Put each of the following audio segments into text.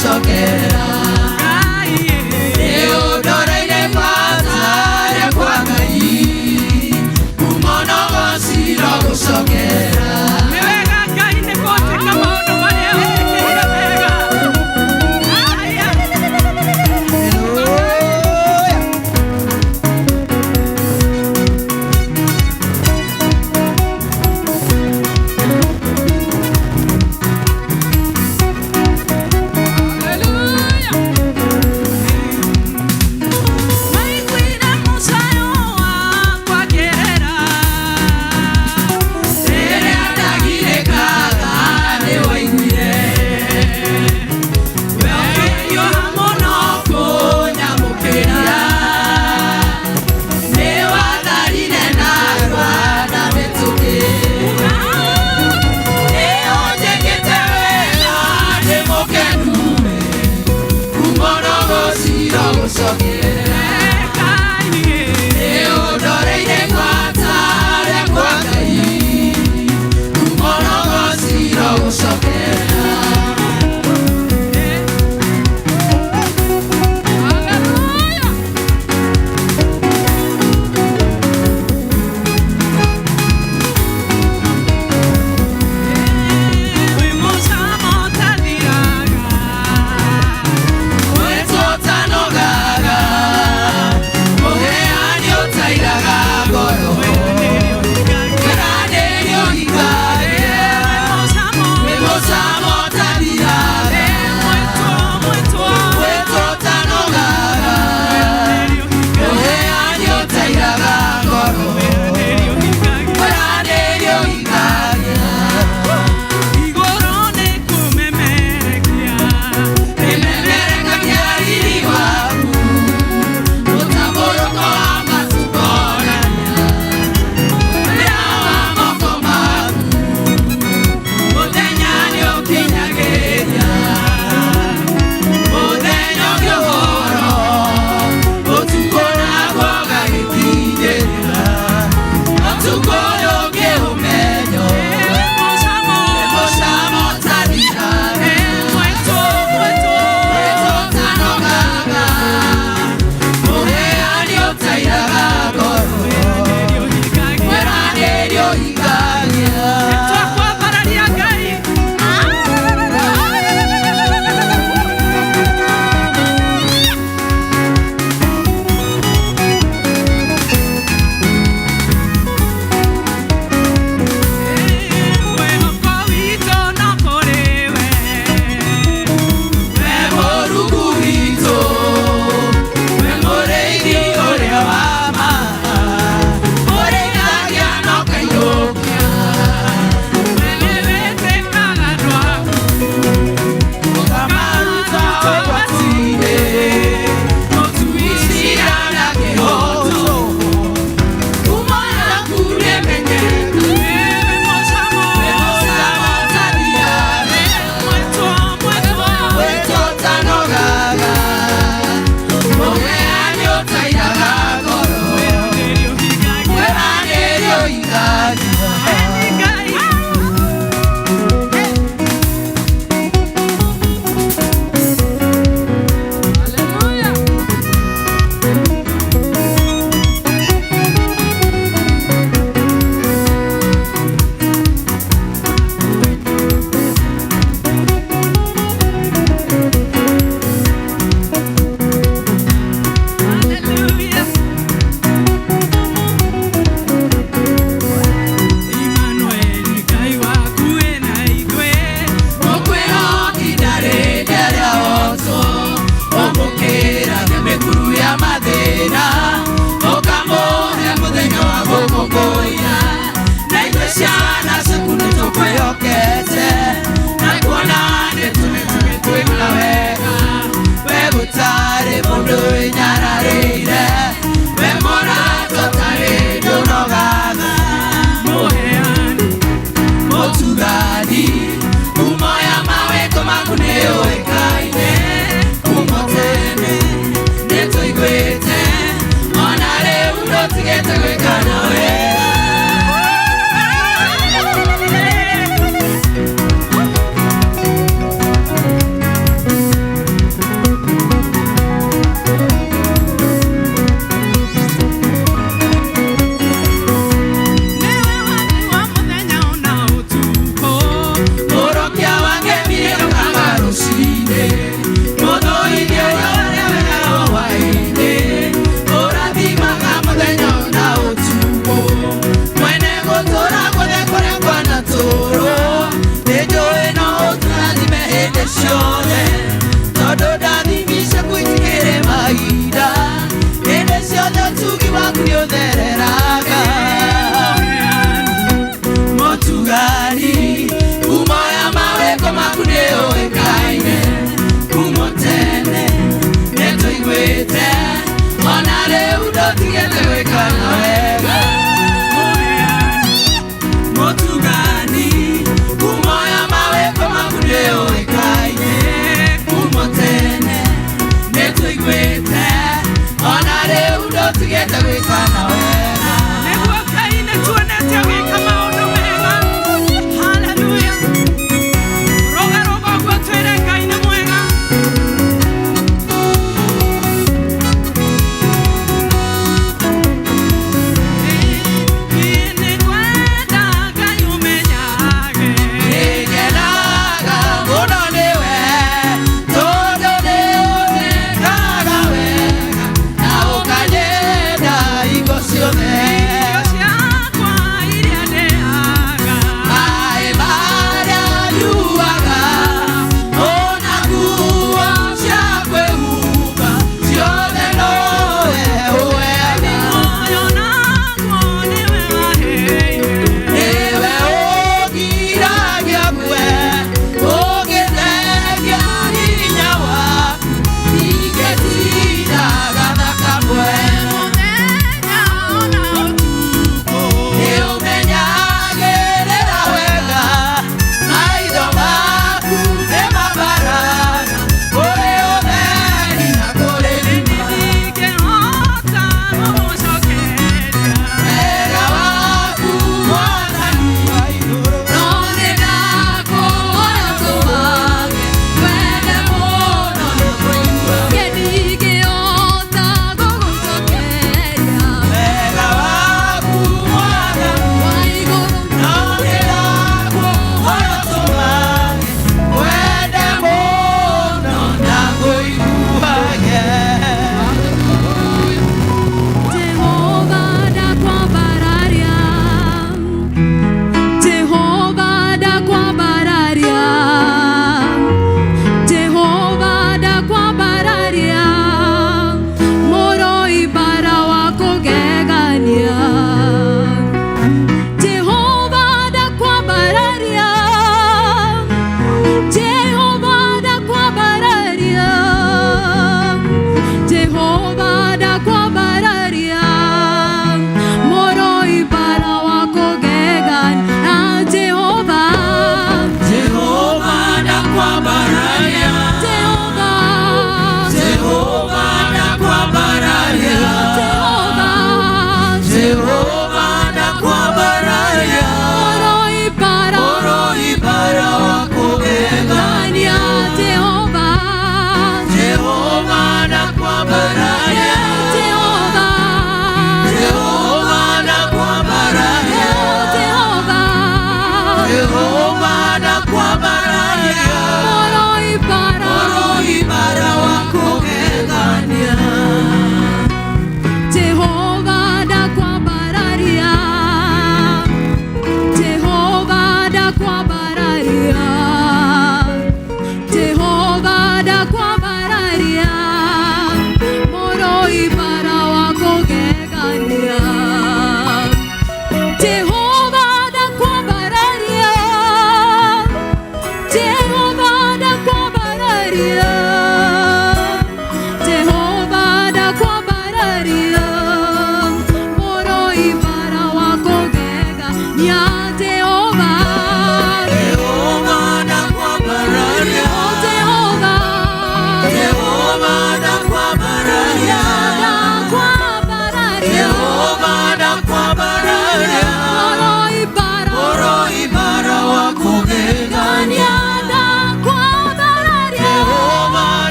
gũcokerera. Nĩ ũndoreire bata rĩakwa Ngai, ngumo na ũgooci irogũcokerera. Nĩ wega Ngai nĩ kũnjĩka maũndũ marĩa ũnjĩkĩire mega. Aya. Hallelujah. Hallelujah.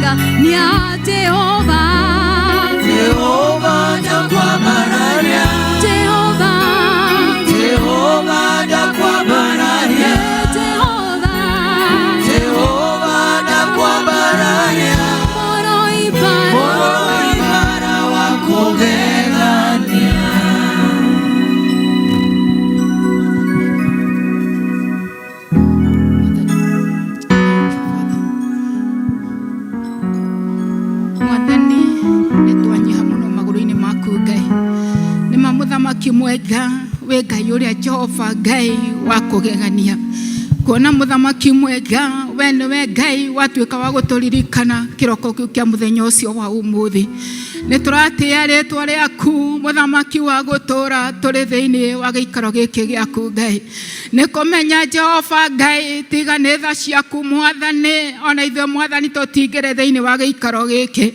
Kũgegania Jehova. Jehova ndakwambararia. Jehova. Jehova ndakwambararia. Jehova. Jehova ndakwambararia. Mũrũibara. Mũrũibara wa kũgegania. Mwathani, nĩ twanyiha mũno magũrũ-inĩ maku Ngai. Nĩ ma mũthamaki mwega, wĩ Ngai ũrĩa Jehova Ngai wa kũgegania. Kuona mũthamaki mwega, we nĩwe Ngai watuĩka wa gũtũririkana kĩroko kĩu kĩa mũthenya ũcio wa ũmũthĩ. Nĩ tũratĩĩa rĩtwa rĩaku mũthamaki wa gũtũũra tũrĩ thĩinĩ wa gĩikaro gĩkĩ gĩaku Ngai. Nĩ kũmenya Jehova Ngai tiga nĩ tha ciaku mwathani, ona ithuĩ mwathani tũtingĩrĩ thĩinĩ wa gĩikaro gĩkĩ.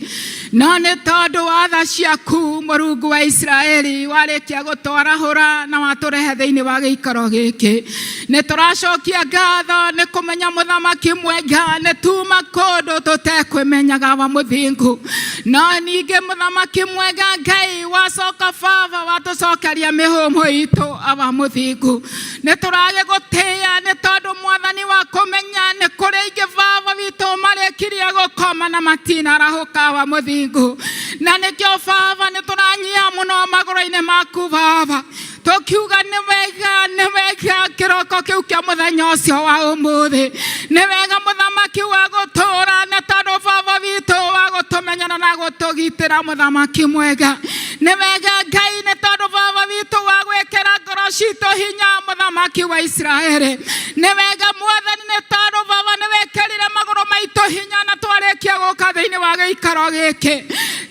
No nĩ tondũ wa tha ciaku Mũrungu wa Isiraeli warĩkia gũtwarahũra na watũrehe thĩinĩ wa gĩikaro gĩkĩ. Nĩ tũracokia ngatho nĩ kũmenya mũthamaki mwega nĩ tuma kũndũ tũtekwĩmenyaga wa mũthingu. No ningĩ mũthamaki mwega Ngai wacoka baba watũcokeria mĩhũmũ itũ awa mũthingu. Nĩ tũragĩgũtĩĩa nĩ tondũ mwathani wa kũmenya nĩ kũrĩ aingĩ baba witũ marĩkirie gũkoma na matinarahũka wa mũthingu. Na nĩkĩo baba nĩ tũranyia mũno magũrũ-inĩ maku baba, tũkiuga nĩ wega, nĩ wega kĩroko kĩu kĩa mũthenya ũcio wa ũmũthĩ. Nĩ wega mũthamaki wa gũtũũra nĩ tondũ baba witũ wa gũtũmenyana na gũtũgitĩra mũthamaki mwega. Nĩ wega Ngai nĩ tondũ baba witũ wa gwĩkĩra ngoro citũ hinya mũthamaki wa Isiraeli. Nĩ wega mwathani nĩ tondũ baba nĩ wekĩrire magũrũ maitũ hinya na twarĩkia gũka thĩinĩ wa gĩikaro gĩkĩ.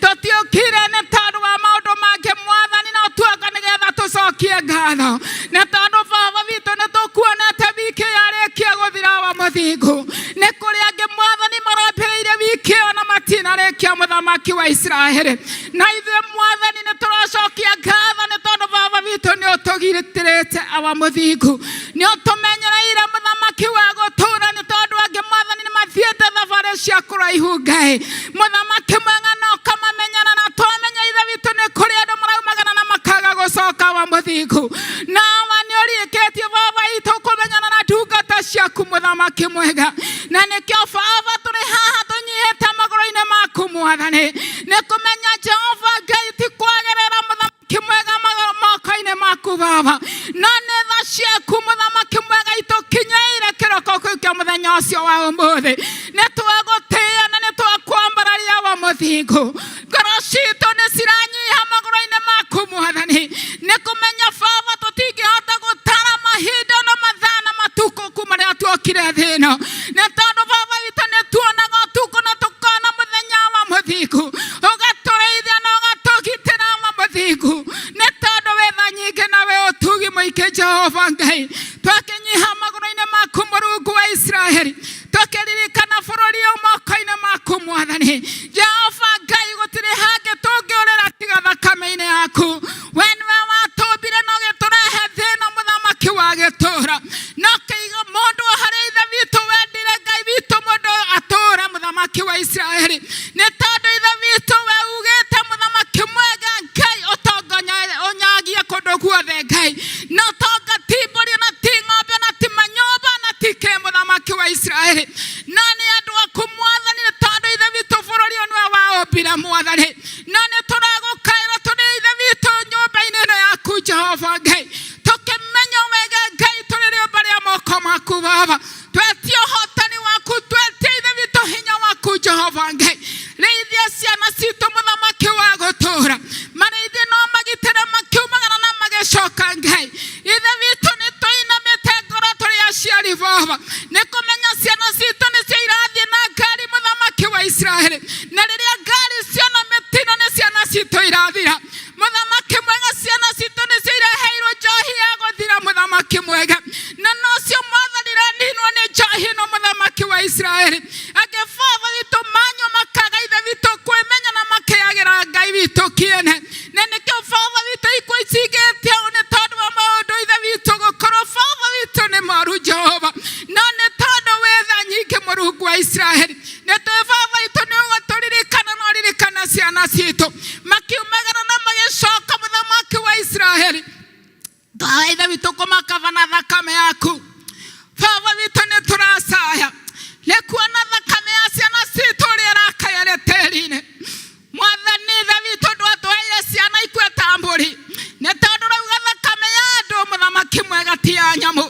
Tũtiũkire nĩ tondũ wa maũndũ mangĩ mwathani, no tuoka nĩgetha tũcokie ngatho. Nĩ tondũ baba witũ nĩ tũkuonete wiki yarĩkia gũthira wa mũthingu. Nĩ kũrĩ angĩ mwathani marambĩrĩirie wiki ĩyo na matinarĩkia mũthamaki wa Isiraeli. Na ithuĩ mwathani nĩ tũracokia ngatho nĩ tondũ baba witũ nĩ ũtũgitĩrĩte awa mũthingu. Nĩ ũtũmenyereire mũthamaki wa gũtũũra nĩ tondũ angĩ mwathani nĩ mathiĩte thabarĩ cia kũraihu Ngai. Mũthamaki mwega no ũkamamenyera na twamenya ithe witũ nĩ kũrĩ andũ maraumagara na makaga gũcoka wa mũthingu. Nawa nĩ ũrĩkĩtie baba witũ kũmenyana na ndungata ciaku mũthamaki mwega. Na nĩkĩo baba tũrĩ haha tũnyihĩte magũrũ-inĩ maku mwathani. Nĩ kũmenya Jehova Ngai ti kwagĩrĩra mũthamaki mwega moko-inĩ maku baba. No nĩ tha ciaku mũthamaki mwega itũkinyĩire kĩroko kĩu kĩa mũthenya ũcio wa ũmũthĩ. Nĩ twagũtĩĩa na nĩ twakwambararia wa mũthingu. Ngoro citũ nĩ ciranyiha magũrũ-inĩ maku mwathani. Nĩ kũmenya baba tũtingĩhota gũtara mahinda na mathaa na matukũ kuma rĩrĩa tuokire thĩ ĩno. Nĩ tondũ baba witũ nĩ tuonaga ũtukũ na tũkona mũthenya wa mũthingu. Ũgatũrĩithia na ũgatũgitĩra wa mũthingu. Nĩ tondũ wĩ tha nyingĩ na wĩ ũtugi mũingĩ Jehova Ngai. Twakĩnyiha magũrũ-inĩ maku Mũrungu wa Isiraeli. Tũkĩririkana bũrũri ũyũ moko-inĩ maku mwathani. Jehova Ngai gũtirĩ hangĩ tũngĩũrĩra tiga thakame-inĩ yaku. We nĩwe watũmbire na ũgĩtũrehe thĩ ĩno mũthamaki wa gĩtũũra. Na ũkĩiga mũndũ harĩ ithe witũ wendire Ngai witũ mũndũ atũũre mũthamaki wa Isiraeli. Nĩ tondũ ithe witũ we ugĩte mũthamaki mwega Ngai ũtonga ũnyagie kũndũ guothe Ngai. Na ũtonga ti mbũri na ti ng'ombe na ti manyũmba na ti kĩ mũthamaki wa Isiraeli. No nĩ andũ aku mwathani nĩ tondũ ithe witũ bũrũri ũyũ nĩwe waũmbire mwathani. No nĩ tũragũkaĩra tũrĩ ithe witũ nyũmba-inĩ ĩno yaku Jehova Ngai. Tũkĩmenya wega Ngai tũrĩ rĩũmba rĩa moko maku baba. Twetie ũhotani waku, twetie ithe witũ hinya waku Jehova Ngai. Rĩithia ciana citũ mũthamaki wa gũtũũra. Marĩithie no magitĩre makiumagara na magĩcoka Ngai. Ithe witũ nĩ tũinamĩte ngoro tũrĩ aciari baba. Nĩ kũmenya ciana citũ nĩcio irathiĩ na ngari mũthamaki wa Isiraeli. Na rĩrĩa ngari ciona mĩtino nĩ ciana citũ irathira. Mũthamaki mwega ciana citũ nĩcio ireheirwo njohi ya gũthira mũthamaki mwega. Na nocio mwathani iraninwo nĩ njohi ĩno mũthamaki wa Isiraeli. Angĩ baba witũ manyua makaga ithe witũ kwĩmenya na makeyagĩra Ngai witũ kĩene. Na nĩkĩo baba witũ ikuũ icigĩte ũũ nĩ tondũ wa maũndũ ithe witũ gũkorwo baba witũ nĩ moru Jehova. No nĩ tondũ wĩ tha nyingĩ Mũrungu wa Isiraeli. Nĩ tũĩ baba witũ nĩ ũgũthiĩ Ciana citũ makiumagara na magĩcoka. Mũthamaki wa Israeli, twaithe ithe witũ kũmakaba na thakame yaku. Baba witũ, nĩ tũracaya nĩ kuona thakame ya ciana citũ ũrĩa ĩrakaya tĩri-inĩ. Mwathani ithe witũ, ndwatwaire ciana ikue ta mbũri, nĩ tondũ rauga thakame ya andũ, mũthamaki mwega, ti ya nyamũ,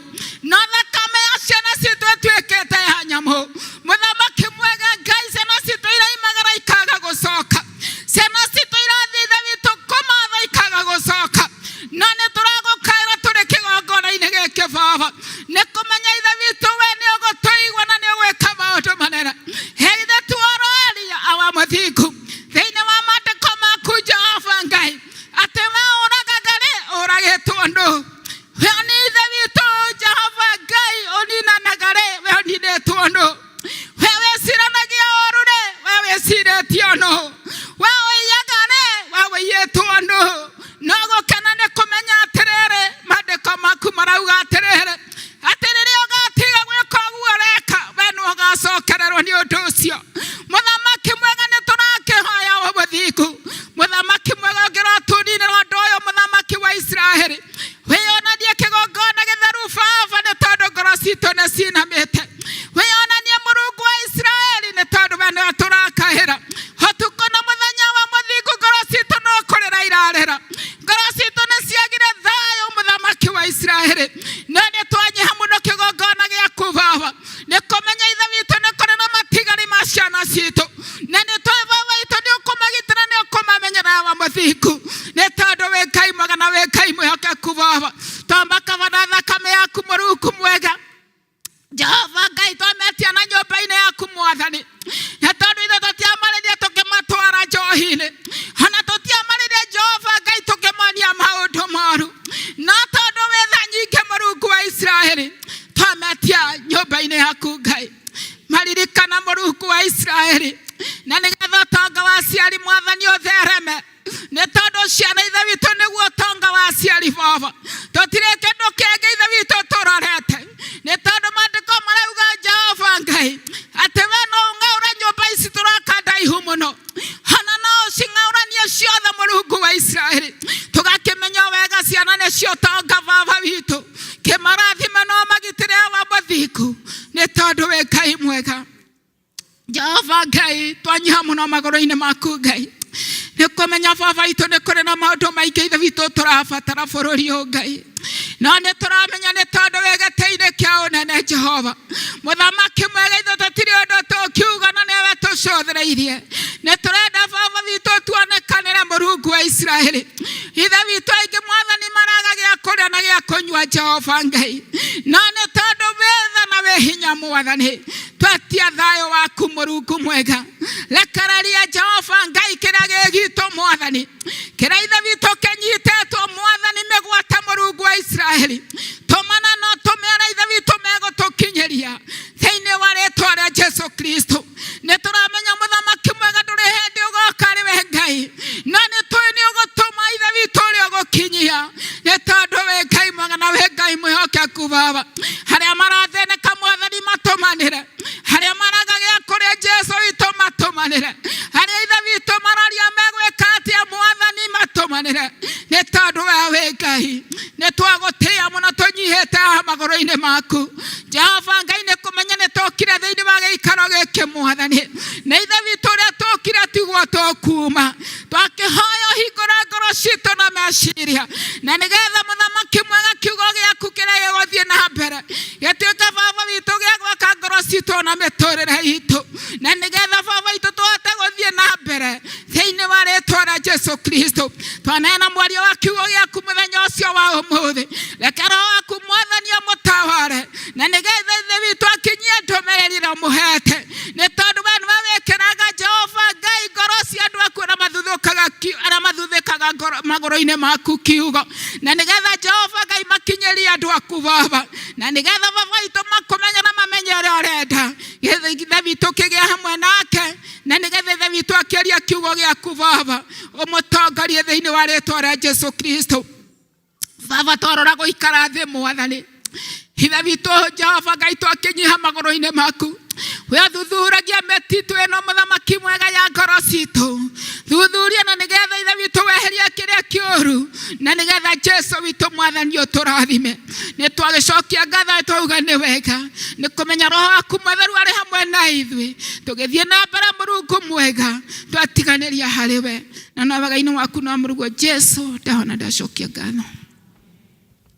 no thakame ya ciana citũ ĩtuĩkĩte ya nyamũ. Mũthamaki mwega Ngai, ciana citũ iraimagara ikaga gũcoka, ciana citũ irathiĩ, ithe witũ, kũmatha ikaga gũcoka, no nĩ tũragũkaĩra tũrĩ kĩgongona-inĩ gĩkĩ, Baba, nĩ kũmenya ithe witũ we nĩ ũgũtũigua na nĩ ũgwĩka maũndũ manene. Ithe tuororia awa mũthingu thĩinĩ wa maandĩko maku, Jehova Ngai, atĩ we ũragaga rĩ ũragĩtwo ndũ, we nĩ ithe witũ Jehova Ngai ũninanaga rĩ we ũninĩtwo ndũ, we wĩciranagia ũru rĩ we wĩcirĩtio nũ, we ũiyaga rĩ we wĩiyĩtwo nũ. No gũkena nĩ kũmenya atĩrĩrĩ, maandĩko maku marauga atĩrĩrĩ, atĩ rĩrĩa ũgatiga gwĩka ũguo ũreka, we nĩ ũgacokererwo nĩ ũndũ ũcio. Mũthamaki mwega, nĩ tũrakĩhoya o mũthingu, mũthamaki mwega, ũngĩrotũninĩra ũndũ ũyũ, mũthamaki wa Israeli, wĩyonanie kĩgongona gĩtheru, Baba, nĩ tondũ ngoro citũ nĩ cinamĩte. Wĩyonanie, Mũrungu wa Israeli, nĩ tondũ we nĩwe tũrakahĩra ũtukũ na mũthenya. Wa mũthingu, ngoro citũ no kũrĩra irarĩra, ngoro citũ nĩ ciagire thayũ, mũthamaki wa Israeli, no nĩ twanyiha mũno kĩgongona gĩaku, Baba, nĩ kũmenya ithe witũ nĩ kũrĩ na matigari ma ciana citũ, na nĩ tũĩ, Baba witũ, nĩ ũkũmagitĩra, nĩ ũkũmamenyerera, wa mũthingu, nĩ tondũ wĩ Ngai mwega na wĩ Ngai mwĩhokeku. Baba, twambakaba na thakame yaku, Mũrungu mwega, Jehova Ngai, twametia na nyũmba-inĩ yaku, Mwathani, na tondũ ithe tũtiamarĩria tũkĩmatwara njohi-inĩ, ona tũtiamarĩria, Jehova Ngai, tũkĩmonia maũndũ moru, no tondũ wĩ tha nyingĩ, Mũrungu wa Israeli, twametia nyũmba-inĩ yaku, Ngai. Maririkana, Mũrungu wa Israeli, na nĩgetha ũtonga wa aciari, Mwathani, ũthereme, nĩ tondũ ciana, ithe witũ, nĩguo ũtonga wa aciari. Baba, tũtirĩ kĩndũ kĩngĩ, ithe witũ, tũrorete, nĩ tondũ maandĩko marauga, Jehova Ngai, atĩ we no ũng'aũre nyũmba ici tũraka ndaihu mũno, ona no ũcing'aũranie ciothe. Mũrungu wa Israeli, tũgakĩmenya wega ciana nĩcio ũtonga. Baba witũ, kĩmarathime no magitĩre, wa mũthingu, nĩ tondũ wĩ Ngai mwega. Jehova Ngai, twanyiha mũno magũrũ-inĩ maku, Ngai, nĩ kũmenya, Baba witũ, nĩ kũrĩ na maũndũ maingĩ, ithe witũ, tũrabatara bũrũri ũyũ, Ngai, no nĩ tũramenya nĩ tondũ wĩ gĩtĩ-inĩ kĩa ũnene, Jehova mũthamaki mwega, ithuĩ tũtirĩ ũndũ tũkiuga na nĩwe tũcũthĩrĩirie. Nĩ tũrenda, Baba witũ, tuonekanĩre, Mũrungu wa Israeli. Ithe witũ, aingĩ, Mwathani, maraga gĩa kũrĩa na gĩa kũnyua, Jehova Ngai, no nĩ tondũ wĩ tha na wĩ hinya, Mwathani, twetia thayũ waku. Mũrungu mwega, rekereria, Jehova Ngai, kĩrĩa gĩ gitũ, Mwathani, kĩrĩa, ithe witũ, kĩnyitĩtwo, Mwathani, mĩgwate. Mũrungu wa Israeli, tũmana no tũmĩara, ithe witũ, megũtũkinyĩria thĩinĩ wa rĩtwa rĩa Jesu Kristo. Nĩ tũramenya, mũthamaki mwega, ndũrĩ hĩndĩ ũgoka arĩ we Ngai, no nĩ tũĩ nĩ ũgũtũma, ithe witũ, ũrĩa ũgũkinyia, nĩ tondũ wĩ Ngai mwega na wĩ Ngai mwĩhokeku. Baba, harĩa marathĩnĩka, Mwathani, matũmanĩre. Harĩa maraga gĩa kũrĩa, Jesu witũ, matũmanĩre. Harĩa, ithe witũ, mararia megwĩka atĩa, Mwathani, matũmanĩre, nĩ tondũ we wĩ Ngai. Nĩ twagũtĩĩa mũno tũnyihĩte haha magũrũ-inĩ maku, Jehova Ngai, nĩ kũmenya nĩ tũkire thĩinĩ wa gĩikaro gĩkĩ, Mwathani, na ithe witũ, ũrĩa tũkire tiguo tũkuma. Twakĩhoya ũhingũre ngoro citũ na meciria, na nĩgetha, mũthamaki mwega, kiugo gĩaku kĩrĩa gĩgũthiĩ na mbere gĩtuĩke, Baba witũ, gĩa gwaka ngoro citũ na mĩtũrĩre itũ, na nĩgetha, Baba witũ, tũhote gũthiĩ na mbere thĩinĩ wa rĩtwa rĩa Jesu Kristo. Twaneana mwario wa kiugo gĩaku mũthenya ũcio wa ũmũthĩ. Reke Roho waku, Mwathani, amũtaware, na nĩgetha ithe witũ akinyie ndũmĩrĩri ĩrĩa ũmũhete, nĩ tondũ we nĩwe wĩkĩraga, Jehova Ngai, ngoro cia andũ aku arĩa mathuthũkaga arĩa mathuthĩkaga magũrũ-inĩ maku kiugo, na nĩgetha, Jehova Ngai, makinyĩrie andũ aku, Baba, na nĩgetha, Baba witũ, makũmenye na mamenye ũrĩa ũrenda. Ithe witũ, kĩgĩa hamwe nake, na nĩgetha ithe witũ akĩaria kiugo gĩaku, Baba, ũmũtongorie thĩinĩ wa rĩtwa rĩa Jesu Kristo. Baba, twarora gũikara thĩ, Mwathani, ithe witũ, Jehova Ngai, twakĩnyiha magũrũ-inĩ maku. We thuthuragia mĩtitũ ĩno, mũthamaki mwega, ya ngoro citũ. Thuthuria Na nĩgetha Jesu witũ mwathani ũtũrathime. Nĩ twagĩcokia ngatho twauga nĩ wega nĩ kũmenya roho waku mũtheru arĩ hamwe na ithuĩ tũgĩthiĩ na mbere Mũrungu mwega twatiganĩria harĩ we na no wega-inĩ waku no Mũrungu Jesu ndahona ndacokia ngatho.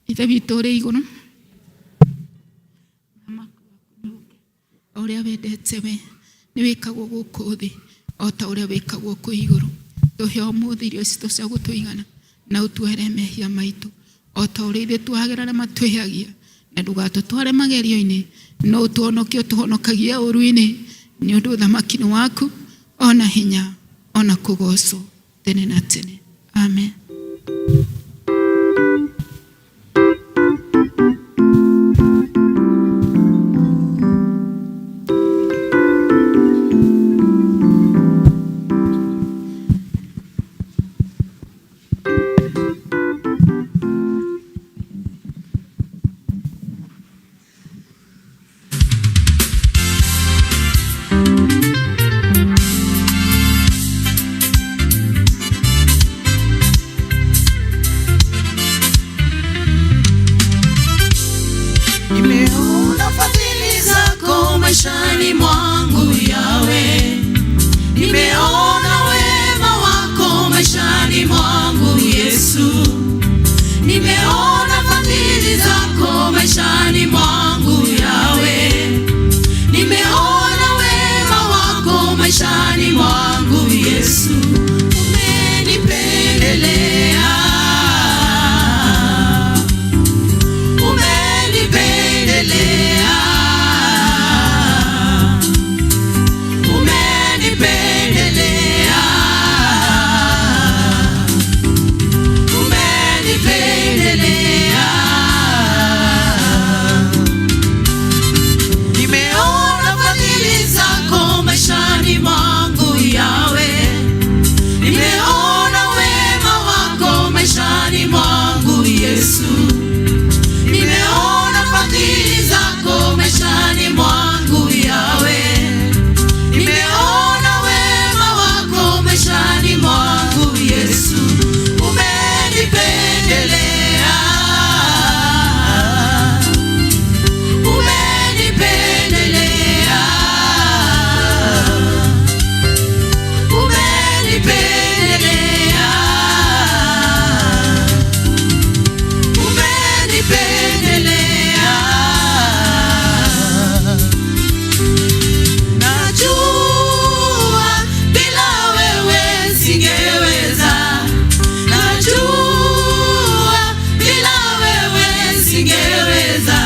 Ithe witũ ũrĩ igũrũ, o ũrĩa wendete we nĩ wĩkagwo gũkũ thĩ o ta ũrĩa wĩkagwo kũu igũrũ. Tũhe ũmũthĩ irio citũ cia gũtũigana na ũtuohere mehia maitũ o ta ũrĩa ithuĩ tuohagĩra arĩa matwĩhagia, na ndũgatũtware magerio-inĩ no ũtũhonokie ũtũhonokagie ũũru-inĩ, nĩ ũndũ ũthamaki nĩ waku ona hinya ona kũgocwo tene na tene. Amen. Nimeona fadhili zako maishani mwangu Yawe, nimeona wema wako maishani mwangu Yesu, nimeona fadhili zako maishani mwangu Yawe, nimeona wema wako maishani mwangu Yesu, umenipendelea, umenipendelea, umenipendelea, umenipendelea. Nimeona fadhili zako maishani mwangu Yawe, nimeona wema wako maishani mwangu Yesu, nimeona fadhili zako maishani mwangu Yawe, nimeona wema wako maishani mwangu Yesu, umenipendelea, umenipendelea, umenipendelea, umenipendelea. Najua bila wewe singeweza, najua bila wewe singeweza,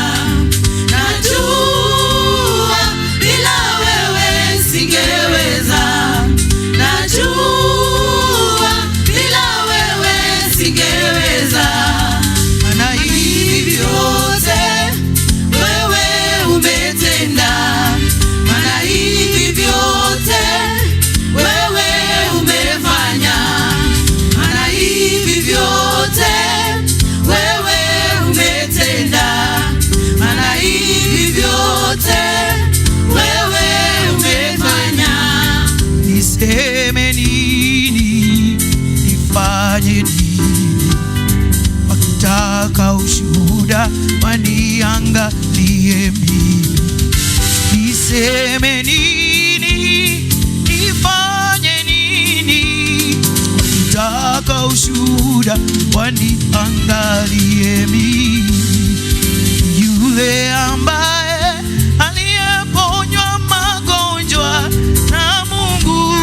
najua bila wewe singeweza, najua bila wewe singeweza. Maana hivi vyote wewe umetenda, maana hivi vyote wewe umefanya, maana hivi vyote wewe umetenda, maana hivi vyote wewe umefanya. Niseme nini, nifanye nini? Wakitaka ushuhuda waniangalie mimi. Niseme nini, nifanye nini? Wakitaka ushuhuda waniangalie mimi. Yule ambaye aliyeponywa magonjwa na Mungu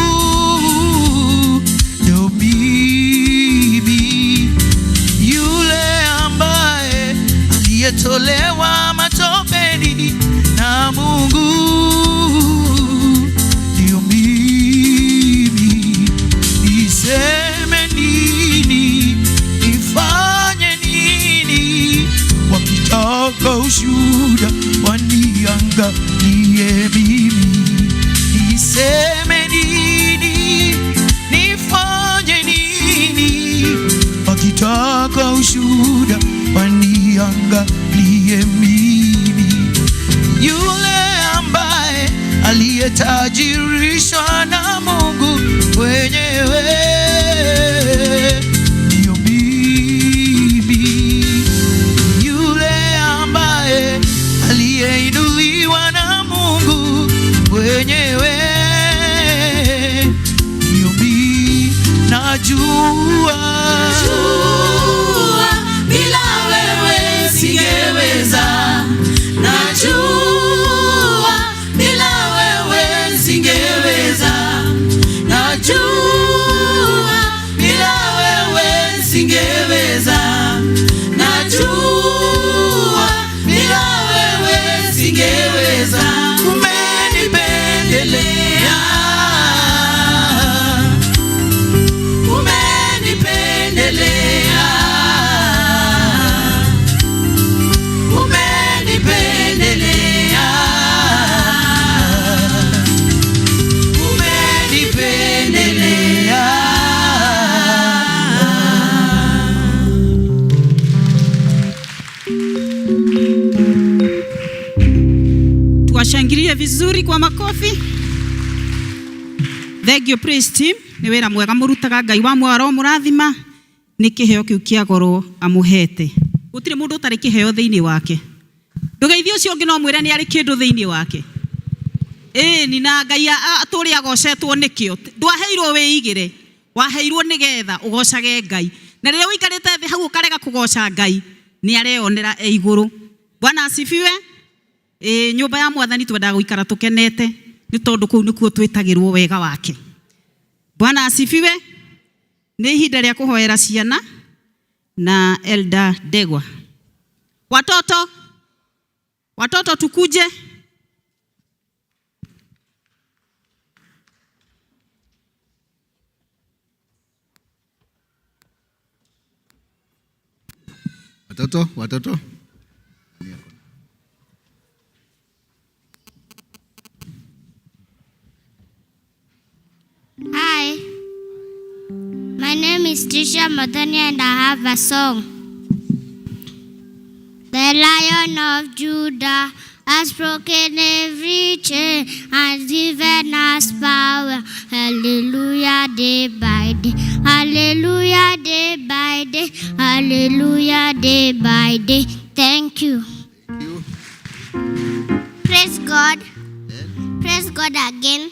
ndio mimi, yule ambaye aliyetolewa matopeni na Mungu ndio mimi. Niseme nini, nifanye nini? Wakitaka ushuhuda waniangalie mimi. Niseme nini, nifanye nini? Wakitaka ushuhuda waniangalie mimi. Yule ambaye aliyetajirishwa na Mungu mwenyewe ndio mimi. Najua, Najua bila wewe singeweza. Najua bila wewe singeweza. Najua bila wewe singeweza. Najua bila wewe singeweza. Umenipendelea, umenipendelea, umenipendelea, umenipendelea. Tuwashangilie vizuri kwa makofi. Thank you, praise team. Nĩ wĩra mwega mũrutaga. Ngai wa mwaro mũrathima nĩ kĩheo kĩu kĩa goro amũhete. Gũtirĩ mũndũ ũtarĩ kĩheo thĩinĩ wake. Ndũgeithie ũcio ũngĩ no mwĩre nĩ arĩ kĩndũ thĩinĩ wake. Ĩni na Ngai atũrĩ agocetwo nĩkĩo. Ndwaheirwo wĩigĩre, waheirwo nĩgetha ũgocage Ngai. Na rĩrĩa ũikarĩte thĩ hau ũkarega kũgoca Ngai, nĩ areyonera e igũrũ. Bwana asifiwe. Ĩ nyũmba ya Mwathani twendaga gũikara tũkenete nĩ tondũ kũu nĩkuo twĩtagĩrwo wega wake. Bwana asifiwe. Nĩ ihinda rĩa kũhoera ciana na Elder Ndegwa. Watoto, watoto, tukuje. Watoto, watoto. Hi, my name is Trisha Matani and I have a song. The Lion of Judah has broken every chain and given us power. Hallelujah, day by day. Hallelujah, day by day. Hallelujah, day by day. Thank you. Thank you. Praise God. Praise God again.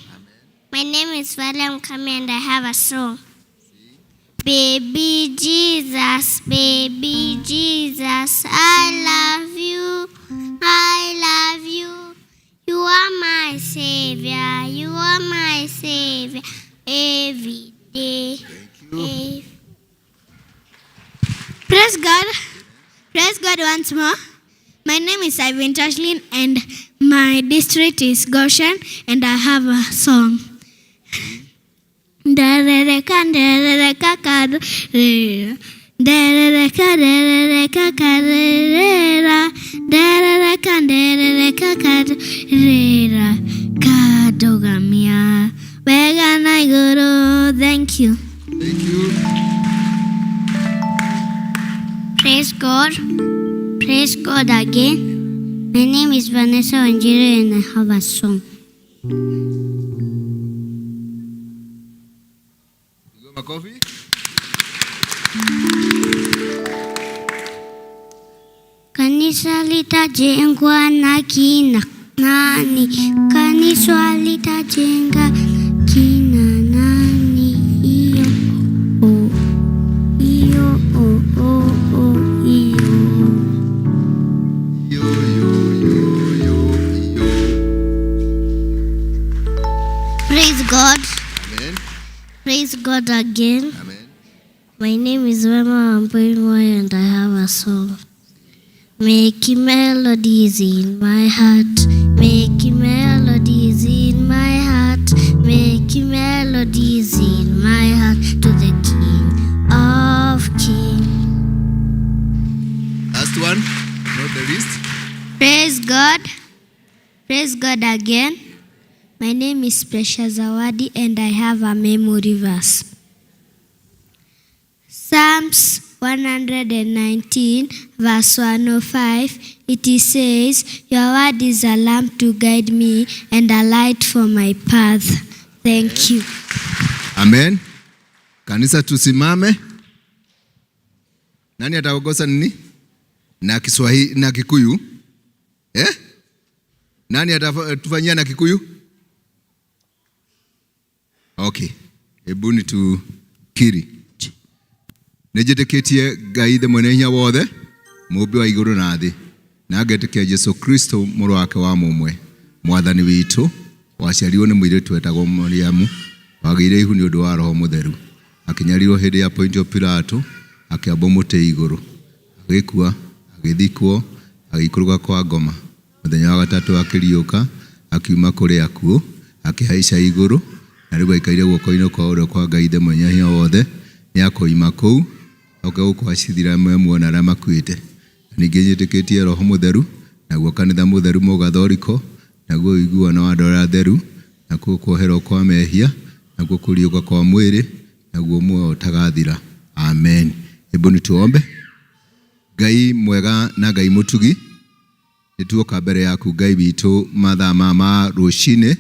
My name is Valem Kami and I have a song. Baby Jesus, baby Jesus, I love you, I love you. You are my savior, you are my savior every day. Thank you. Praise God. Praise God once more. My name is Ivan Tashlin and my district is Goshen and I have a song. Nderereka, nderereka karera, nderereka, nderereka karera, nderereka, nderereka karera kadogamia wega na igũrũ. Thank you. Thank you. Praise God. Praise God again. My name is Vanessa Wanjiru and I have a song. Piga makofi. Kanisa litajengwa na kina nani? Kanisa litajenga kina nani? Iyo o iyo o o o iyo. Yo, yo, yo, yo, yo. Praise God. Amen. Praise God again. Amen. My name is Wema Amboinwa and I have a song. Making melodies in my heart, making melodies in my heart, making melodies in my heart to the King of Kings. Last one, not the least. Praise God. Praise God again. My name is Precious Zawadi and I have a memory verse. Psalms 119 verse 105, it says, "Your word is a lamp to guide me and a light for my path." Thank you. Amen. Kanisa, tusimame. Nani ataongoza nini? Na Kiswahili na Kikuyu? Eh? Nani atatufanyia na Kikuyu? Okay. Hebuni tu Kiri. Nĩ njĩtĩkĩtie Ngai ithe mwene hinya wothe, mũũmbi wa igũrũ na thĩ, na ngetĩkia Jesu Kristo mũrũ wake wa mũmwe, mwathani witũ, waciarirwo nĩ mũirĩtu wetagwo Mariamu, wagĩire ihu nĩ ũndũ wa Roho Mũtheru, akĩnyarirwo hĩndĩ ya Pontio Pilato, akĩambwo mũtĩ igũrũ, agĩkua, agĩthikwo, agĩikũrũka kwa ngoma. Mũthenya wa gatatũ akĩriũka, akiuma kũrĩ akuũ, akĩhaica igũrũ, na rĩu aikaire guoko-inĩ kwa ũrĩo kwa Ngai Ithe Mwene-Hinya-Wothe. Nĩakoima kũu, oke gũkũ acirithie arĩa me muoyo na arĩa makuĩte. Na ningĩ nĩnjĩtĩkĩtie Roho Mũtheru, naguo kanitha mũtheru Mũgathoriko, naguo ũiguano wa andũ arĩa atheru, nakuo kuoherwo kwa mehia, nakuo kũriũka kwa mwĩrĩ, naguo muoyo ũtagathira. Amen. Hebu nituombe. Ngai mwega na Ngai mũtugi, nĩtuoka mbere yaku Ngai witũ mathaa ma ma rũcinĩ,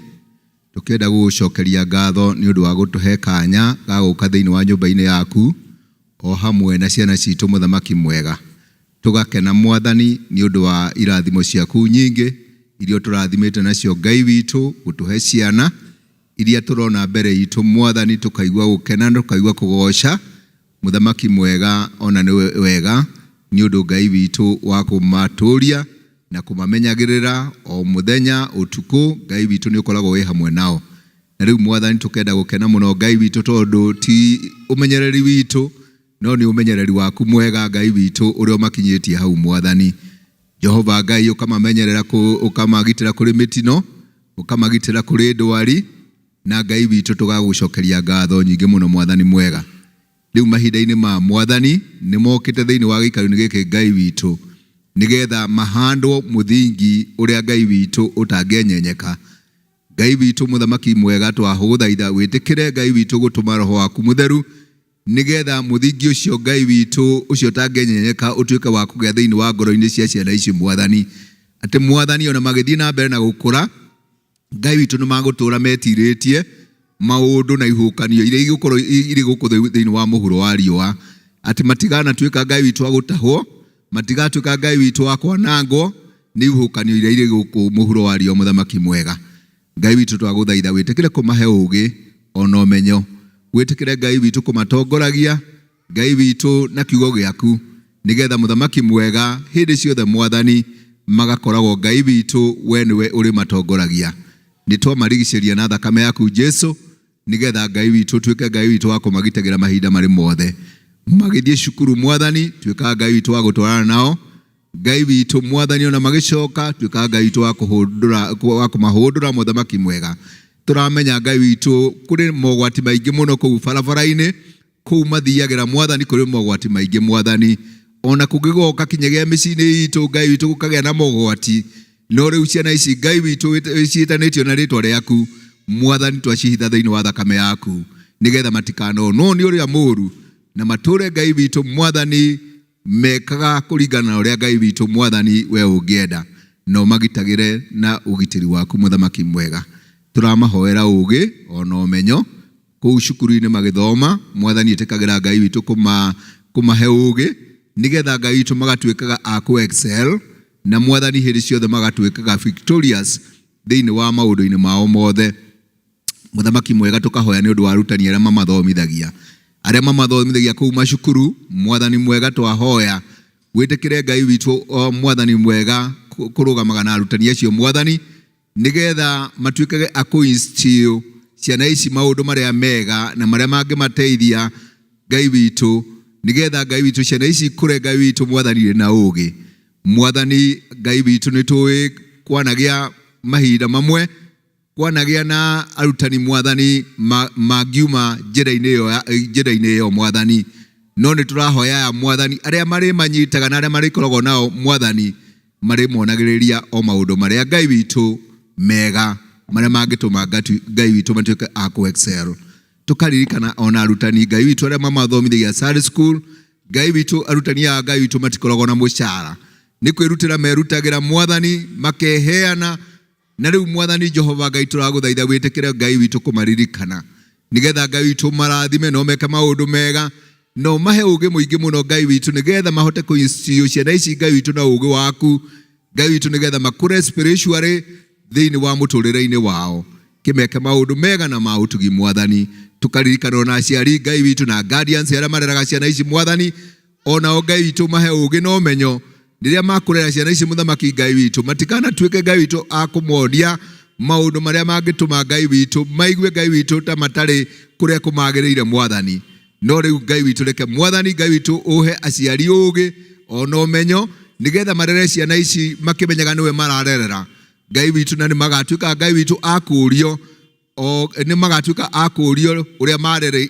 tũkĩenda gũgũcokeria ngatho nĩ ũndũ wa gũtũhe kanya ga gũka thĩinĩ wa nyũmba-inĩ yaku o hamwe na ciana citũ mũthamaki mwega. Tũgakena Mwathani nĩ ũndũ wa irathimo ciaku nyingĩ iria ũtũrathimĩte nacio Ngai witũ, gũtũhe ciana iria tũrona mbere itũ Mwathani, tũkaigua gũkena, tũkaigua kũgoca Mũthamaki mwega ona nĩ wega nĩ ũndũ Ngai witũ wa kũmatũria na kũmamenyagĩrĩra o mũthenya ũtukũ. Ngai witũ nĩ ũkoragwo wĩ hamwe nao. Na rĩu Mwathani tũkenda gũkena mũno Ngai witũ, tondũ ti ũmenyereri witũ no nĩ ũmenyereri waku mwega Ngai witũ ũrĩa ũmakinyĩtie hau Mwathani. Jehova Ngai ũkamamenyerera, ũkamagitĩra kũrĩ mĩtino, ũkamagitĩra kũrĩ ndwari, na Ngai witũ tũgagũcokeria ngatho nyingĩ mũno Mwathani mwega. Rĩu mahinda-inĩ ma Mwathani nĩ mokĩte thĩinĩ wa gĩikaro-inĩ gĩkĩ Ngai witũ, nĩgetha mahandwo mũthingi ũrĩa Ngai witũ ũtangĩenyenyeka. Ngai witũ mũthamaki mwega, twagũthaitha wĩtĩkĩre Ngai witũ gũtũma Roho waku mũtheru, nĩgetha mũthingi ũcio Ngai witũ ũcio ũtangĩenyenyeka ũtuĩke wa kũgĩa thĩinĩ wa ngoro-inĩ cia ciana ici Mwathani, atĩ Mwathani ona magĩthiĩ na mbere na gũkũra Ngai witũ nĩ magũtũra metirĩtie maũndũ na ihuhũkanio iria igũkorwo irĩ gũkũ thĩinĩ wa mũhuro wa riũa, atĩ matiganatuĩka Ngai witũ wa gũtahwo, matigatuĩka Ngai witũ wa kwanangwo nĩ ihuhũkanio iria irĩ gũkũ mũhuro wa riũa. Mũthamaki mwega Ngai witũ, twagũthaitha wĩtĩkĩre kũmahe ũũgĩ ona ũmenyo, wĩtĩkĩre Ngai witũ kũmatongoragia Ngai witũ na kiugo gĩaku, nĩgetha mũthamaki mwega hĩndĩ ciothe Mwathani magakoragwo Ngai witũ, we nĩwe ũrĩmatongoragia. Nĩ twamarigicĩria na thakame yaku Jesu, nĩgetha Ngai witũ ũtuĩke Ngai witũ wa kũmagitagĩra mahinda marĩ mothe. Magĩthiĩ cukuru Mwathani, tuĩka Ngai witũ wa gũtwarana nao. Ngai witũ Mwathani, ona magĩcoka tuĩka Ngai witũ wa kũhũndũra, wa kũmahũndũra mũthamaki mwega. Tũramenya Ngai witũ kũrĩ mogwati maingĩ mũno kũu barabara-inĩ, kũu mathiagĩra Mwathani kũrĩ mogwati maingĩ Mwathani, ona kũngĩgoka kinyagia mĩciĩ-inĩ itũ Ngai witũ gũkagĩa na mogwati, no rĩu ciana ici Ngai witũ ciĩtanĩtio na rĩtwa rĩaku Mwathani, twacihitha thĩinĩ wa thakame yaku, nĩgetha matikanonwo nĩ ũrĩa mũũru, na matũre Ngai witũ Mwathani mekaga kũringana na ũrĩa Ngai witũ Mwathani we ũngĩenda, na ũmagitagĩre na ũgitĩri waku mũthamaki mwega. Tũramahoera ũũgĩ ona ũmenyo kũu cukuru-inĩ magĩthoma. Mwathani ĩtĩkagĩra Ngai witũ kũmahe ũũgĩ, nĩgetha Ngai witũ magatuĩkaga a kũ excel, na Mwathani hĩndĩ ciothe magatuĩkaga victorious thĩinĩ wa maũndũ-inĩ mao mothe. Mũthamaki mwega, tũkahoya nĩ ũndũ wa arutani arĩa mamathomithagia, arĩa mamathomithagia kũu macukuru. Mwathani mwega, twahoya wĩtĩkĩre Ngai witũ o Mwathani mwega kũrũgamaga na arutani acio Mwathani, nĩgetha matuĩkage a kũ instill ciana ici maũndũ marĩa mega na marĩa mangĩmateithia Ngai witũ, nĩgetha Ngai witũ ciana ici ikũre Ngai witũ Mwathani irĩ na ũũgĩ. Mwathani Ngai witũ, nĩ tũĩ kwanagĩa mahinda mamwe kwanagĩa na arutani Mwathani mangiuma njĩra-inĩ ĩyo njĩra-inĩ ĩyo Mwathani, no nĩ tũrahoya aya Mwathani arĩa marĩmanyitaga na arĩa marĩkoragwo nao Mwathani marĩmonagĩrĩria o maũndũ marĩa Ngai witũ mega marĩa mangĩtũma Ngai witũ matuĩke a kũ excel. Tũkaririkana ona arutani Ngai witũ arĩa mamathomithagia Sunday school. Ngai witũ, arutani aya Ngai witũ matikoragwo na mũcara, nĩ kwĩrutĩra merutagĩra Mwathani, makeheana. Na rĩu Mwathani Jehova Ngai, tũragũthaitha wĩtĩkĩre Ngai witũ kũmaririkana, nĩgetha Ngai witũ marathime no meke maũndũ mega, no mahe ũũgĩ mũingĩ mũno Ngai witũ, nĩgetha mahote kũ ciana ici Ngai witũ na ũũgĩ waku Ngai witũ, nĩgetha makũre spiritually thĩinĩ wa mũtũrĩre-inĩ wao. Kĩmeke maũndũ mega na ma ũtugi Mwathani. Tũkaririkana ona aciari Ngai witũ na guardians arĩa mareraga ciana ici Mwathani, onao Ngai witũ mahe ũgĩ na ũmenyo rĩrĩa makũrera ciana ici Mũthamaki Ngai witũ, matikanatuĩke Ngai witũ a kũmonia maũndũ marĩa mangĩtũma Ngai witũ maigue Ngai witũ ta matarĩ kũrĩa kũmagĩrĩire Mwathani. No rĩu Ngai witũ, reke Mwathani Ngai witũ ũhe aciari ũgĩ ona ũmenyo nĩgetha marere ciana ici makĩmenyaga nĩwe mararerera Ngai witũ, na nĩ magatuĩka Ngai witũ a kũũrio o nĩ magatuĩka a kũũrio ũrĩa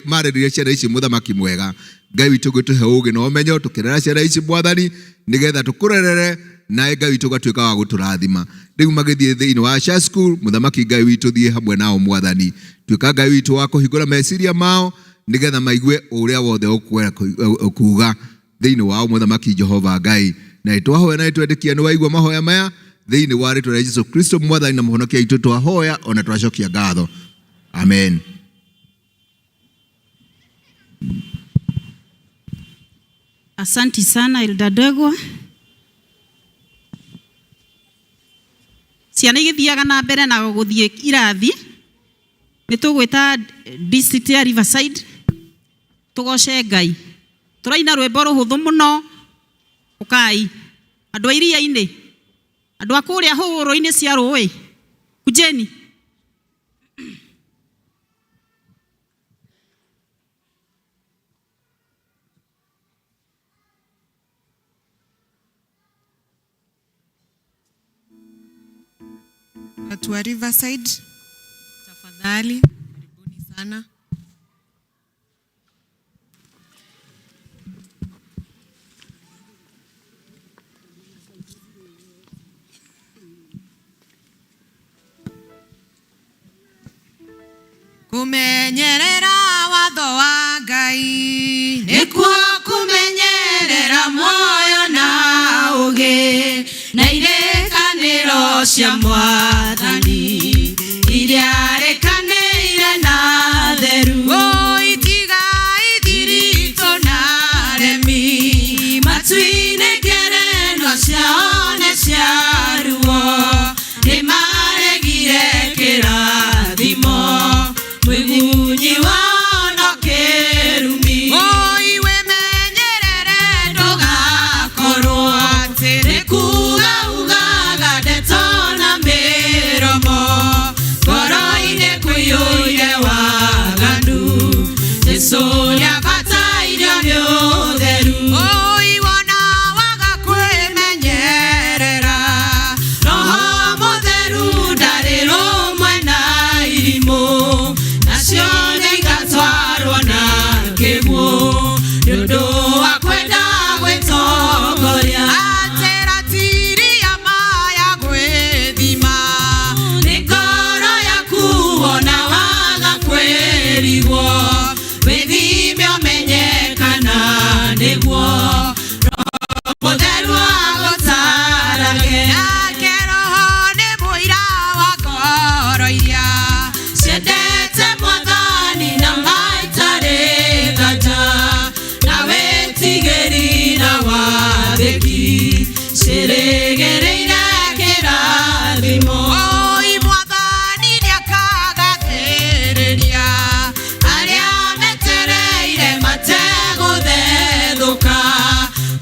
marerire ciana ici. Mũthamaki mwega Ngai witũ, gĩtũhe ũgĩ na ũmenyo tũkĩrera ciana ici Mwathani, nĩgetha tũkũrerere nawe Ngai witũ ũgatuĩka wa gũtũrathima. Rĩu magĩthiĩ thĩinĩ wa Asha School, Mũthamaki Ngai witũ, thiĩ hamwe nao Mwathani. Tuĩka Ngai witũ wa kũhingũra meciria mao nĩgetha maigue ũrĩa wothe ũkwenda kuga thĩinĩ wao Mũthamaki Jehova Ngai. Na nĩtwahoya na nĩtwetĩkia nĩ waigua mahoya maya thĩinĩ wa rĩtwa rĩa Jesu Kristo Mwathani na Mũhonokia witũ twahoya ona twacokia ngatho, amen. Asanti sana Elda Ndegwa. Ciana igĩthiaga na mbere na gũthiĩ irathi, nĩ tũgwĩta district ya Riverside tũgoce Ngai. Tũraina rwĩmbo rũhũthũ mũno. Ũkai andũ a iria-inĩ, andũ a kũrĩa hũgũrũrũ-inĩ cia rũĩ, kujeni. Watu wa Riverside, tafadhali karibuni sana. Kumenyerera watho wa Ngai nĩkuo kũmenyerera muoyo na ũgĩ na irĩkanĩro cia Mwathani iria rĩkanĩire na theru. Itiga ithiritũ na remi matu-inĩ ngerenwa ciao nĩ cia ruo, nĩmaregire kĩrathimo mwĩgunyi wao no kĩrumi. Oi wĩmenyerere ndũgakorwo atĩ nĩ kuga ugaga ndeto na mĩromo, ngoro-inĩ kũiyũire waganu. Jesũ nĩabatairio nĩ ũtheru. Oi wona waga kwĩmenyerera, Roho Mũtheru ndarĩ rũmwe na irimũ, nacio nĩ igatwarwo na kĩguũ nĩ ũndũ wa kwenda gwĩtongoria. Atĩ ratiri ya maya gwĩthima nĩ ngoro yaku wona waga kwĩrigwo, wĩthime ũmenye kana nĩguo Roho Mũtheru agũtarage. Nake Roho nĩ mũira wa ngoro iria ciendete Mwathani na maitarĩ nganja na wĩtigĩri na wathĩki, ciĩrĩgĩrĩire kĩrathimo. Oi Mwathani nĩakagathĩrĩria arĩa metereire mategũthethũka,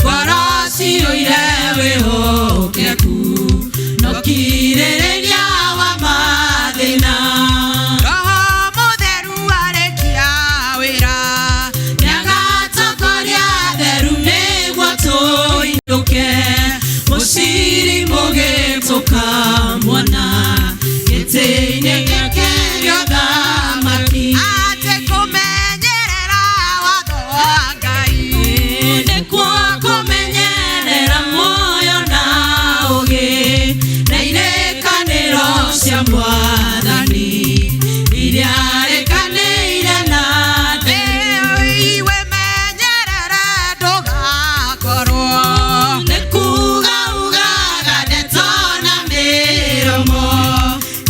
ngoro ciyũire wĩhokeku no kirĩrĩria wa mathĩna. Roho Mũtheru arĩkia wĩra nĩagatongoria theru nĩguo tũinũke mũciri mũgĩtũkamwona gĩtĩ-inĩ gĩake gĩa ũthamaki. Atĩ kũmenyerera watho wa Ngai nĩkuo kũmenyerera muoyo na ũgĩ na irĩkanĩro cia Mwathani iria rĩkanĩire na theru. Ĩ wĩmenyerere ndũgakorwo nĩ kuga ugaga ndeto na mĩromo,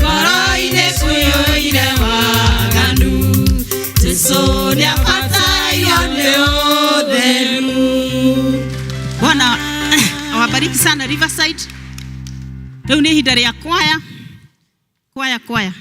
ngoro-inĩ kũiyũire waganu. Jesũ nĩabatairio nĩ ũtheru. Bwana awabariki sana Riverside. Rĩu nĩ ihinda rĩa kwaya, kwaya, kwaya.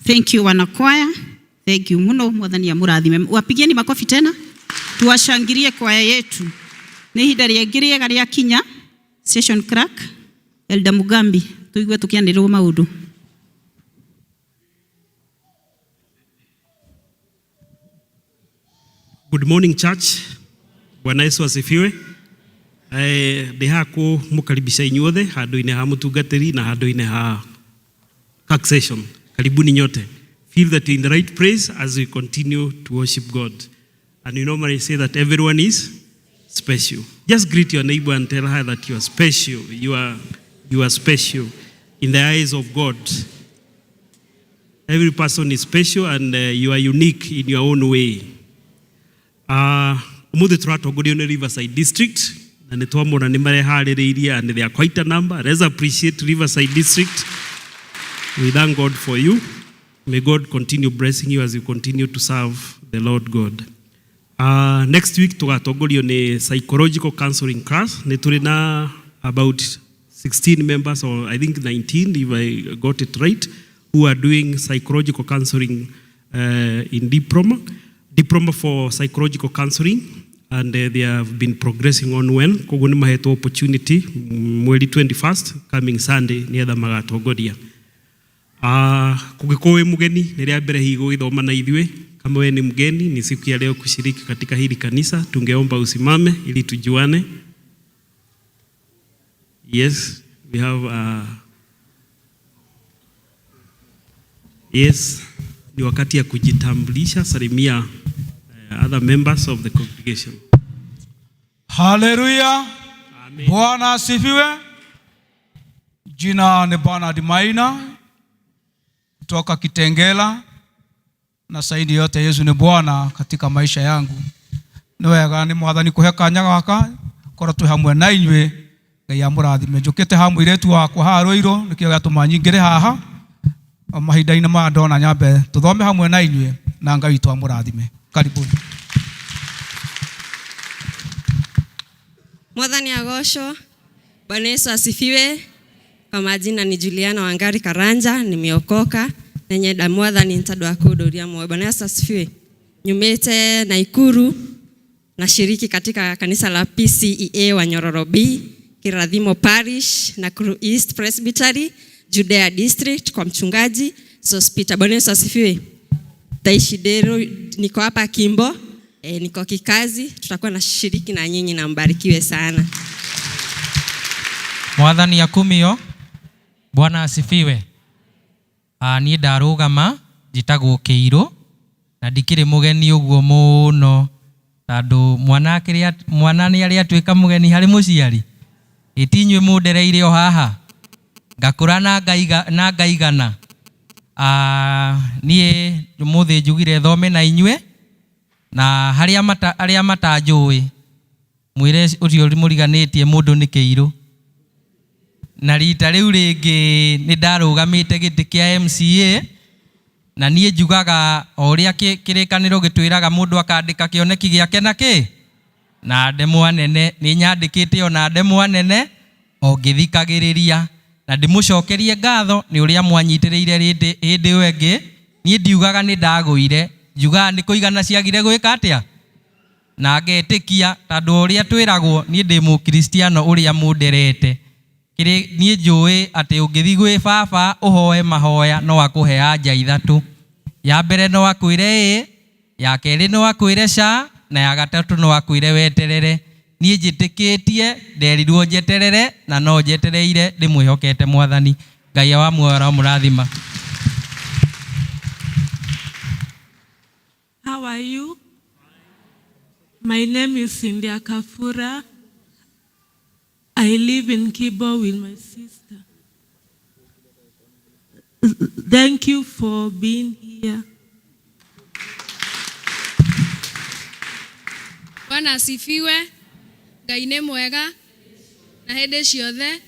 Thank you wanakwaya. Thank you muno, Mwathani amurathime. Wapigieni makofi tena. Tuwashangilie kwaya yetu. Nĩ ihinda rĩngĩ rĩega rĩa kinya. Session clerk Elda Mugambi, tuigue tukianĩrĩrwo maũndũ. Good morning church. Bwana Yesu asifiwe. Ndĩ haha kũmũkaribisha inyuothe handũ-inĩ ha mũtungatĩri na handũ-inĩ ha taxation. Karibuni nyote. Feel that you're in the right place as we continue to worship God. And we normally say that everyone is special. Just greet your neighbor and tell her that you are special. You are special in the eyes of God. Every person is special and you are unique in your own way. Umuthi tũratongorio nĩ Riverside District na nĩ twamona nĩ mareharĩrĩirie and they are quite a number. Let's appreciate Riverside District. We thank God for you. May God continue blessing you as you continue to serve the Lord God. Next week tugatongorio nĩ psychological counseling class. Nĩ tũrĩ na about 16 members, or I think 19 if I got it right, who are doing psychological counseling in diploma for psychological counseling, and they have been progressing on well. Koguo nĩ mahetwo opportunity mweri 21st coming Sunday nĩgetha magatongoria. Kũngĩkorwo wĩ mũgeni nĩ rĩa mbere hihi gũgĩthoma na ithuĩ, kama wewe ni mgeni ni siku ya leo kushiriki katika hili kanisa, tungeomba usimame ili tujuane. Yes, we have yes, ni wakati ya kujitambulisha. Salimia other members of the congregation. Haleluya. Bwana asifiwe. Jina ni Bernard Maina kutoka Kitengela, na saidi yote Yesu ni Bwana katika maisha yangu. Nĩ wega nĩ Mwathani kũhe kanya gaka korwo twĩ hamwe na inyuĩ. Ngai amũrathime. Njũkĩte haha mũirĩtu wakwa haha Rũirũ, nĩkĩo gĩatũma nyingĩre haha. O mahinda-inĩ maya ndona nyambe tũthome hamwe na inyuĩ, na Ngai witũ amũrathime. Karibuni. Mwathani agocwo. Bwana Yesu asifiwe. Kwa majina ni Juliana Wangari Karanja, nimeokoka na nyenda Mwathani nĩ tondũ wa kũndũria muoyo. Bwana Yesu asifiwe. Nyumĩte Naikuru, nashiriki katika kanisa la PCEA Wanyororo B, Kirathimo Parish, Nakuru East Presbytery, Judea District, kwa mchungaji Sospita. Bwana Yesu asifiwe. Taishi Dero, niko hapa Kimbo, niko kikazi, tutakuwa na shiriki na nyinyi na mbarikiwe sana. Mwathani akumio. Bwana asifiwe. Niĩ ndarũgama njĩtagwo Kĩirũ na ndikĩrĩ mũgeni ũguo mũno, tondũ mwana nĩ arĩ atuĩka mũgeni harĩ mũciari. Ĩti inyuĩ mũndereire o haha ngakũra na ngaigana. Niĩ ũmũthĩ njugire thome na inyuĩ, na arĩa matanjũĩ mwĩre ũcio mũriganĩtie mũndũ nĩ Kĩirũ. Na rita rĩu rĩngĩ nĩ ndarũgamĩte gĩtĩ kĩa MCA, na niĩ njugaga o ũrĩa kĩrĩkanĩro gĩtwĩraga mũndũ akandĩka kĩoneki gĩake na kĩ na ndemwa nene. Nĩ nyandĩkĩte ona ndemwa nene o ngĩthikagĩrĩria, na ndĩmũcokerie ngatho nĩ ũrĩa mwanyitĩrĩire hĩndĩ ĩyo ĩngĩ. Niĩ ndiugaga nĩ ndagũire, njugaga nĩ kũigana ciagire gwĩka atĩa, na ngetĩkia tondũ ũrĩa twĩragwo niĩ ndĩ mũkristiano ũrĩa mũnderete. Kĩrĩ niĩ njũĩ atĩ ũngĩthiĩ gwĩ baba ũhoe mahoya no akũhe anja ithatũ. Ya mbere no akwĩre ĩĩ, ya kerĩ no akwĩre ca, na ya gatatũ no akwĩre weterere. Niĩ njĩtĩkĩtie nderirwo njeterere na no njetereire ndĩmwĩhokete Mwathani. Ngai wa muoyo aromũrathima. How are you? My name is Cindy Akafura. I live in Kibo with my sister. Thank you for being here. Bwana asifiwe. Ngai nĩ mwega na hĩndĩ ciothe.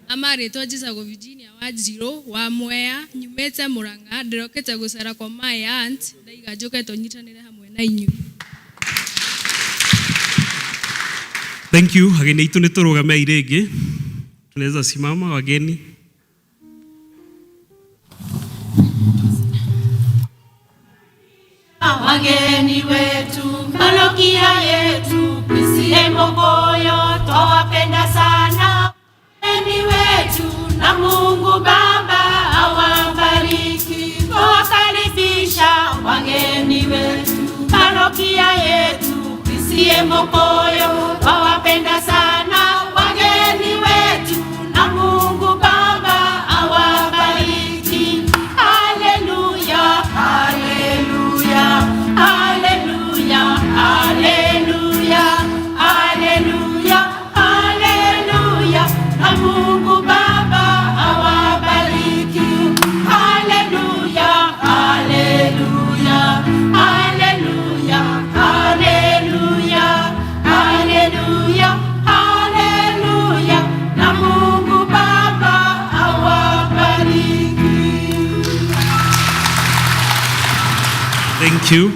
Amarĩtwo njĩtagwo Virginia Wanjirũ wa Mwea, nyumĩte Mũrang'a, ndĩrokĩte gũcera kwa my aunt, ndaiga njũke tũnyitanĩre hamwe na inyuĩ. Thank you. Ageni aitũ nĩ tũrũgame rĩngĩ. Tunaweza simama wageni. Wageni wetu, parokia yetu, PCEA Mokoyo, twawapenda sana. Wageni wetu, na Mungu Baba awabariki. Twawakaribisha wageni wetu, parokia yetu, PCEA Mokoyo, twawapenda sana. Wageni wetu, na Mungu Baba awabariki. Haleluya, haleluya, haleluya, haleluya, haleluya, haleluya. Na Mungu Baba awabariki. Haleluya, haleluya, haleluya, haleluya, haleluya, haleluya. Na Mungu Baba awabariki. Thank you.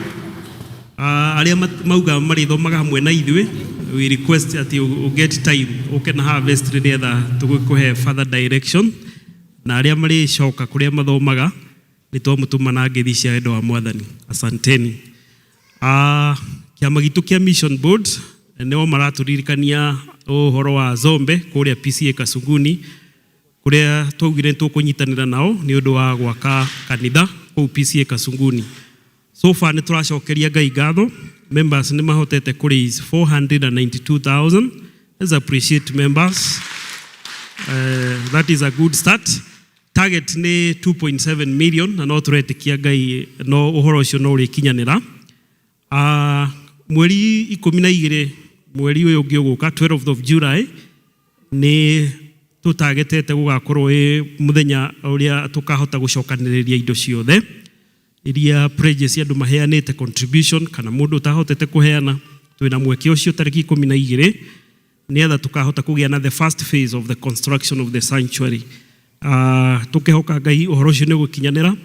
Arĩa mauga marĩthomaga hamwe na ithuĩ, we request atĩ ũ get time ũke na harvest nĩgetha tũgũkũhe further direction, na arĩa marĩcoka kũrĩa mathomaga nĩ twamũtũma na ngeithi cia wendo wa Mwathani. Asanteni. Kĩama gitũ kĩa Mission Board nĩo maratũririkania ũhoro wa Zombe kũrĩa PCEA Kasunguni, kũrĩa twaugire nĩ tũkũnyitanĩra nao nĩ ũndũ wa gwaka kanitha kũu PCEA Kasunguni. So far nĩ tũracokeria Ngai ngatho, members nĩ mahotete kũ raise 492,000. Let's appreciate members. That is a good start. Target nĩ 2.7 million na no tũretĩkia Ngai no ũhoro ũcio no ũrĩkinyanĩra. Mweri 12 mweri ũyũ ũngĩ ũgũka, 12th of July, nĩ tũtagetete gũgakorwo ĩ mũthenya ũrĩa tũkahota gũcokanĩrĩria indo ciothe iria pledges andũ maheanĩte, contribution, kana mũndũ ũtahotete kũheana, twĩna mweke ũcio tarĩki 12 nĩgetha tũkahota kũgĩa na the first phase of the construction of the sanctuary. Tũkehoka Ngai ũhoro ũcio nĩ ũgũkinyanĩra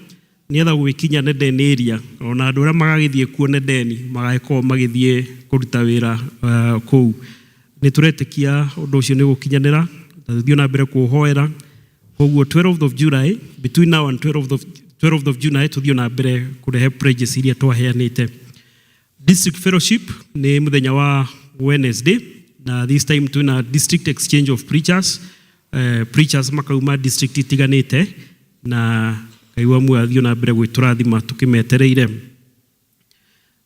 nĩgetha gũgĩkinya Nendeni area, ona andũ arĩa magagĩthiĩ kuo Nendeni magagĩkorwo magĩthiĩ kũruta wĩra kũu. Nĩ tũretĩkia ũndũ ũcio nĩ ũgũkinyanĩra na tũthiĩ na mbere kũũhoera. Koguo 12th of July, between now and 12th of July, tũthiĩ na mbere kũrehe pledges iria twaheanĩte. District fellowship nĩ mũthenya wa Wednesday, na this time twĩna district exchange of preachers, preachers makauma district itiganĩte, na Ngai wa muoyo athiĩ na mbere gwĩtũrathima tũkĩmetereire.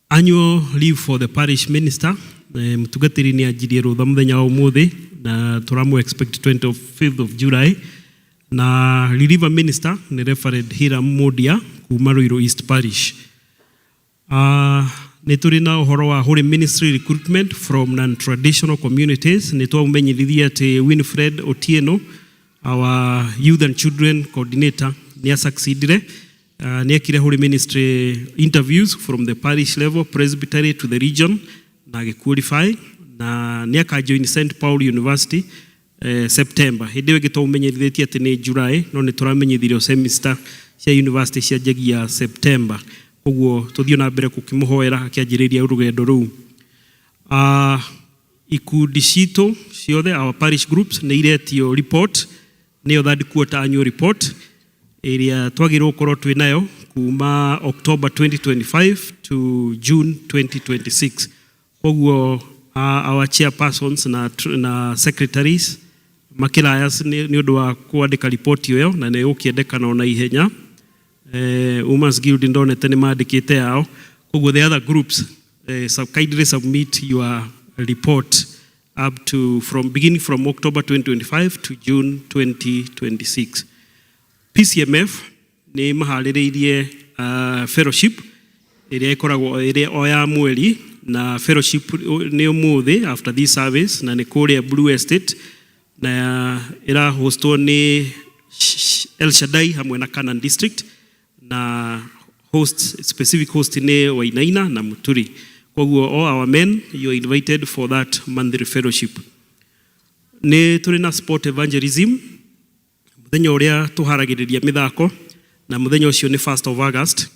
Annual leave for the parish minister, mũtungatĩri nĩ anjirie rũtha mũthenya wa ũmũthĩ na tũramũ expect 25th of July, na reliever minister nĩ Reverend Hiram Mudia kuma Ruiru East Parish. Nĩ tũrĩ na ũhoro wa Holy Ministry recruitment from non-traditional communities. Nĩ twamenyithirie atĩ Winfred Otieno, our youth and children coordinator, nĩ asucceedire. Nĩ ekire Holy Ministry interviews from the parish level, presbytery to the region, na agĩqualify, na nĩ akajoin St Paul University September. Hĩndĩ ĩyo ĩngĩ twaũmenyithĩtie atĩ nĩ July, no nĩ tũramenyithirio semester cia university cianjagia September, koguo tũthiĩ na mbere gũkĩmũhoera akĩanjĩrĩria rũgendo rũu. Ikundi citũ ciothe, our parish groups, nĩ iretio report, nĩyo third quarter annual report ĩrĩa twagĩrĩirwo gũkorwo twĩ nayo kuma October 2025 to June 2026. Koguo our chairpersons na secretaries makĩraya nĩ ũndũ wa kwandĩka ripoti ĩyo, na nĩ ĩgũkĩendekana ona ihenya. Women's Guild ndonete nĩ mandĩkĩte yao, koguo the other groups, so kindly submit your report up to from beginning from October 2025 to June 2026. PCMF nĩ maharĩrĩirie fellowship ĩrĩa ĩkoragwo ĩrĩ o ya mweri, na fellowship nĩ ũmũthĩ after this service, na nĩ kũrĩa Blue Estate, na ĩrahostwo nĩ El Shaddai hamwe na Canaan District, na host, specific host nĩ Wainaina na Muturi. Koguo all our men, you are invited for that monthly fellowship. Nĩ tũrĩ na sport evangelism mũthenya ũrĩa tũharagĩrĩria mĩthako, na mũthenya ũcio nĩ 1st of August.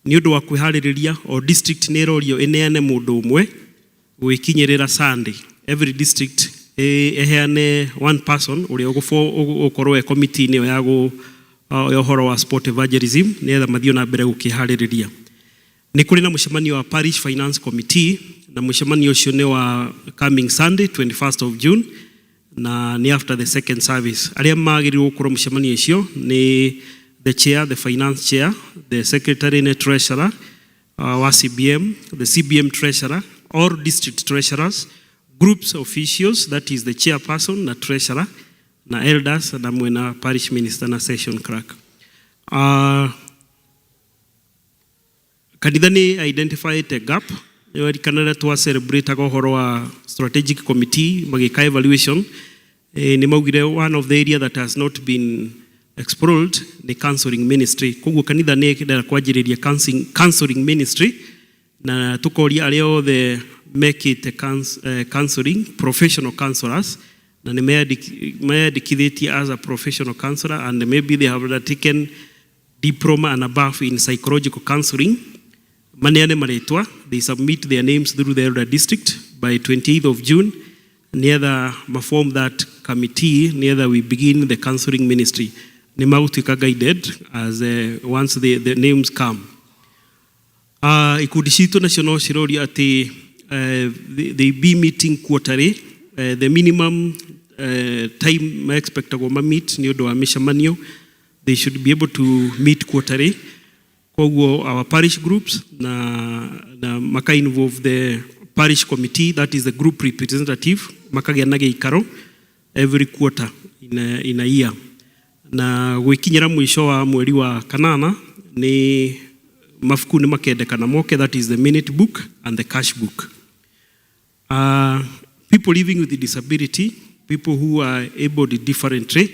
Nĩ ũndũ wa kwĩharĩrĩria, o district nĩ ĩrorio ĩneane mũndũ ũmwe gwĩkinyĩrĩra Sunday. Every district ĩheane one person ũrĩa ũgũkorwo e committee-inĩ ĩyo ya ũhoro wa sport evangelism nĩgetha mathiĩ na mbere gũkĩharĩrĩria. Nĩ kũrĩ na mũcemanio wa Parish Finance Committee na mũcemanio ũcio nĩ wa coming Sunday 21st of June na nĩ after the second service. Arĩa magĩrĩirwo gũkorwo mũcemanio ũcio nĩ the chair, the finance chair, the secretary na treasurer wa CBM, the CBM treasurer, all district treasurers, groups officials, that is the chairperson na treasurer, na elders na mwena parish minister na session clerk. Kanitha nĩ identified a gap kana rĩrĩa twa celebrate ũhoro wa strategic committee magĩka evaluation, nĩ maugire one of the area that has not been explored nĩ counseling ministry. Koguo kanitha nĩ ĩrenda kwanjĩrĩria counseling ministry na tũkoria arĩa othe mekĩte counseling, professional counselors, na nĩ meyandĩkithĩtie as a professional counselor and maybe they have taken diploma and above in psychological counseling, maneane marĩtwa. They submit their names through the elder district by 28th of June nĩgetha maform that committee, nĩgetha we begin the counseling ministry. Nĩ magũtuĩka guided as once the names come. Ikundi citũ nacio no ciroria atĩ they be meeting quarterly. The minimum time expectagwo ma meet nĩ ũndũ wa mĩcemanio, they should be able to meet quarterly. Koguo our parish groups na maka involve the parish committee, that is the group representative, makagĩa na gĩikaro every quarter in a year. Na gwĩkinyĩra mũico wa mweri wa kanana nĩ mabuku nĩ makendekana moke, that is the minute book and the cash book. People living with disability, people who are able differently,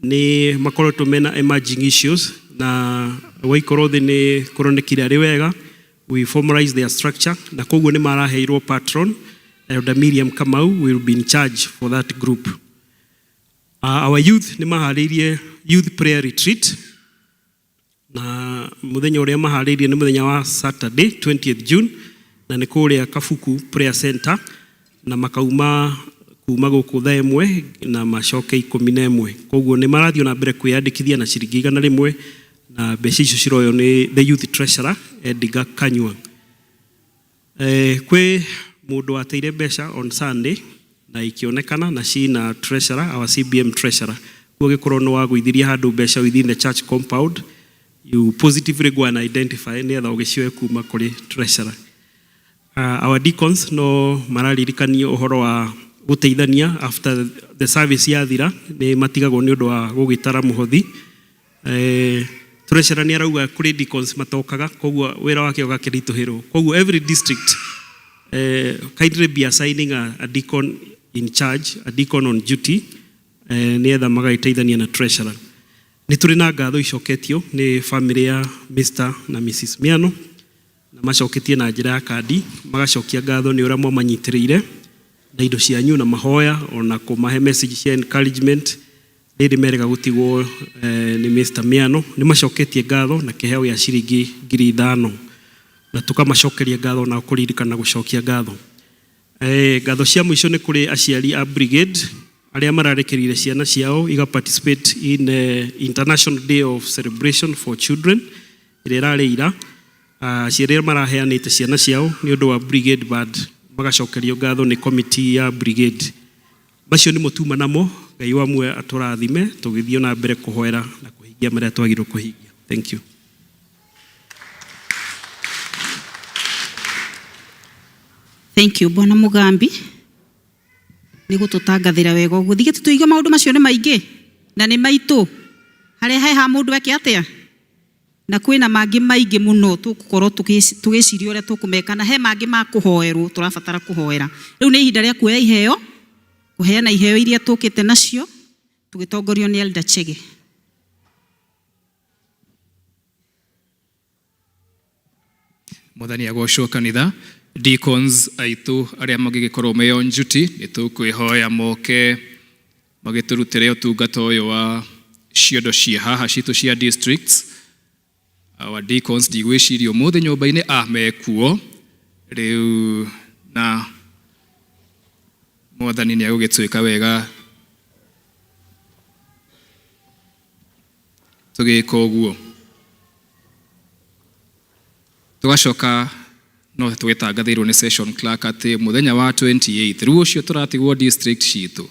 nĩ makoretwo mena emerging issues na waikorwo thĩ nĩ kũronekire arĩ wega we formalize their structure, na koguo nĩ maraheirwo patron. Elder Miriam Kamau will be in charge for that group. Our youth nĩ maharĩirie youth prayer retreat, na mũthenya ũrĩa maharĩirie nĩ mũthenya wa Saturday 20th June, na nĩ kũrĩa Kabuku Prayer Center, na makauma kuma gũkũ thaa 1 na macoke 11. Koguo nĩ marathiĩ na mbere kwĩyandĩkithia na ciringi 100, na mbeca icio ciroywo nĩ the youth treasurer Edgar Kanyua. Kwĩ mũndũ wateire mbeca on Sunday na ikĩonekana na cina treasurer, our CBM treasurer. Kuo gĩkorwo nĩ wagũithirie handũ mbeca within the church compound, you positively go and identify nĩgetha ũgĩcioe kuma kũrĩ treasurer. Our deacons no mararirikanio ũhoro wa gũteithania after the service yathira, nĩ matigagwo nĩ ũndũ wa gũgĩtara mũhothi. Treasurer nĩ arauga kũrĩ deacons matokaga, koguo wĩra wake ũgakĩritũhĩrwo. Koguo every district, kindly be assigning a deacon in charge, a deacon on duty, nĩgetha magagĩteithania na treasurer. Nĩ tũrĩ na ngatho icoketio nĩ family ya Mr na Mrs Miano, na macoketie na njĩra ya kandi, magacokia ngatho nĩ ũrĩa mwamanyitĩrĩire na indo cianyu na mahoya ona kũmahe message cia encouragement rĩrĩ merega gũtigwo nĩ Mr Miano. Nĩ macoketie ngatho na kĩheo gĩa ciringi 5,000, na tũkamacokeria ngatho na kũririkana gũcokia ngatho. Ngatho cia mũico nĩ kũrĩ aciari a brigade arĩa mararekereire ciana ciao iga participate in International Day of Celebration for Children ĩrĩa ĩrarĩ ira. Aciari arĩa maraheanĩte ciana ciao nĩ ũndũ wa brigade band magacokerio ngatho nĩ committee ya brigade. Macio nĩmo tuma namo. Ngai wa muoyo atũrathime tũgĩthiĩ na mbere kũhoera na kũhingia marĩa twagĩrĩirwo kũhingia. Thank you. Thank you, Bwana Mugambi, nĩ gũtũtangathĩra wega ũguo. Thigĩ tũtũiga maũndũ macio nĩ maingĩ na nĩ maitũ harĩa he ha mũndũ eke atĩa, na kwĩna mangĩ maingĩ mũno tũgũkorwo tũgĩciria ũrĩa tũkũmeka, na he mangĩ ma kũhoerwo tũrabatara kũhoera. Rĩu nĩ ihinda rĩa kuoya iheo, kũheana iheo iria tũkĩte nacio tũgĩtongorio nĩ Elder Chege. Mwathani agocwo. Kanitha, deacons aitũ arĩa mangĩgĩkorwo me on duty, nĩ tũkwĩhoya moke magĩtũrutĩre ũtungata ũyũ wa ciondo cia haha citũ cia districts. Our deacons, ndigwĩciria ũmũthĩ nyũmba-inĩ a mekuo rĩu, na Mwathani nĩ agũgĩtwĩka wega tũgĩka ũguo. Tũgacoka no tũgĩtangathĩirwo nĩ session clerk atĩ mũthenya wa 28 rĩu ũcio tũratigwo district citũ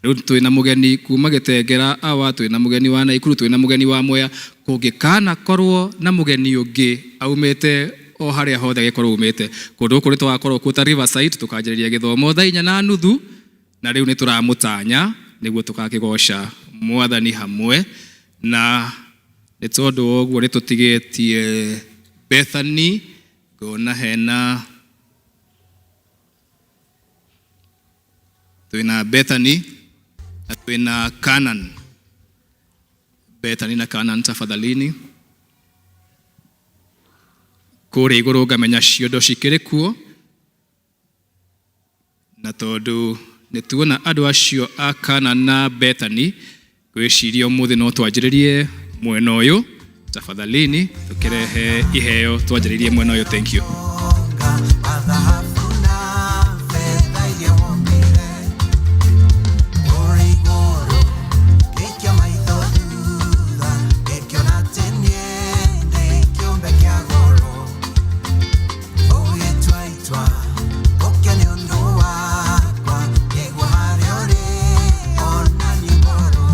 rĩu twĩna mũgeni kuma Gĩtengera awa, twĩna mũgeni wa Naikuru, twĩna mũgeni wa Mwea. Kũngĩkana korwo na mũgeni ũngĩ aumĩte o harĩa hothe agĩkorwo umĩte kũndũ gũkũ, nĩ tũgakorwo kuo ta Riverside, tũkanjĩrĩria gĩthomo thaa 4:30, na rĩu nĩ tũramũtanya nĩguo tũgakĩgoca mwathani hamwe. Na nĩ tondũ wa ũguo nĩ tũtigĩtie Bethany, ngona hena twĩna Bethany na twĩna Canaan. Bethany na Canaan, tafadhalini kũrĩa igũrũ, ngamenya ciondo cikĩrĩ kuo, na tondũ nĩ tuona andũ acio a Canaan na Bethany, ngwĩciria ũmũthĩ no twanjĩrĩrie mwena ũyũ. Tafadhalini tũkĩrehe iheo, twanjĩrĩrie mwena ũyũ. Thank you. Thahabu na fedha iria wombire ũrĩ igũrũ, ngĩikia maitho thutha, ngĩkĩona atĩ niĩ ndĩ kĩũmbe kĩa goro. Ũgĩtua itua ũke nĩ ũndũ wakwa, ngĩigua harĩa ũrĩ ona niĩ ngorwo.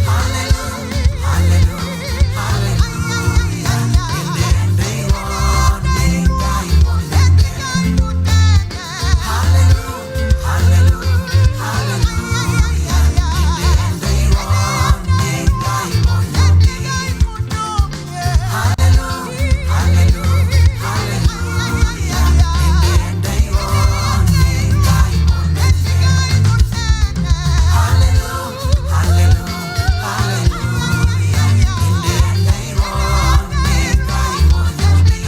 Hallelujah, hallelujah, hallelujah, nĩndĩrendeirwo nĩ Ngai mũnene. Hallelujah, hallelujah, hallelujah, nĩndĩrendeirwo nĩ Ngai mũnene. Hallelujah, hallelujah, hallelujah, nĩndĩrendeirwo nĩ Ngai mũnene. Hallelujah, hallelujah, hallelujah, nĩndĩrendeirwo nĩ Ngai mũnene.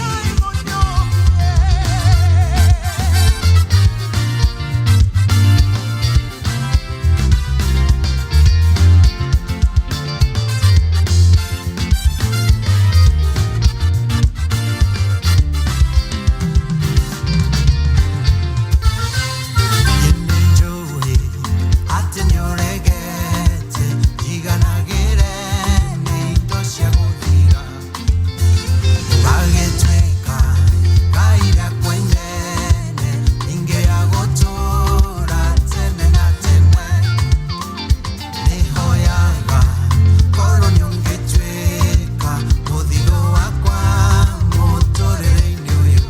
Nĩnjũĩ atĩ nĩũregete njiganagĩre nĩ indo cia gũthira, ũgagĩtuĩka ngai rĩakwa inene, ningĩ ya gũtũũra tene na tene. Nĩhoyaga korwo nĩũngĩtuĩka mũthithũ wakwa mũtũrĩre-inĩ ũyũ,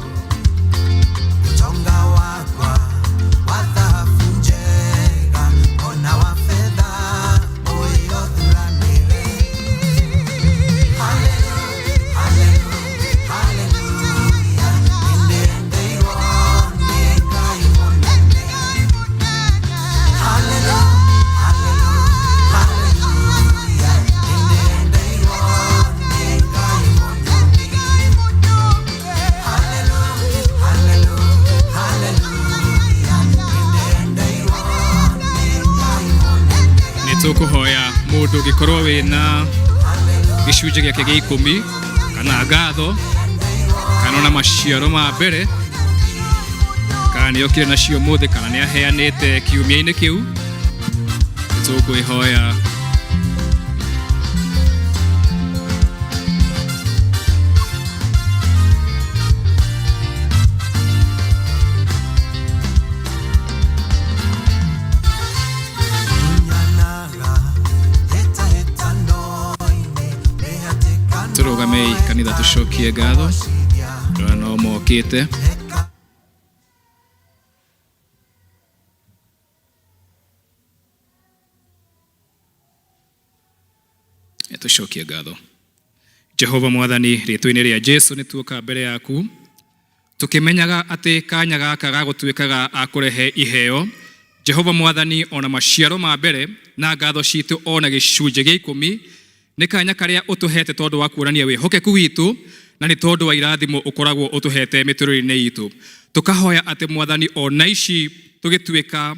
ũtonga wakwa wa thahabu njega ona wa fedha ũyũ thuranĩre. Hallelujah, hallelujah, hallelujah, nĩndĩrendeirwo nĩ Ngai mũnene. Hallelujah, hallelujah, hallelujah, nĩndĩrendeirwo nĩ Ngai mũnene. Hallelujah, hallelujah, hallelujah, nĩndĩrendeirwo nĩ Ngai mũnene. Nĩ tũkũhoya mũndũ ũngĩkorwo wĩna gĩcunjĩ gĩake gĩa 10 kana ngatho kana ona maciaro ma mbere, kana nĩ okire nacio mũthĩ, kana nĩ aheanĩte kiumia-inĩ kĩu, nĩ tũkwĩhoya. Tunyanaga hĩtahĩtano-inĩ, mĩhatĩkano. Tũrũgamei kanitha, tũcokie ngatho ndona no mokĩte. Tũcokie ngatho. Jehova Mwathani, rĩtwa-inĩ rĩa Jesu nĩ tuoka mbere yaku tũkĩmenyaga atĩ kanya gaka gagũtuĩkaga a kũrehe iheo, Jehova Mwathani, ona maciaro ma mbere na ngatho citũ ona gĩcunjĩ gĩa 10, nĩ kanya karĩa ũtũhete tondũ wa kuonania wĩhokeku witũ na nĩ tondũ wa irathimo ũkoragwo ũtũhete mĩtũrĩre-inĩ itũ. Tũkahoya atĩ Mwathani, ona ici tũgĩtuĩka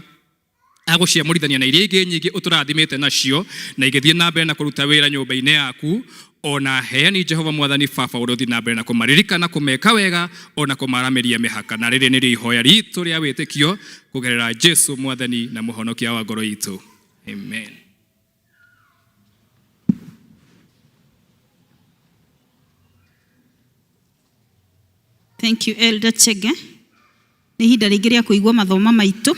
agũciamũrithania na iria ingĩ nyingĩ ũtũrathimĩte nacio na igĩthiĩ na mbere na kũruta wĩra nyũmba-inĩ yaku, ona heani, Jehova Mwathani Baba, ũrĩa ũthiĩ na mbere na kũmaririkana, kũmeka wega ona kũmaramĩria mĩhaka. Na rĩrĩ nĩrĩo ihoya ritũ rĩa wĩtĩkio kũgerera Jesu, Mwathani na Mũhonokia wa ngoro itũ, amen. Thank you Elder Chege. Nĩ ihinda rĩngĩ rĩa kũigua mathomo maitũ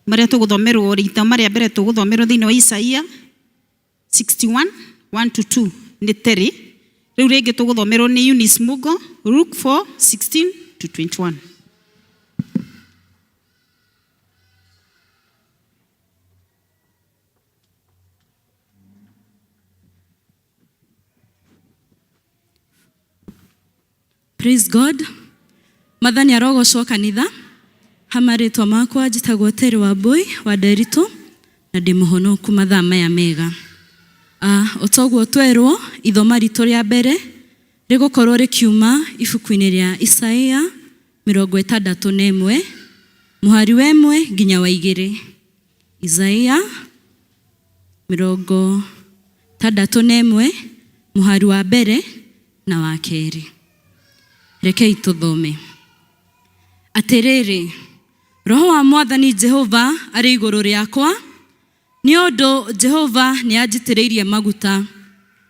marĩa tũgũthomerwo rita marĩa mbere tũgũthomerwo thĩinĩ wa Isaia 61 1 to 2 nĩ Terry. Rĩu rĩngĩ tũgũthomerwo nĩ Eunice Mugo Luke 4 16 to 21. Praise God. Mwathani arogocwo kanitha. Ha marĩtwa makwa njĩtagwo Terry Wambui wa Nderitu na ndĩ mũhonoku mathaa maya mega. Uh, o toguo twerwo ithoma ritũ rĩa mbere rĩgũkorwo rĩkiuma ibuku-inĩ rĩa Isaia 61 mũhari wa ĩmwe nginya wa igĩrĩ. Isaia 61 mũhari wa mbere na wa kerĩ. Rekei tũthome. Atĩrĩrĩ, Roho wa Mwathani Jehova arĩ igũrũ rĩakwa, nĩ ũndũ Jehova nĩanjitĩrĩirie maguta.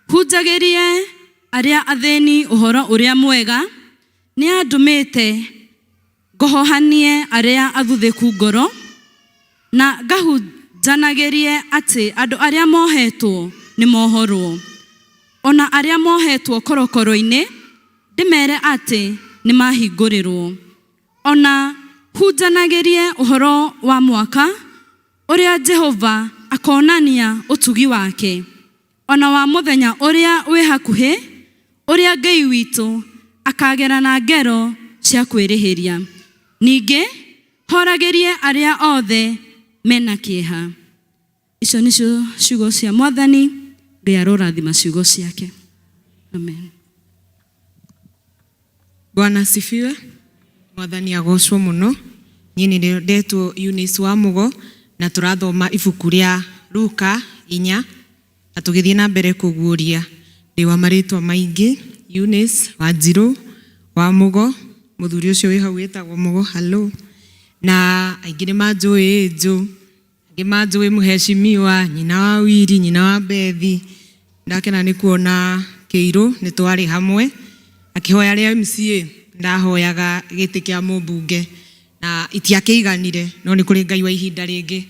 Hunjagĩrie arĩa athĩni ũhoro ũrĩa mwega, nĩandũmĩte ngohohanie arĩa athuthĩku ngoro, na ngahunjanagĩrie atĩ andũ arĩa mohetwo nĩ mohorwo, o na arĩa mohetwo korokoro-inĩ ndĩmere atĩ nĩ mahingũrĩrwo, o na hunjanagĩrie ũhoro wa mwaka ũrĩa Jehova akonania ũtugi wake, o na wa mũthenya ũrĩa wĩ hakuhĩ, ũrĩa Ngai witũ akagerana ngero cia kwĩrĩhĩria. Ningĩ horagĩrie arĩa othe me na kĩeha. Icio nĩcio ciugo cia Mwathani. Ngai arorathima ciugo ciake. Amen. Bwana asifiwe. Mwathani agocwo mũno. Niĩ nĩ ndetwo Eunice wa Mũgo na tũrathoma ibuku rĩa Luka inya na tũgĩthiĩ na mbere kũguũria ndĩ wa marĩtwa maingĩ Eunice Wanjirũ wa Mũgo mũthuri ũcio wĩ hau wĩtagwo Mũgo hello na aingĩ nĩ manjũĩ Njũ angĩ manjũĩ mũheshimiwa nyina wa Wiri nyina wa Bethi ndakena nĩ kuona Kĩirũ nĩ twarĩ hamwe akĩhoya rĩa MCA ndahoyaga gĩtĩ kĩa mũmbunge na itiakĩiganire no nĩ kũrĩ Ngai wa ihinda rĩngĩ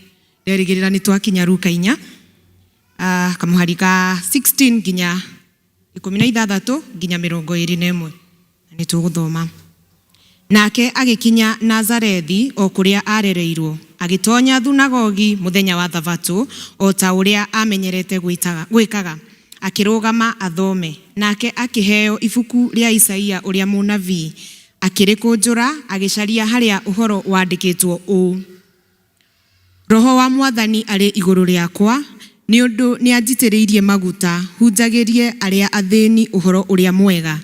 nderĩgĩrĩra nĩ twakinya Luka inya kamũhari ka 16 nginya 16 nginya 21 na nĩ tũgũthoma. Nake agĩkinya Nazarethi o kũrĩa aarereirwo, agĩtonya thunagogi mũthenya wa thabatũ o ta ũrĩa aamenyerete gwĩkaga, akĩrũgama athome. Nake akĩheo ibuku rĩa Isaia ũrĩa mũnabii, akĩrĩkũnjũra, agĩcaria harĩa ũhoro wandĩkĩtwo ũũ, Roho wa Mwathani arĩ igũrũ rĩakwa, nĩ ũndũ nĩanjitĩrĩirie maguta hunjagĩrie arĩa athĩni ũhoro ũrĩa mwega,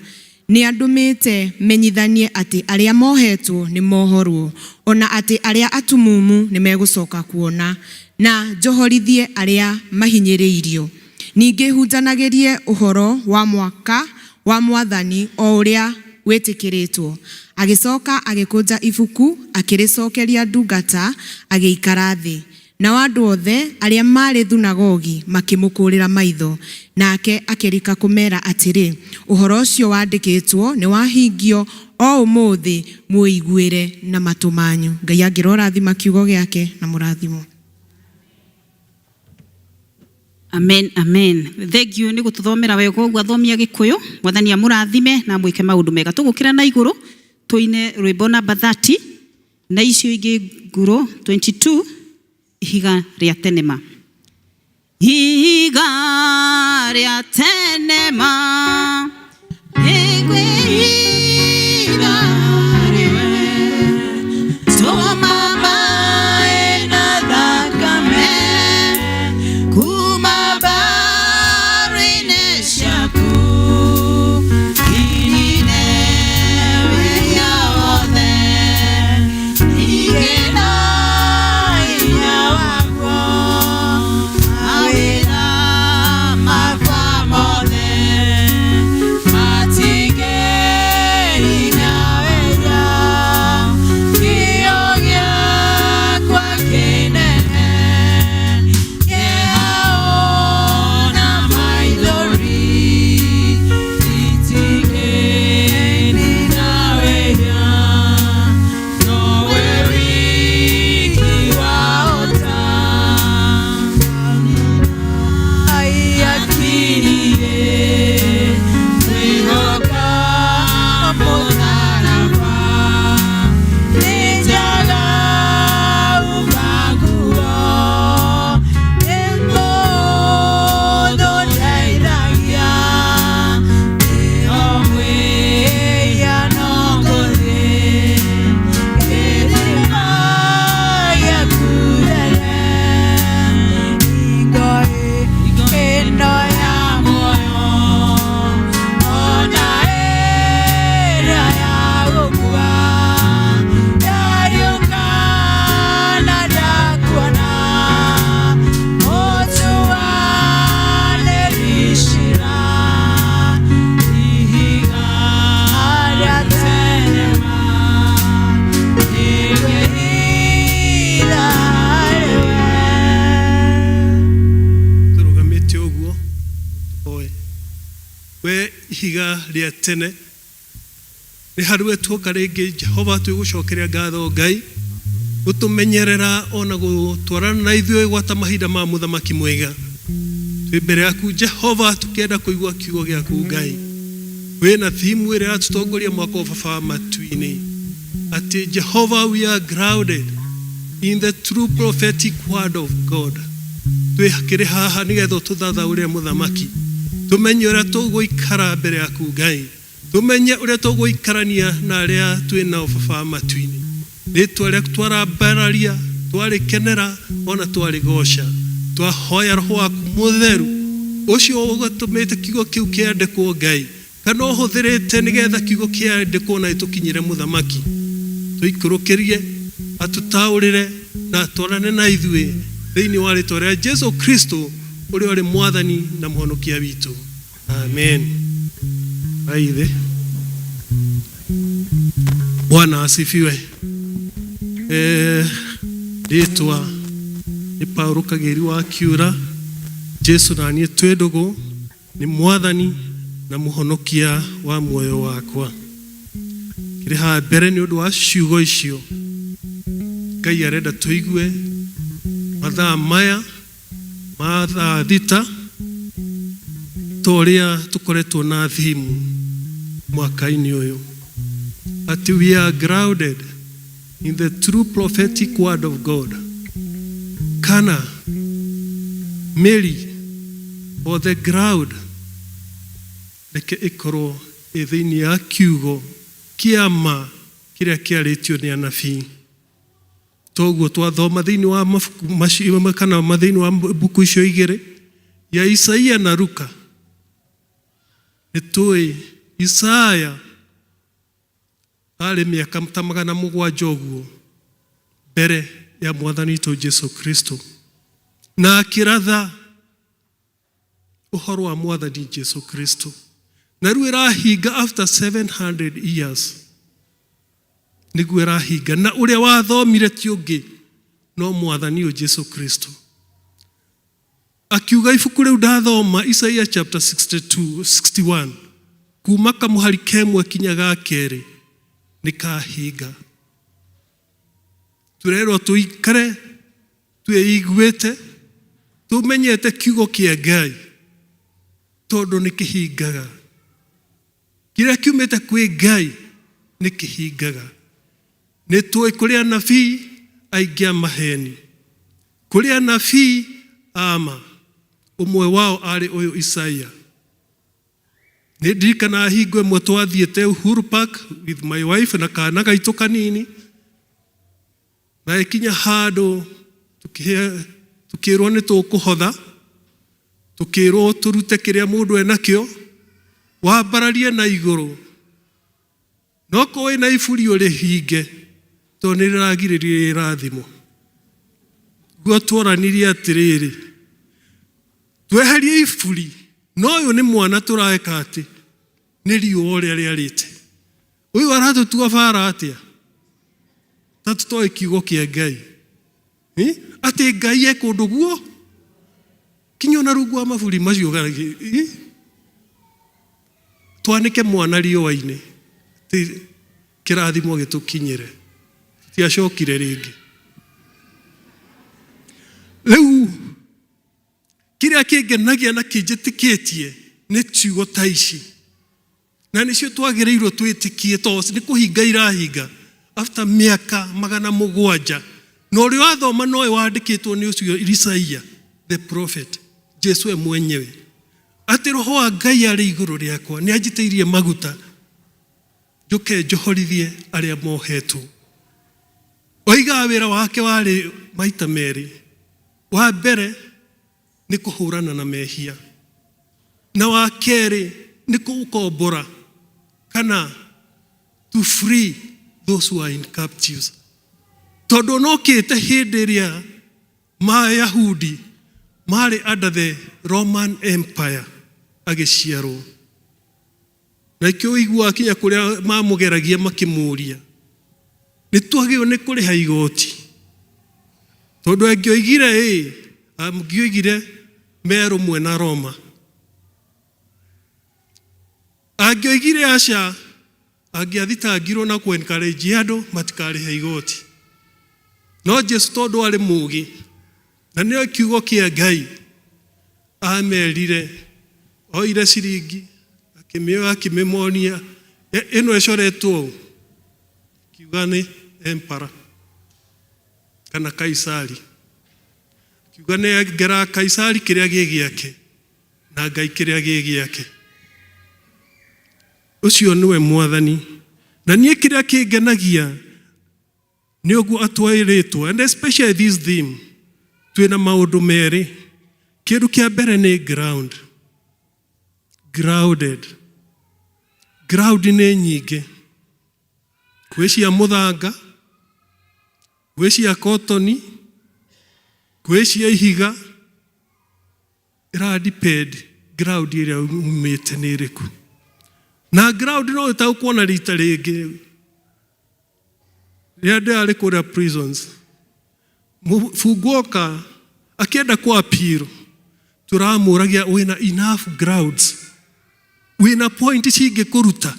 nĩandũmĩte menyithanie atĩ arĩa mohetwo nĩmohorwo, o na atĩ arĩa atumumu nĩmegũcoka kuona, na njohorithie arĩa mahinyĩrĩirio, ningĩ hunjanagĩrie ũhoro wa mwaka wa Mwathani o ũrĩa wĩtĩkĩrĩtwo. Agĩcoka agĩkũnja ibuku, akĩrĩcokeria ndungata, agĩikara thĩ. Nao andũ othe arĩa maarĩ thunagogi makĩmũkũũrĩra maitho. Nake akĩrika kũmera atĩrĩ, Ũhoro ũcio wandĩkĩtwo nĩwahingio o ũmũthĩ mwĩiguĩre na matũ manyu. Ngai angĩrorathima kiugo gĩake na mũrathimwo. Amen, amen. Thank you nĩ gũtũthomera wega ũguo athomi a Gĩkũyũ. Mwathani amũrathime na amwĩke maũndũ mega. Tũgũkĩra na igũrũ tũine rwĩmbo namba 30 na icio ingĩ ngurũ 22 ihiga rĩa tene ma. Ihiga rĩa tene ma nĩngwĩhitha harĩwe tũma maĩ na thakame kuma mbaru-inĩ ciaku inine wĩhia wothe ningĩ na hinya waguo mawĩra makwa mothe. Ihiga rĩa tene. Nĩ harĩwe tuoka rĩngĩ Jehova, twĩgũcokeria ngatho Ngai gũtũmenyerera ona gũtwarana na ithuĩ gwata mahinda ma mũthamaki mwega. Twĩ mbere yaku Jehova, tũkĩenda kũigua kiugo gĩaku Ngai. Wĩna thimu ĩrĩa yatũtongoria mwaka wa baba wa matu-inĩ, atĩ Jehova, we are grounded in the true prophetic word of God. Twĩkĩrĩ haha nĩgetha ũtũthathaũrĩre mũthamaki, tũmenye ũrĩa tũgũikara mbere yaku Ngai, tũmenye ũrĩa tũgũikarania na arĩa twĩ nao baba wa matu-inĩ. Rĩtwa rĩaku twarambararia, twarĩkenera ona twarĩgoca. Twahoya roho waku mũtheru ũcio ũgatũmĩte kiugo kĩu kĩandĩkwo Ngai, kana ũhũthĩrĩte nĩgetha kiugo kĩandĩkwo na gĩtũkinyĩre mũthamaki, tũikũrũkĩrie, atũtaũrĩre na atwarane na ithuĩ thĩinĩ wa rĩtwa rĩa Jesu Kristo ũrĩa ũrĩ mwathani na mũhonokia witũ. Amen. Aithe. Bwana asifiwe. Rĩtwa nĩ Paulo Kagĩri wa Kiura. Jesu na niĩ twĩ ndũgũ, nĩ mwathani na mũhonokia wa muoyo wakwa. Kĩrĩ haha mbere nĩ ũndũ wa ciugo icio Ngai arenda tũigue mathaa maya ma thaa thita, ta ũrĩa tũkoretwo na thimu mwaka-inĩ ũyũ, atĩ we are grounded in the true prophetic word of God, kana mĩri or the ground reke ĩkorwo ĩ thĩinĩ ya kiugo kĩa ma kĩrĩa kĩarĩtio nĩ anabii. Toguo twathoma thĩinĩ wa mabuku macio kana thĩinĩ wa mbuku icio igĩrĩ ya Isaia na Luka, nĩ tũĩ Isaya arĩ mĩaka ta 700 ũguo mbere ya mwathani witũ Jesu Kristo, na akĩratha ũhoro wa mwathani Jesu Kristo, na rĩu ĩrahinga after 700 years nĩguo ĩrahinga, na ũrĩa wathomire ti ũngĩ no mwathani ũyũ Jesu Kristo. Akiuga ibuku rĩu ndathoma Isaiah chapter 62, 61 kuma kamũhari kemwe kinya ga kerĩ nĩ kahinga. Tũrerwo tũikare twĩiguĩte, tũmenyete kiugo kĩa Ngai, tondũ nĩ kĩhingaga. Kĩrĩa kiumĩte kwĩ Ngai nĩ kĩhingaga. Nĩ tũĩ kũrĩ anabii aingĩ a maheni, kũrĩ anabii a ma. Ũmwe wao arĩ ũyũ Isaia. Nĩ ndirikanaga hingo ĩmwe twathiĩte Uhuru Park with my wife na kana gaitũ kanini, na ĩkinya handũ tukĩrwo nĩ tũkũhotha, tukĩrwo tũrute kĩrĩa mũndũ enakĩo wambararie na igũrũ, no ko wĩna iburi ũrĩhinge tondũ nĩ rĩragirĩrĩria irathimo. Guo tworanirie atĩrĩrĩ, tweherie iburi, no ũyũ nĩ mwana tũraeka atĩ nĩ riũa ũrĩa rĩarĩte. Ũyũ aratũtua bara atĩa ta tũtoĩ kiugo kĩa Ngai, atĩ Ngai e kũndũ guo kinya ona rungu wa maburi macio, twanĩke mwana riũa-inĩ kĩrathimo gĩtũkinyĩre. Tiacokire rĩngĩ. Rĩu kĩrĩa kĩngenagia na kĩnjĩtĩkĩtie nĩ ciugo ta ici, na nĩcio twagĩrĩirwo twĩtĩkie, tondũ nĩ kũhinga irahinga after mĩaka 700, na ũrĩa wathoma nowe wandĩkĩtwo nĩ ũcio Isaia the prophet, Jesu we mwenyewe, atĩ roho wa Ngai arĩ igũrũ rĩakwa, nĩ anjitĩirie maguta njũke njohorithie arĩa mohetwo. Oigaga wĩra wake warĩ maita merĩ. Wa mbere nĩ kũhũrana na mehia, na wa kerĩ nĩ gũkombora kana to free those who are in captives, tondũ onokĩte hĩndĩ ĩrĩa Mayahudi marĩ under the Roman Empire agĩciarwo, na ikĩo ũiguaga kinya kũrĩa mamũgeragia makĩmũria, nĩ twagĩrĩirwo nĩ kũrĩha igoti, tondũ angĩoigire ĩ angĩoigire me rũmwe na Roma. Angĩoigire aca, angĩathitangirwo na kũ encourage andũ matikarĩhe igoti. No Jesu tondũ arĩ mũũgĩ na nĩoĩ kiugo kĩa Ngai, amerire oire ciringi akĩmĩoya akĩmĩmonia ĩno ĩcoretwo ũũ, akiuga nĩ emperor kana Kaisari. Akiuga nengera Kaisari kĩrĩa gĩ gĩake na Ngai kĩrĩa gĩ gĩake. Ũcio nĩwe Mwathani. Na niĩ kĩrĩa kĩngenagia nĩ ũguo atwaĩrĩtwo, and especially this theme, twĩna maũndũ merĩ. Kĩndũ kĩa mbere nĩ ground. Grounded. Ground nĩ nyingĩ. Kwĩ cia mũthanga, kwĩ cia kotoni, kwĩ cia ihiga, ĩra depend ground ĩrĩa umĩte nĩ ĩrĩkũ. Na ground no ĩtaũkwo na rita rĩngĩ. Rĩrĩa ndĩrarĩ kũrĩa prisons, mũbungwa oka akĩenda kũ appeal, tũramũragia wĩna enough grounds, wĩna point cingĩkũruta,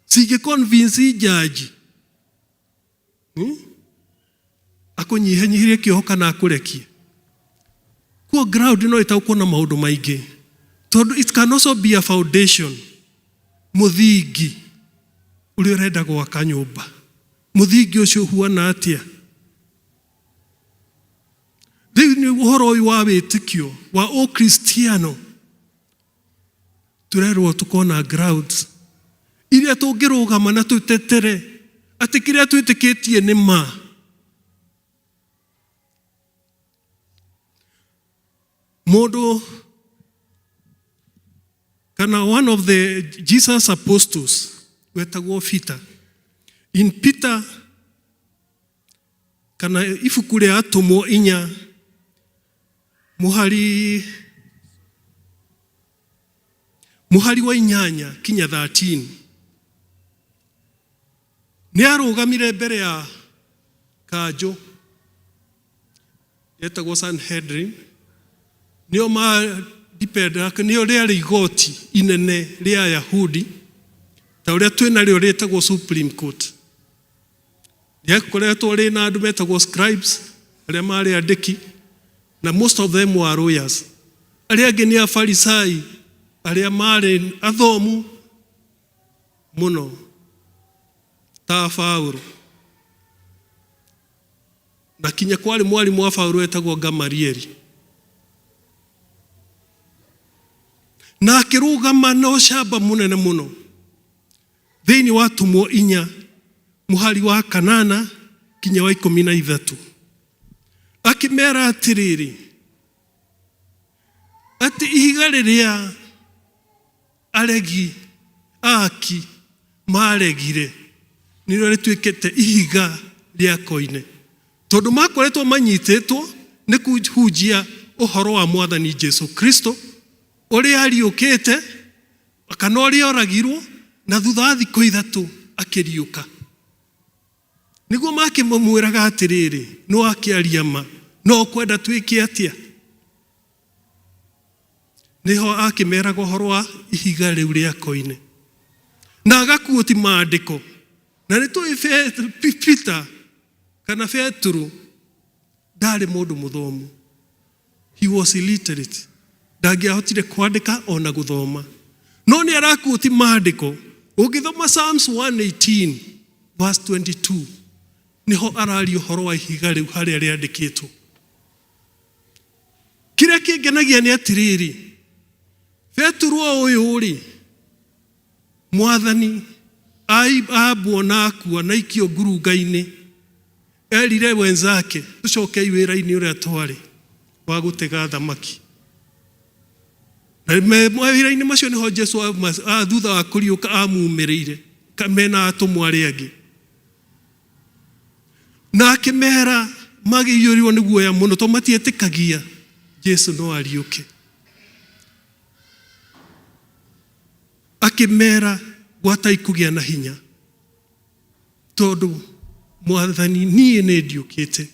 cingĩ convince judge Akũnyihanyihirie kĩoho kana akũrekie. Kuo ground no ĩtaũkwo na maũndũ maingĩ, tondũ it can also be a foundation, mũthingi ũrĩa ũrenda gwaka nyũmba. Mũthingi ũcio ũhuana atĩa? Thĩinĩ ũhoro ũyũ wa wĩtĩkio wa ũkristiano, Tũrerwo tũkona grounds iria tũngĩrũgama na tũtetere atĩ kĩrĩa twĩtĩkĩtie nĩ ma. Mũndũ kana one of the Jesus apostles wetagwo Peter. In Peter kana ibuku rĩa atũmwo inya mũhari mũhari wa inyanya kinya 13 nĩ arũgamire mbere ya kanjũ yetagwo Sanhedrin nĩo ma nĩo rĩarĩ igoti inene rĩa Ayahudi ta ũrĩa twĩ narĩo rĩtagwo Supreme Court. Rĩakoretwo rĩ na andũ metagwo scribes arĩa marĩ andĩki na most of them were lawyers. Arĩa angĩ nĩ afarisai arĩa marĩ athomu mũno ta Paulo. Na kinya kwarĩ mwarimũ wa Paulo wetagwo Gamalieli. Na akĩrũgama na ũcamba mũnene mũno. Thĩinĩ wa Atũmwo inya, mũhari wa kanana kinya wa 13, akĩmera atĩrĩrĩ, atĩ ihiga rĩrĩa aregi aaki maaregire nĩrĩo rĩtuĩkĩte ihiga rĩa koine, tondũ makoretwo manyitĩtwo nĩ kũhunjia ũhoro wa Mwathani Jesu Kristo ũrĩa ariũkĩte kana ũrĩa oragirwo na thutha wa thikũ ithatũ akĩriũka. Nĩguo makĩmwĩraga atĩrĩrĩ, nĩ wakĩaria ma, no ũkwenda twĩke atĩa? Nĩho akĩmeraga ũhoro wa ihiga rĩu rĩa koine na agakuũti maandĩko. Na nĩ tũĩ Peter kana Petero ndarĩ mũndũ mũthomu. He was illiterate. Ndangĩahotire kwandĩka ona gũthoma. No nĩ arakuũti maandĩko. Ũngĩthoma Psalms 118 verse 22 nĩho araria ũhoro wa ihiga rĩu harĩa rĩandĩkĩtwo. Kĩrĩa kĩngenagia nĩ atĩrĩrĩ, Petero ũyũ rĩ, Mwathani ambwo na akua na aikio ngurunga-inĩ, erire wenzake, tũcokei wĩra-inĩ ũrĩa twarĩ wa gũtega thamaki. Na mawĩra-inĩ macio nĩho Jesu thutha wa kũriũka amumĩrĩire mena atũmwo arĩa angĩ. Na akĩmera magĩiyũrwo nĩ guoya mũno tondũ matietĩkagia Jesu no ariũke. Akĩmera gwatai kũgĩa na hinya tondũ Mwathani niĩ nĩ ndiũkĩte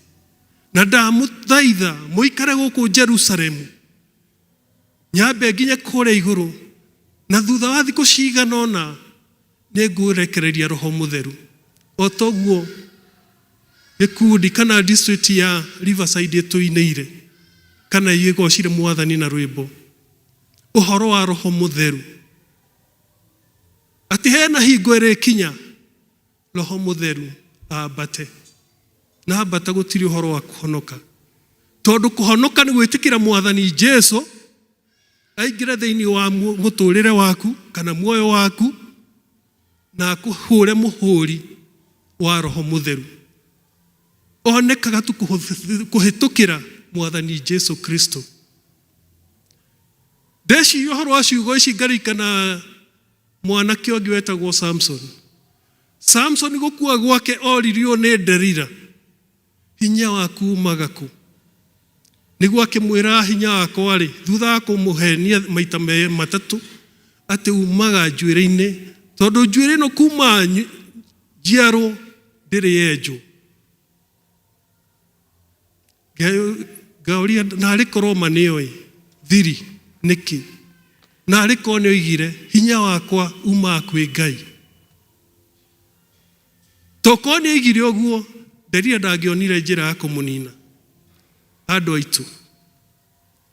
na ndamũthaitha mũikare gũkũ Jerusalemu nyambe nginye kũrĩa igũrũ. Na thutha wa thikũ cigana ũna nĩ ngũrekereria Roho Mũtheru. O toguo gĩkundi kana district ya Riverside ĩtũinĩire kana ĩgocire Mwathani na rwĩmbo ũhoro wa Roho Mũtheru, atĩ hena hingo ĩrĩkinya Roho Mũtheru ambate, na ambata gũtirĩ ũhoro wa kũhonoka, tondũ kũhonoka nĩ gwĩtĩkĩra Mwathani Jesu aingĩre thĩinĩ wa mũtũrĩre waku kana muoyo waku na akũhũre mũhũri wa Roho Mũtheru. Onekaga tu kũhĩtũkĩra Mwathani Jesu Kristo. Ndeciria ũhoro wa ciugo ici ngarikana mwanake ũngĩ wetagwo Samson. Samson gũkua gwake oririo nĩ Delila, hinya waku umaga kũ? Nĩguo akĩmwĩra hinya wakwa rĩ, thutha wa kũmũhenia maita matatũ atĩ umaga njuĩrĩ-inĩ, tondũ njuĩrĩ ĩno kuma njiarwo ndĩrĩ yenjwo. Ngaũria narĩ korwo ma nĩoĩ thiri nĩkĩ? Narĩ korwo nĩoigire hinya wakwa umaga kwĩ Ngai. Tokorwo nĩoigire ũguo, Delila ndangĩonire njĩra ya kũmũnina. Andũ aitũ,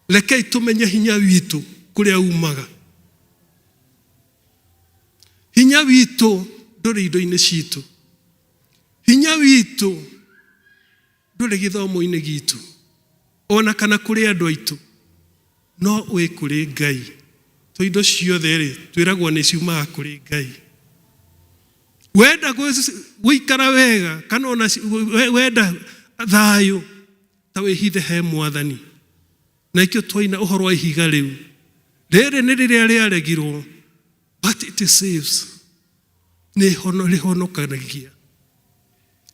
rekei tũmenye hinya witũ kũrĩa umaga. Hinya witũ ndũrĩ indo-inĩ citũ. Hinya witũ ndũrĩ gĩthomo-inĩ gitũ, ona kana kũrĩ andũ aitũ, no wĩ kũrĩ Ngai. To indo ciothe-rĩ, twĩragwo nĩ ciumaga kũrĩ Ngai. Wenda gũikara wega kana ona wenda thayũ, ta wĩhithe he Mwathani. Na ikĩo twaina ũhoro wa ihiga rĩu. Rĩrĩ nĩ rĩrĩa rĩaregirwo, but it saves. Nĩ rĩhonokanagia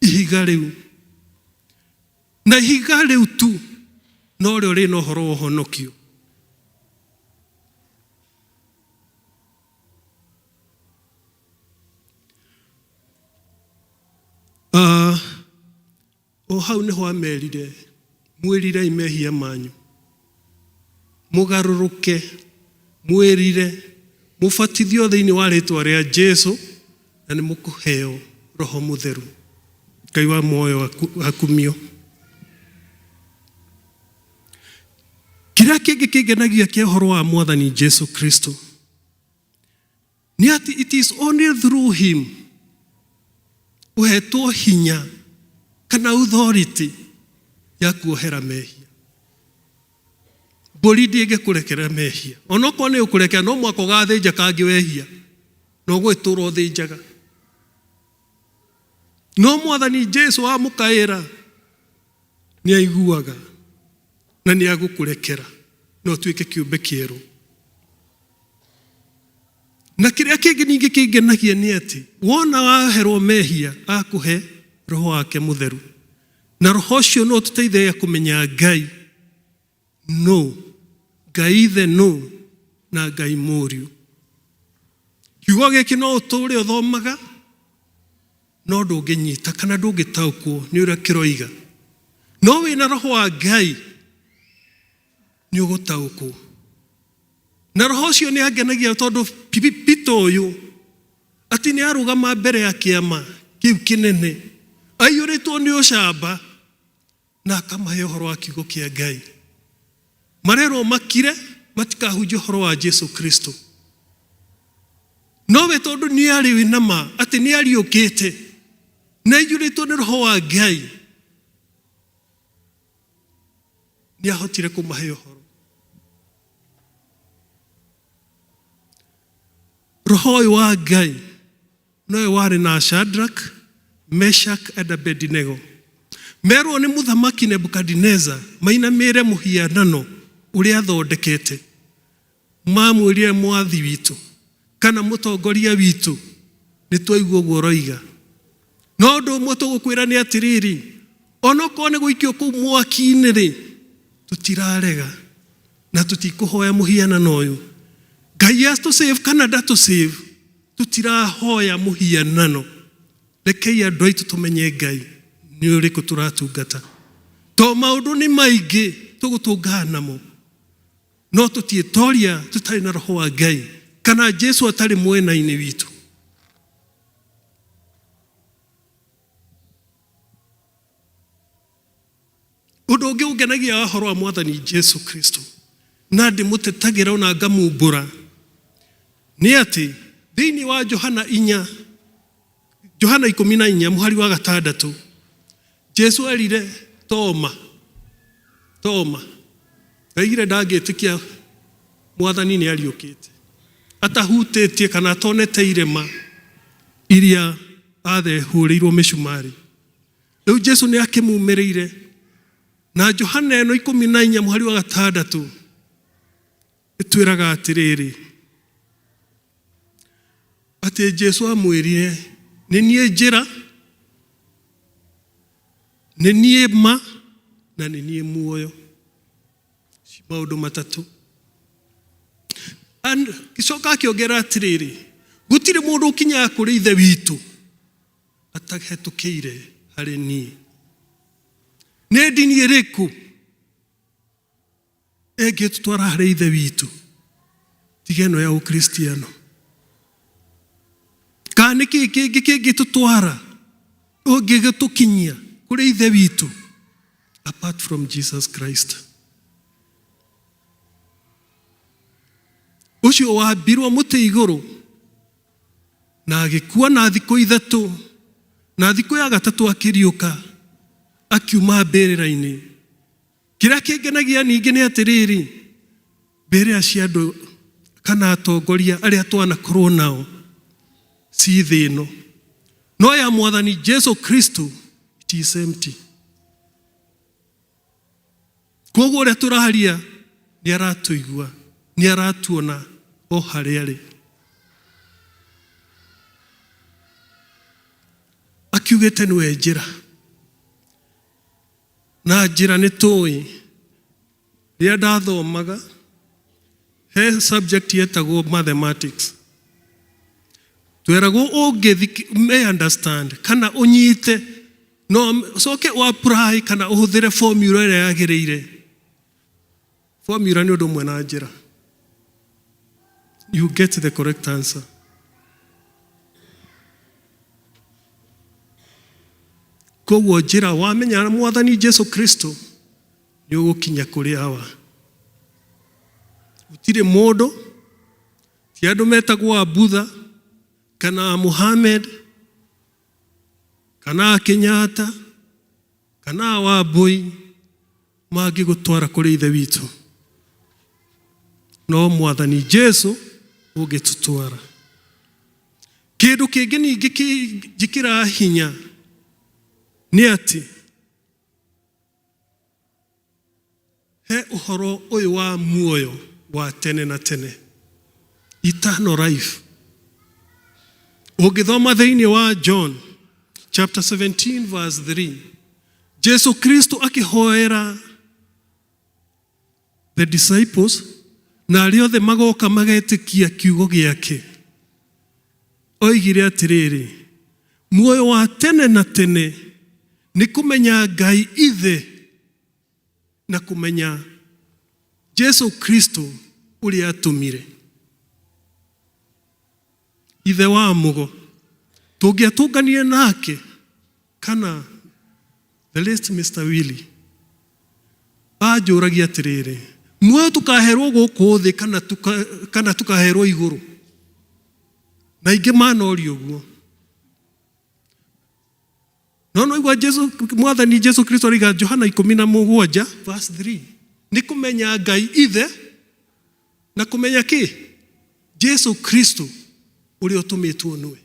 ihiga rĩu. Na ihiga rĩu tu norĩo rĩna ũhoro wa ũhonokio. O hau nĩho amerire, mwĩrirei mehia manyu, mũgarũrũke, mwĩrire, mũbatithio thĩinĩ wa rĩtwa rĩa Jesu, na nĩ mũkũheo Roho Mũtheru. Ngai wa muoyo akumio. Kĩrĩa kĩngĩ kĩngenagia kĩa ũhoro wa Mwathani Jesu Kristo nĩ atĩ it is only through him ũhetwo hinya kana authority ya kuohera mehia. Mbũri ndĩngĩkũrekera mehia, onokorwo nĩ ũkũrekera no mwaka ũgathĩnja kangĩ wehia na ũgwĩtũra ũthĩnjaga. No Mwathani Jesu amũkaĩra nĩ aiguaga na nĩ agũkũrekera na ũtuĩke kĩũmbe kĩerũ. Na kĩrĩa kĩngĩ ningĩ kĩngenagia nĩ atĩ wona waherwo mehia akũhe Roho wake Mũtheru, na Roho ũcio no ũtũteithagia kũmenya Ngai nũ, Ngai Ithe nũ, na Ngai Mũriũ. Kiugo gĩkĩ no ũtũre ũthomaga no ndũngĩnyita kana ndũngĩtaũkwo nĩ ũrĩa kĩroiga, no wĩna Roho wa Ngai nĩ ũgũtaũkwo. Na Roho ũcio nĩ angenagia tondũ Peter ũyũ atĩ nĩ arũgama mbere ya kĩama kĩu kĩnene aiyũrĩtwo nĩ ũcamba na akamahe ũhoro wa kiugo kĩa Ngai. Marerwo makire matikahunjie ũhoro wa Jesu Kristo. No we tondũ nĩ arĩ na ma atĩ nĩ ariũkĩte na aiyũrĩtwo nĩ Roho wa Ngai, nĩ ahotire kũmahe ũhoro. Roho ũyũ wa Ngai nowe warĩ na Shadrach, Meshach and Abednego. Merwo nĩ mũthamaki Nebukadineza mainamĩre mũhianano ũrĩa athondekete. Mamwĩrire mwathi witũ kana mũtongoria witũ, nĩ twaigua ũguo ũroiga. No ũndũ ũmwe tũgũkwĩra nĩ atĩrĩrĩ, onokorwo nĩ gũikio kũu mwaki-inĩ rĩ, tũtirarega na tũtikũhoya mũhianano ũyũ. Ngai atũ save kana ndatũ save, tũtirahoya mũhianano. Rekei andũ aitũ tũmenye Ngai nĩ ũrĩkũ tũratungata. To maũndũ nĩ maingĩ tũgũtũngana namo, no tũtiĩtoria tũtarĩ na Roho wa Ngai Kana Jesu atarĩ mwena-inĩ witũ. Ũndũ ũngĩ ũngenagia wa ũhoro wa Mwathani Jesu Kristo na ndĩmũtetagĩra ona ngamumbũra nĩ atĩ thĩinĩ wa Johana inya Johana 14 mũhari wa gatandatũ Jesu erire Toma Toma oigire ndangĩtĩkia Mwathani nĩ ariũkĩte atahutĩtie kana atonete irema iria athehũrĩirwo mĩcumarĩ. Rĩu Jesu nĩ akĩmumĩrĩire na Johana ĩno 14 mũhari wa gatandatũ ĩtwĩraga atĩrĩrĩ atĩ Jesu amwĩrire nĩ niĩ njĩra nĩ niĩ ma na nĩ niĩ muoyo. Maũndũ matatũ. Gĩcoka akĩongerera atĩrĩrĩ gũtirĩ mũndũ ũkinyaga kũrĩ ithe witũ atahetũkĩire harĩ niĩ. Nĩ ndini ĩrĩkũ ĩngĩtũtwara harĩ ithe witũ tiga ĩno ya ũkristiano? Kana nĩ kĩĩ kĩngĩ kĩngĩtũtwara ũngĩgĩtũkinyia kũrĩ ithe witũ apart from Jesus Christ? Ũcio wambirwo mũtĩ igũrũ na agĩkua na thikũ ithatũ na thikũ ya gatatũ akĩriũka akiuma mbĩrĩra-inĩ. Kĩrĩa kĩngenagia ningĩ nĩ atĩrĩrĩ, mbĩrĩra cia andũ kana atongoria arĩa twanakorwo nao ci thĩ ĩno, no ya Mwathani Jesu Kristo it is empty. Koguo ũrĩa tũraria nĩ aratũigua, nĩ aratuona o harĩa arĩ. Akiugĩte nĩwe njĩra. Na njĩra nĩ tũĩ, rĩrĩa ndathomaga, he subject yetagwo mathematics. Tweragwo ũngĩ may understand kana ũnyite no ũcoke ũ apply kana ũhũthĩre formula ĩrĩa yagĩrĩire. Formula nĩ ũndũ ũmwe na njĩra. You get the correct answer. Koguo njĩra wamenya Mwathani Jesu Kristo nĩ ũgũkinya kũrĩ awa. Gũtirĩ mũndũ, ti andũ metagwo a Budha kana a Muhammad kana a Kenyatta kana a Wambui mangĩgũtwara kũrĩ ithe witũ, no Mwathani Jesu ũngĩtũtwara. Kĩndũ kĩngĩ ningĩ kĩnjĩkĩraga hinya nĩ atĩ he ũhoro ũyũ wa muoyo wa tene na tene, eternal life. Ũngĩthoma thĩinĩ wa John chapter 17 verse 3, Jesu Kristo akĩhoera the disciples na arĩa othe magoka magetĩkia kiugo gĩake, oigire atĩrĩrĩ, muoyo wa tene na tene nĩ kũmenya Ngai Ithe na kũmenya Jesu Kristo ũrĩa atũmire. Ithe wa mũgo tũngĩatũnganire nake kana the late Mr. Willie anjũragia atĩrĩrĩ, muoyo tũkaherwo gũkũ thĩ kana tũkaherwo igũrũ? Na ingĩ manoria ũguo. No no igua Jesu, Mwathani Jesu Kristo ariga Johana 17 verse 3 nĩ kũmenya Ngai Ithe na kũmenya kĩ Jesu Kristo ũrĩa ũtũmĩtwo nĩwe.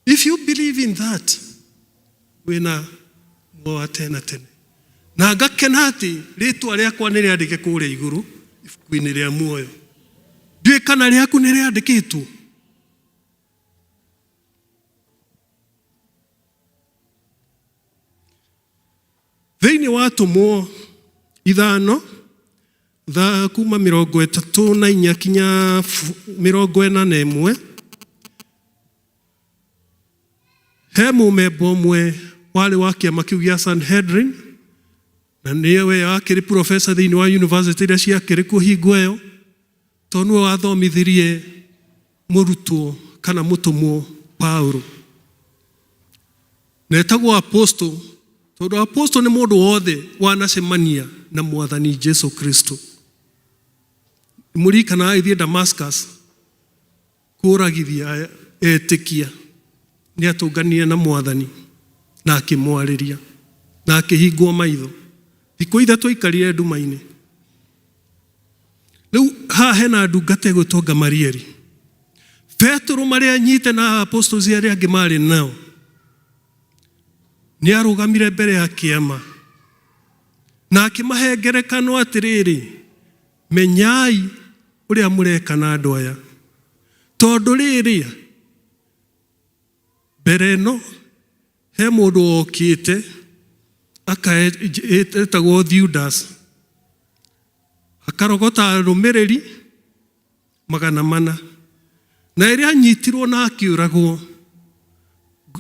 If you believe in that, wĩna muoyo wa tene na tene. Na ngakena atĩ rĩtwa rĩakwa nĩ rĩandĩke kũrĩa igũrũ ibuku-inĩ rĩa muoyo. Ndiũĩ kana rĩaku nĩ rĩandĩkĩtwo. Thĩinĩ wa atũmwo ithano tha kuma 34 kinya 41, he mũmemba ũmwe warĩ wa kĩama kĩu gĩa Sanhedrin, na nĩwe wakĩrĩ professor thĩinĩ wa university iria ciakĩrĩ kuo hingo ĩyo. Tondũ nĩwe wathomithirie mũrutwo kana mũtũmwo Paulo. Na etagwo apostle tondũ apostle nĩ mũndũ wothe wanacemania na mwathani Jesu Kristo. Mũririkanaga agĩthiĩ Damascus kũragithia etĩkia nĩ atũnganire na mwathani na akĩmwarĩria na akĩhingwo maitho. Thikũ ithatũ aikarire nduma-inĩ. Rĩu haha hena ndungata ĩgwĩtwo Gamalieli. Petero marĩ anyite na apostles arĩa angĩ marĩ nao nĩ arũgamire mbere ya kĩama na akĩmahe ngerekano atĩrĩrĩ, menyai ũrĩa mũreka na andũ aya, tondũ rĩrĩ mbere ĩno he mũndũ wokĩte etagwo Judas akarogota arũmĩrĩri 400 na ĩrĩa anyitirwo na akĩũragwo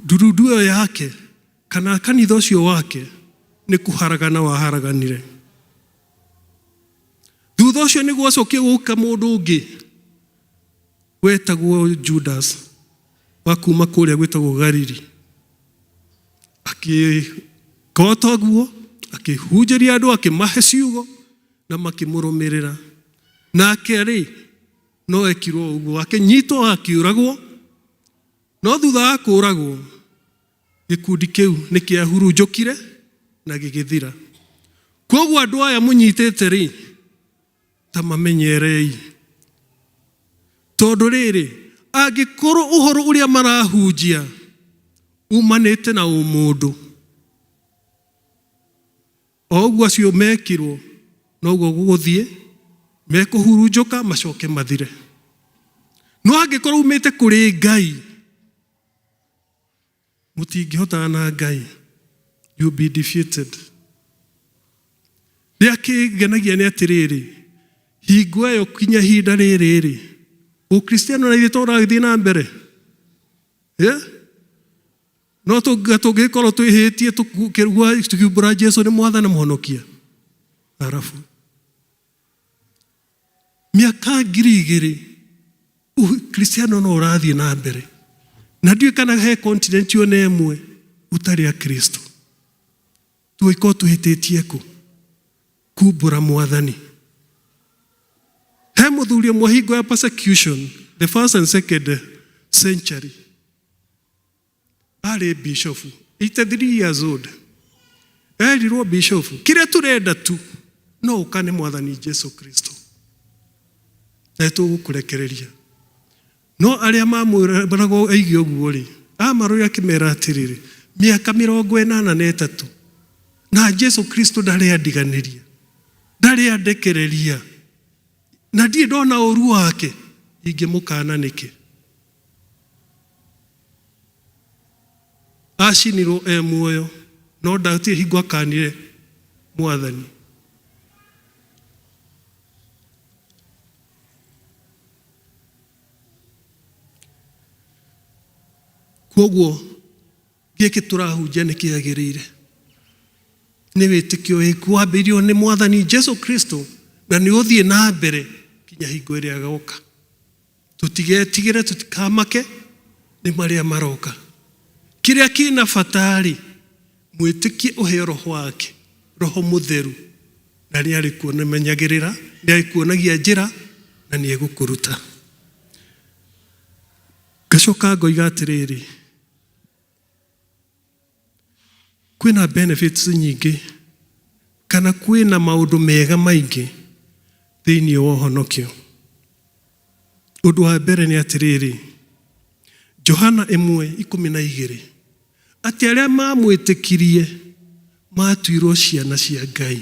ndurundu ĩyo yake kana kanitha ũcio wake nĩ kũharagana waharaganire. Thutha ũcio nĩ gwacokire gũka mũndũ ũngĩ wetagwo Judas wa kuma kũrĩa gwĩtagwo Galili, akĩka o taguo, akĩhunjĩria andũ, akĩmahe ciugo na makĩmũrũmĩrĩra. Nake rĩ no ekirwo ũguo, akĩnyitwo akĩũragwo, no thutha wa kũũragwo gĩkundi kĩu nĩ kĩahurunjũkire na gĩgĩthira. Kwoguo andũ aya mũnyitĩte rĩ, ta mamenyerei, tondũ rĩrĩ, angĩkorwo ũhoro ũrĩa marahunjia umanĩte na ũmũndũ, o ũguo acio mekirwo noguo gũgũthiĩ, mekũhurunjũka macoke mathire. No angĩkorwo umĩte kũrĩ Ngai, mũtingĩhotana na Ngai, you be defeated. Rĩrĩa kĩngenagia nĩ atĩrĩrĩ, hingo ĩyo kinya ihinda rĩrĩ rĩ, ũkristiano na ithuĩ tũragĩthiĩ na mbere. Yeah? No tũngĩkorwo twĩhĩtie tũkiumbũra Jesu nĩ mwathani mũhonokia. Arabu mĩaka 2000 Kristiano no ũrathiĩ na mbere, na ndiũĩ kana he continent ona ĩmwe ũtarĩ a Kristo. Tũgĩkorwo tũhĩtĩtie kũ kumbũra mwathani. He mũthuri ũmwe hingo ya persecution, the first and second century, arĩ bishofu 83 years old, erirwo bishofu kĩrĩa tũrenda tu no ũkane mwathani Jesu Kristo na tũgũkũrekereria. No arĩa mamwĩragwo aige ũguo rĩ, amarorire akĩmera atĩrĩrĩ, mĩaka 83 na Jesu Kristo ndarĩ andiganĩria, ndarĩ andekereria, na ndirĩ ndona ũru wake, ingĩmũkana nĩkĩ? Acinirwo e muoyo, no ndatirĩ hingo akanire mwathani. Kwoguo gĩkĩ tũrahunjia nĩ kĩagĩrĩire, nĩ wĩtĩkio wĩku wambĩrĩirio nĩ mwathani Jesu Kristo na nĩ ũthiĩ na mbere kinya hingo ĩrĩa agoka. Tũtigetigĩre, tũtikamake nĩ marĩa maroka. Kĩrĩa kĩna bata-rĩ, mwĩtĩkie ũheo roho wake, roho mũtheru, na nĩ arĩkuonemenyagĩrĩra, nĩ arĩkuonagia njĩra na nĩ egũkũruta. Ngacoka ngoiga atĩrĩrĩ, kwĩna benefits nyingĩ kana kwĩna maũndũ mega maingĩ thĩinĩ wa ũhonokio. Ũndũ wa mbere nĩ atĩrĩrĩ, Johana 1:12, atĩ arĩa mamwĩtĩkirie matuirwo ciana cia Ngai.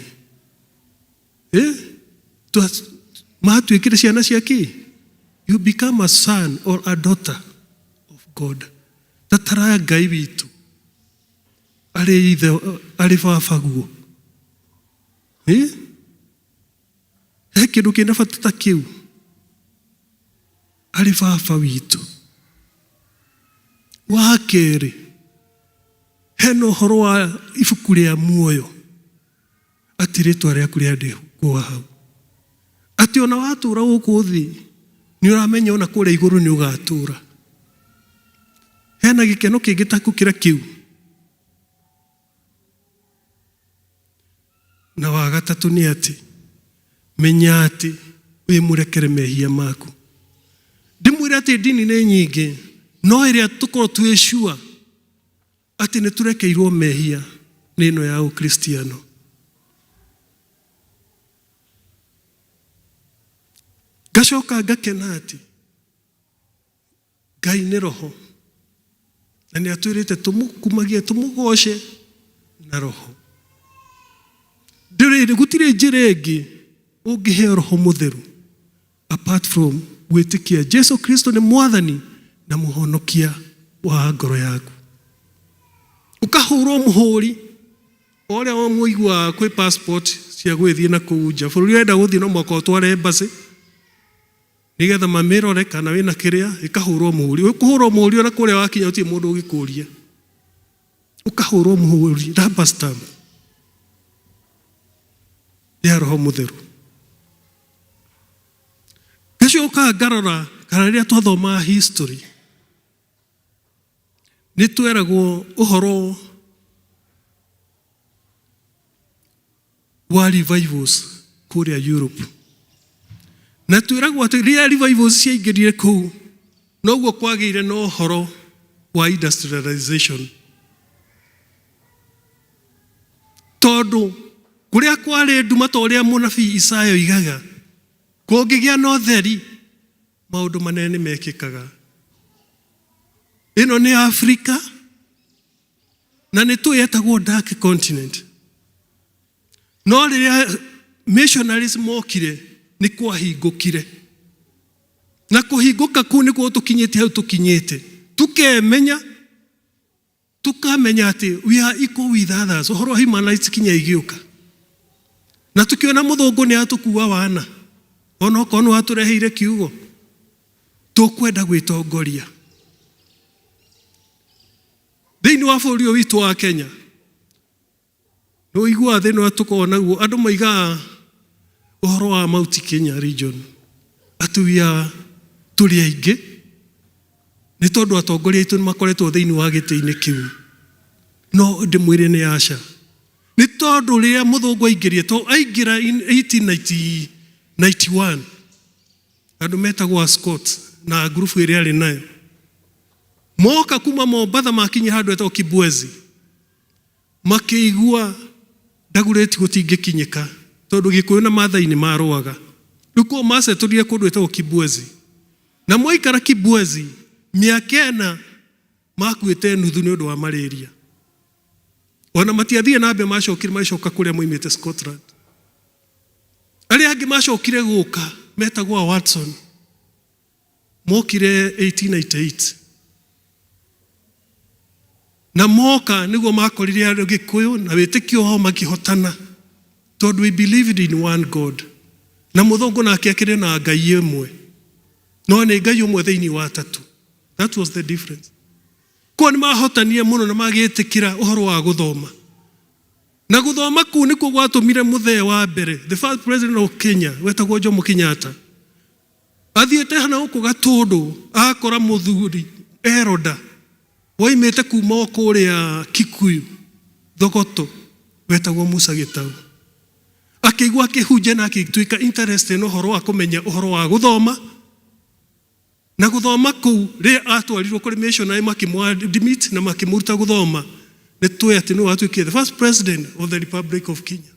Matuĩkire ciana cia kĩ? You become a son or a daughter of God. Tatara Ngai witũ arĩ ithe, arĩ baba guo. He kĩndũ kĩna bata ta kĩu? Arĩ baba witũ. Wa kerĩ, hena ũhoro wa ibuku rĩa muoyo, atĩ rĩtwa rĩaku rĩandĩkwo hau, atĩ Atĩ ona watũra gũkũ thĩ nĩ ũramenya ona kũrĩa igũrũ nĩ ũgatũra. Hena gĩkeno kĩngĩ ta gũkĩra kĩu? Na wa gatatũ nĩ atĩ menya atĩ wĩ mũrekere mehia maku. Ndĩmwĩre atĩ ndini nĩ nyingĩ no ĩrĩa tũkorwo twĩ sure atĩ nĩ tũrekeirwo mehia nĩ ĩno ya ũkristiano. Ngacoka ngakena atĩ Ngai nĩ roho na nĩ atwĩrĩte tũmũkumagie tũmũgoce na roho. Ndĩrĩ gũtirĩ njĩra ĩngĩ ũngĩheo roho mũtheru apart from gwĩtĩkia Jesu Kristo nĩ mwathani na mũhonokia wa ngoro yaku. Ũkahũrwo mũhũri o ũrĩa mũiguaga kwĩ passport cia gwĩthiĩ na kũu nja. Bũrũri ũrenda gũthiĩ no mũhaka ũtware embassy nĩgetha mamĩrore kana wĩna kĩrĩa, ĩkahũrwo mũhũri. Ũkũhũrwo mũhũri ona kũrĩa wakinya gũtirĩ mũndũ ũngĩkũria. Ũkahũrwo mũhũri, rubber stamp ya roho mũtheru. Ngacoka ngarora kana rĩrĩa twathomaga history nĩ tweragwo ũhoro wa revivals kũrĩa Europe. Na twĩragwo atĩ rĩrĩa revivals ciaingĩrire kũu noguo kwagĩire na ũhoro wa industrialization. Tondũ kũrĩa kwarĩ nduma ta ũrĩa mũnabii Isaya oigaga, kũngĩgĩa na ũtheri maũndũ manene nĩ mekĩkaga. Ĩno nĩ Afrika na nĩ tũĩ yetagwo dark continent. No rĩrĩa missionaries mokire nĩ kwahingũkire. Na kũhingũka kũu nĩkuo tũkinyĩte hau tũkinyĩte. Tukemenya tukamenya atĩ we are equal with others. Ũhoro wa human rights kinya igĩũka. Na tukiona mũthũngũ nĩ atũkua wana. Ona okorwo nĩ watũreheire kiugo. Tũkwenda gwĩtongoria. Thĩinĩ wa bũrũri ũyũ witũ wa Kenya, nĩ ũiguaga thĩna ũrĩa tũkoragwo naguo. Andũ maigaga ũhoro wa Mount Kenya region atĩ we are tũrĩ aingĩ nĩ tondũ atongoria aitũ nĩ makoretwo thĩinĩ wa gĩtĩ-inĩ kĩu. No ndĩmwĩre nĩ aca. Nĩ tondũ rĩrĩa mũthũngũ aingĩrire, to aingĩra in 1891 andũ metagwo a Scots na ngurubu ĩrĩa arĩ nayo moka kuma Mombatha makinya handũ etagwo Kibwezi makĩigua Dagoretti gũtingĩkinyĩka tondũ Gĩkũyũ na Maathai nĩ marũaga. Rĩu koguo macetũrire kũndũ gwĩtagwo Kibwezi na mwaikara Kibwezi mĩaka ĩna makuĩte nuthu nĩ ũndũ wa malaria. Ona matiathire na mbere macokire magĩcoka kũrĩa moimĩte Scotland. Arĩa angĩ macokire gũka metagwo a Watson mokire 1898 na moka nĩguo makorire andũ Gĩkũyũ na wĩtĩkio wao makĩhotana tondũ we believed in one God na mũthũngũ nake akĩrĩ na Ngai ĩmwe no nĩ Ngai ũmwe thĩinĩ wa atatũ. That was the difference. Koguo nĩ mahotanire mũno na magĩtĩkĩra ũhoro wa gũthoma. Na gũthoma kũu nĩkuo gwatũmire mũthee wa mbere, the first president of Kenya, wetagwo Jomo Kenyatta, athiĩte hana gũkũ Gatũndũ akora mũthuri Eroda woimĩte kuma o kũrĩa Kikuyu Thogoto wetagwo Musa Gĩtau. Akĩigua akĩhunjia na akĩtuĩka interested na ũhoro wa kũmenya ũhoro wa gũthoma Na gũthoma kũu, rĩrĩa atwarirwo kũrĩ missionary makĩmũ admit na makĩmũruta gũthoma, nĩ tũĩ atĩ nĩwe watuĩkire the first president of the Republic of Kenya.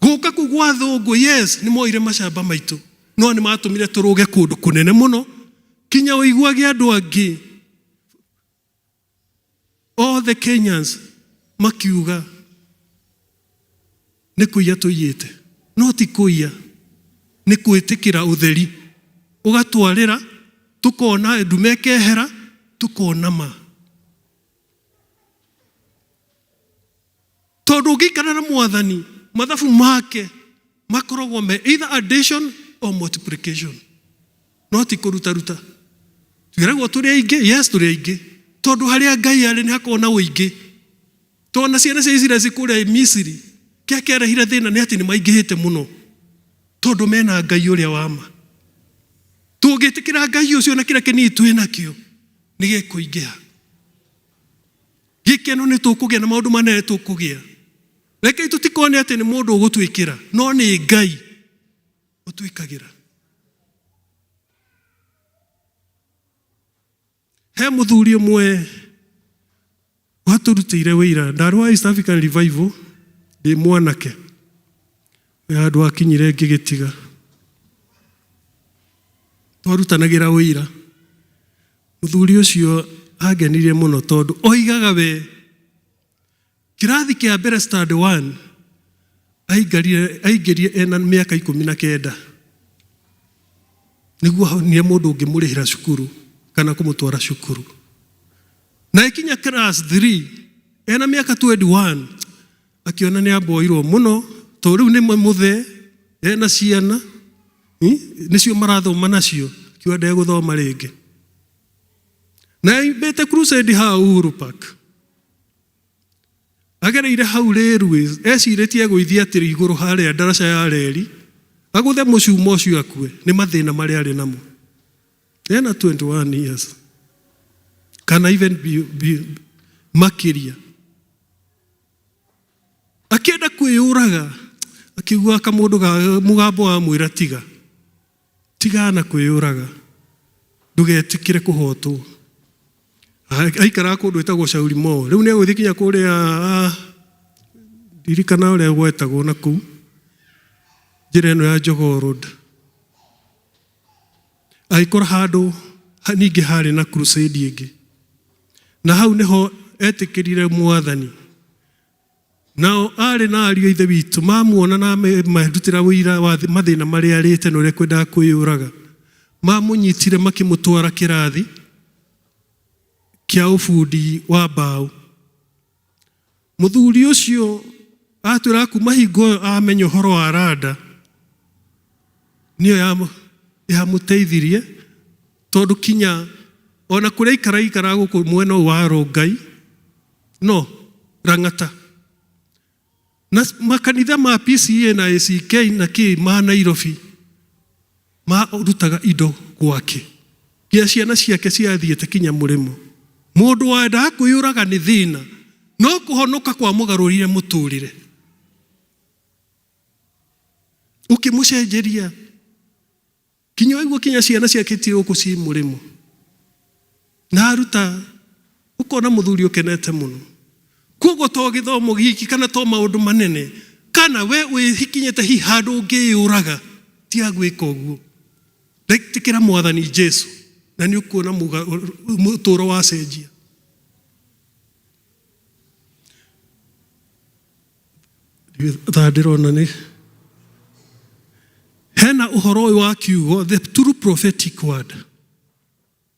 Gũka kũu gwa athũngũ, yes, nĩ moire macamba maitũ, no nĩ matũmire tũrũge kũndũ kũnene mũno, kinya ũiguage andũ angĩ All the Kenyans makiuga nĩ kũiya tũiyĩte. No ti kũiya, nĩ kwĩtĩkĩra ũtheri. Ũgatwarĩra, tũkona nduma ĩkehera, tũkona ma. Tondũ ũngĩikara na mwathani, mathabu make makoragwo me either addition or multiplication. No ti kũrutaruta. Twĩragwo tũrĩ aingĩ, yes tũrĩ aingĩ. Tondũ harĩa Ngai arĩ nĩ hakoragwo na ũingĩ. Tondũ na ciana cia Isiraeli kũrĩa Misiri, kĩrĩa kĩarehire thĩna nĩ atĩ nĩ maingĩhĩte mũno. Tondũ mena Ngai ũrĩa wa ma. Tũngĩtĩkĩra Ngai ũcio na kĩrĩa kĩnini twĩ nakĩo, nĩ gĩkũingĩha. Gĩkeno nĩ tũkũgĩa na maũndũ manene tũkũgĩa. Rekei tũtikone atĩ nĩ mũndũ ũgũtwĩkĩra, no nĩ Ngai ũtwĩkagĩra. He mũthuri ũmwe watũrutĩire wĩira, ndarĩ wa East African Revival ndĩ mwanake, nĩ handũ hakinyire ngĩgĩtiga. Twarutanagĩra wĩira, mũthuri ũcio angenirie mũno tondũ oigaga we Kĩrathi kĩa mbere stand one aingarire aingĩrire ena mĩaka 19 nĩguo ahonire mũndũ ũngĩmũrĩhĩra cukuru kana kũmũtwara cukuru. Na ĩkinya class 3 ena mĩaka 21 akĩona nĩ amboirwo mũno tondũ rĩu nĩ mũthee ena ciana nĩcio marathoma nacio akiuga ndegũthoma rĩngĩ. Na aimbĩte crusade haha Uhuru Park. Agereire hau railways ecirĩtie egũithia atĩrĩ igũrũ harĩa ndaraca ya reri agũthe mũcuma ũcio akue nĩ mathĩna marĩa arĩ namo. Ena 21 years kana even be, be, makĩria. Akĩenda kwĩyũraga akĩigua kamũndũ ga mũgambo wamwĩra tiga. Tigana na kwĩyũraga, ndũgetĩkĩre kũhotwo. Aikaraga kũndũ ĩtagwo Shauri Mall. Rĩu nĩ egũthiĩ kinya kũrĩa ah, ndirikana ũrĩa gwetagwo na kũu njĩra ĩno ya Jogoo Road. Agĩkora handũ ningĩ harĩ na crusade ĩngĩ, na hau nĩho etĩkĩrire Mwathani. Nao aarĩ na ariũ a Ithe witũ mamuona na merutĩra ũira wa mathĩna marĩa arĩte na ũrĩa kwendaga kwĩyũraga, mamũnyitire makĩmũtwara kĩrathi kĩa ũbundi wa mbaũ. Mũthuri ũcio atwĩraga kuma hingo ĩyo amenya ũhoro wa randa nĩyo yamũteithirie tondũ kinya ona kũrĩa aikara aikaraga gũkũ mwena ũyũ wa Rongai no Lang'ata na makanitha ma PCEA na ACK na kĩ ma Nairobi marutaga indo gwake nginya ciana ciake ciathiĩte kinya mũrĩmo. Mũndũ wendaga kwĩyũraga nĩ thĩna no kũhonoka kwamũgarũrire mũtũrĩre ũkĩmũcenjeria. Kinya waigua kinya ciana ciake itirĩ gũkũ ciĩ mũrĩmo. Na aruta ũkona mũthuri ũkenete mũno. Koguo to gĩthomo giki kana to maũndũ manene kana we wĩhikinyĩte hihi handũ ũngĩyũraga tiga gwĩka ũguo. Ĩtĩkĩra mwathani Jesu na nĩ ũkuona mũtũro wacenjia. Thaa ndĩrona nĩ hena ũhoro ũyũ wa kiugo the true prophetic word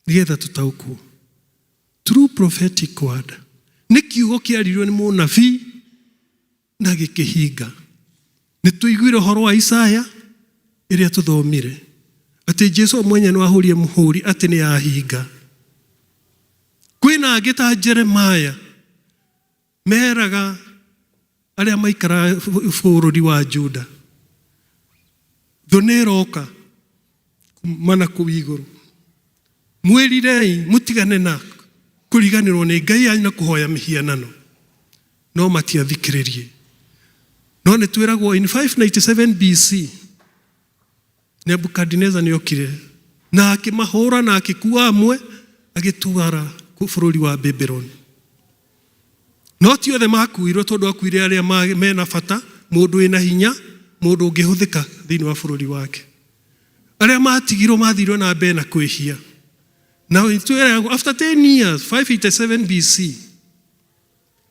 nĩgetha tũtaũkwo. True prophetic word nĩ kiugo kĩaririo nĩ mũnabii na gĩkĩhinga. Nĩ tũiguire ũhoro wa Isaya ĩrĩa tũthomire atĩ Jesu mwenye nĩ wahũrire mũhũri atĩ nĩ yahinga. Kwĩna angĩ ta Jeremiah Meeraga arĩa maikaraga bũrũri wa Juda, thũ nĩ ĩroka kuuma na kũu igũrũ. Mwĩrirei mũtigane na kũriganĩrwo nĩ Ngai yanyu na kũhoya mĩhianano. No matiathikĩrĩrie. No nĩ twĩragwo in 597 BC, Nebukadineza nĩ okire na akĩmahũra na akĩkua amwe agĩtwara bũrũri wa Babylon. No ti othe makuirwo tondũ akuire arĩa mena bata, mũndũ wĩna hinya, mũndũ ũngĩhũthĩka thĩinĩ wa bũrũri wake. Arĩa matigirwo mathirwo na mbere na kwĩhia. Na twĩragwo after 10 years, 587 BC,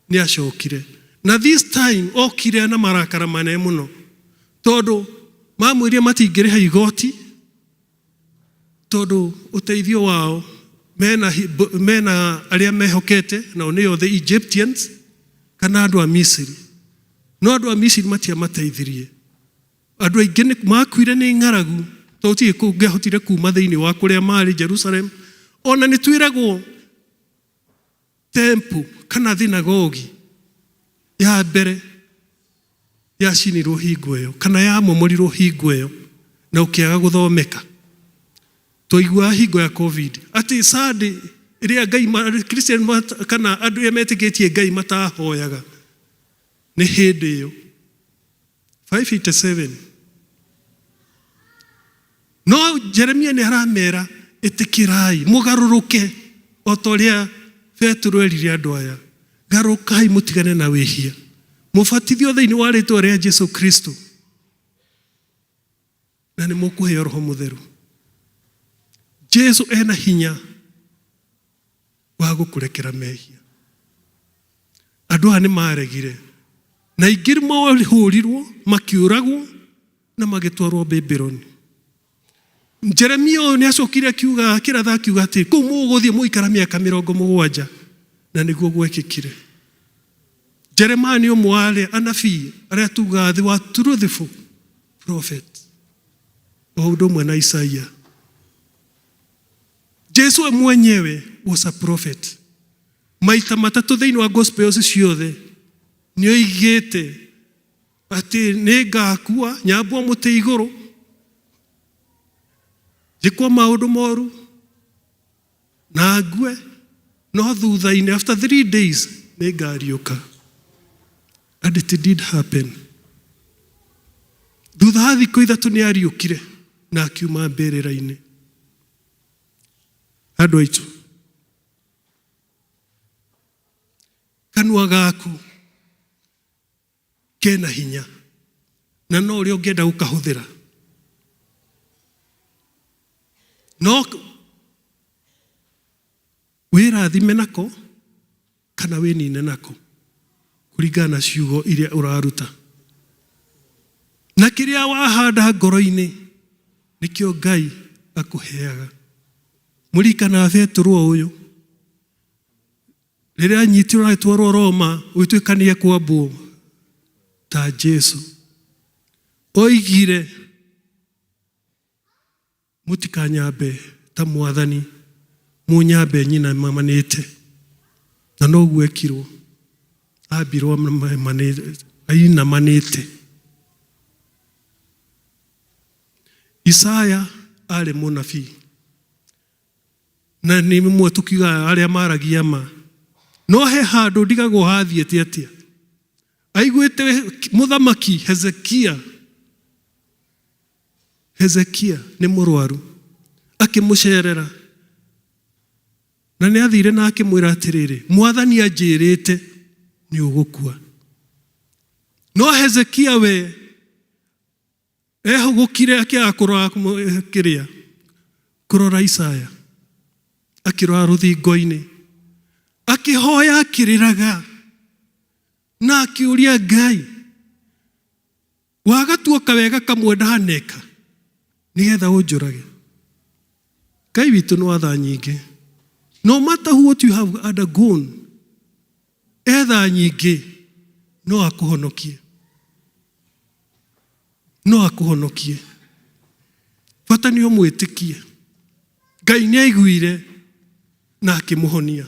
nĩ acokire na this time okire na marakara manene mũno tondũ mamwĩrire matingĩrĩha igoti tondũ ũteithio wao mena, mena arĩa mehokete nao nĩo the Egyptians kana andũ a Misiri no andũ a Misiri matiamateithirie andũ aingĩ makuire nĩ ng'aragu tondũ gũtirĩ kũngĩahotire kuma thĩinĩ wa kũrĩa marĩ Jerusalem ona nĩ twĩragwo Temple kana thinagogi ya mbere yacinirwo hingo ĩyo kana yamomorirwo hingo ĩyo. Na ũkĩaga gũthomeka. Twaiguaga hingo ya Covid atĩ Sunday ĩrĩa Ngai Christian kana andũ arĩa metĩkĩtie Ngai matahoyaga nĩ hĩndĩ ĩyo 587. No Jeremia nĩ aramera ĩtĩkĩrai mũgarũrũke o ta ũrĩa Petero erire andũ aya, garũrũkai mũtigane na wĩhia, mũbatithio thĩinĩ wa rĩtwa rĩa Jesu Kristo na nĩ mũkũheo Roho Mũtheru. Jesu ena hinya wa gũkũrekera mehia. Andũ aya nĩ maregire na aingĩ mahũrirwo makĩũragwo na magĩtwarwo Babyloni. Jeremia ũyũ nĩ acokire akiuga akĩratha akiuga atĩ kũu mũgũthiĩ mũikara mĩaka mĩrongo mũgwanja, na nĩguo gwekĩkire. Jeremiah nĩ ũmwe wa arĩa anabii arĩa tugaga they were truthful prophet, o ũndũ ũmwe na Isaia. Jesu we mwenyewe was a prophet. Maita matatũ thĩinĩ wa gospels ciothe nĩ oigĩte atĩ nĩ ngakua nyambwo mũtĩ igũrũ njĩkwo maũndũ moru na ngue, no thutha-inĩ after 3 days nĩ ngariũka. And it did happen. Thutha wa thikũ ithatũ nĩ ariũkire na akiuma mbĩrĩra-inĩ. Andũ aitũ, kanua gaku kena hinya na no ũrĩa ũngĩenda gũkahũthĩra. No wĩrathime nako kana wĩnine nako kũringana na ciugo iria ũraruta. Na kĩrĩa wahanda ngoro-inĩ nĩkĩo Ngai akũheaga. Mũririkanaga Betũrũ o ũyũ rĩrĩa anyitirwo agĩtwarwo Roma gũgĩtuĩka nĩ ekwambwo ta Jesu. Oigire mũtikanyambe ta mwathani, mũnyambe nyinamanĩte. Na noguo ekirwo, ambirwo ainamanĩte. Isaya arĩ mũnabii na nĩ ũmwe tũkiugaga arĩa maragia ma, no he handũ ndigagwo hathiĩte atĩa. Aiguĩte mũthamaki Hezekia, Hezekia nĩ mũrwaru, akĩmũcerera na nĩ athire na akĩmwĩra atĩrĩrĩ, mwathani anjĩrĩte nĩ ũgũkua. No Hezekia we ehũgũkire akĩaga kũrora kĩrĩa, kũrora Isaya, akĩrora rũthingo-inĩ, akĩhoya akĩrĩraga na akĩũria Ngai, wagatua kawega kamwe ndaneka nĩgetha ũnjũrage. Ngai witũ nĩ wa tha nyingĩ. No matter what you have undergone, e tha nyingĩ no akũhonokie, no akũhonokie. Bata nĩ ũmwĩtĩkie. Ngai nĩ aiguire na akĩmũhonia.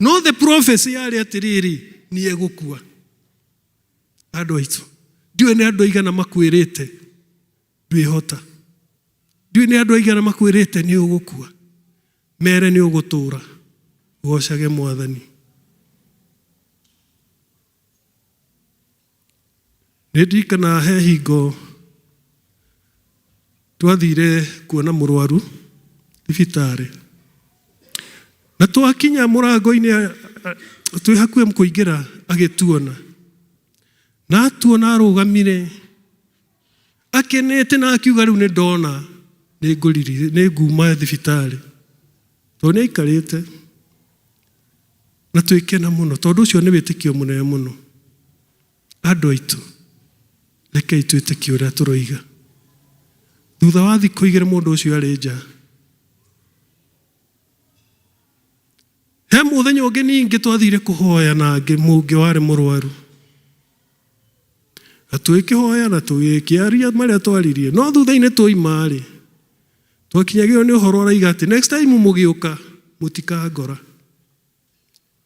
No the prophecy yarĩ atĩrĩrĩ, nĩ egũkua. Andũ aitũ, ndiũĩ nĩ andũ aigana makwĩrĩte ndwĩhota. Ndiũĩ nĩ andũ aigana makwĩrĩte nĩ ũgũkua. Mere nĩ ũgũtũra. Gocage Mwathani. Nĩ ndirikanaga he hingo twathire kuona mũrwaru thibitarĩ. Na twakinya mũrango-inĩ twĩ hakuhĩ kũingĩra agĩtuona. Na atuona arũgamire akenete na akiuga rĩu nĩ ndona nĩ nguma thibitarĩ. Tondũ nĩ aikarĩte na twĩkena mũno tondũ ũcio nĩ wĩtĩkio mũnene mũno. Andũ aitũ, rekei twĩtĩkie ũrĩa tũroiga. Thutha wa thikũ igĩrĩ mũndũ ũcio arĩ nja. He mũthenya ũngĩ ningĩ twathire kũhoya na angĩ mũngĩ warĩ mũrwaru. Na tũgĩkĩhoya na tũgĩkĩaria marĩa twaririe. No thutha-inĩ twoima-rĩ, twakinyagĩrwo nĩ ũhoro ũraiga atĩ next time mũgĩũka mũtikangora.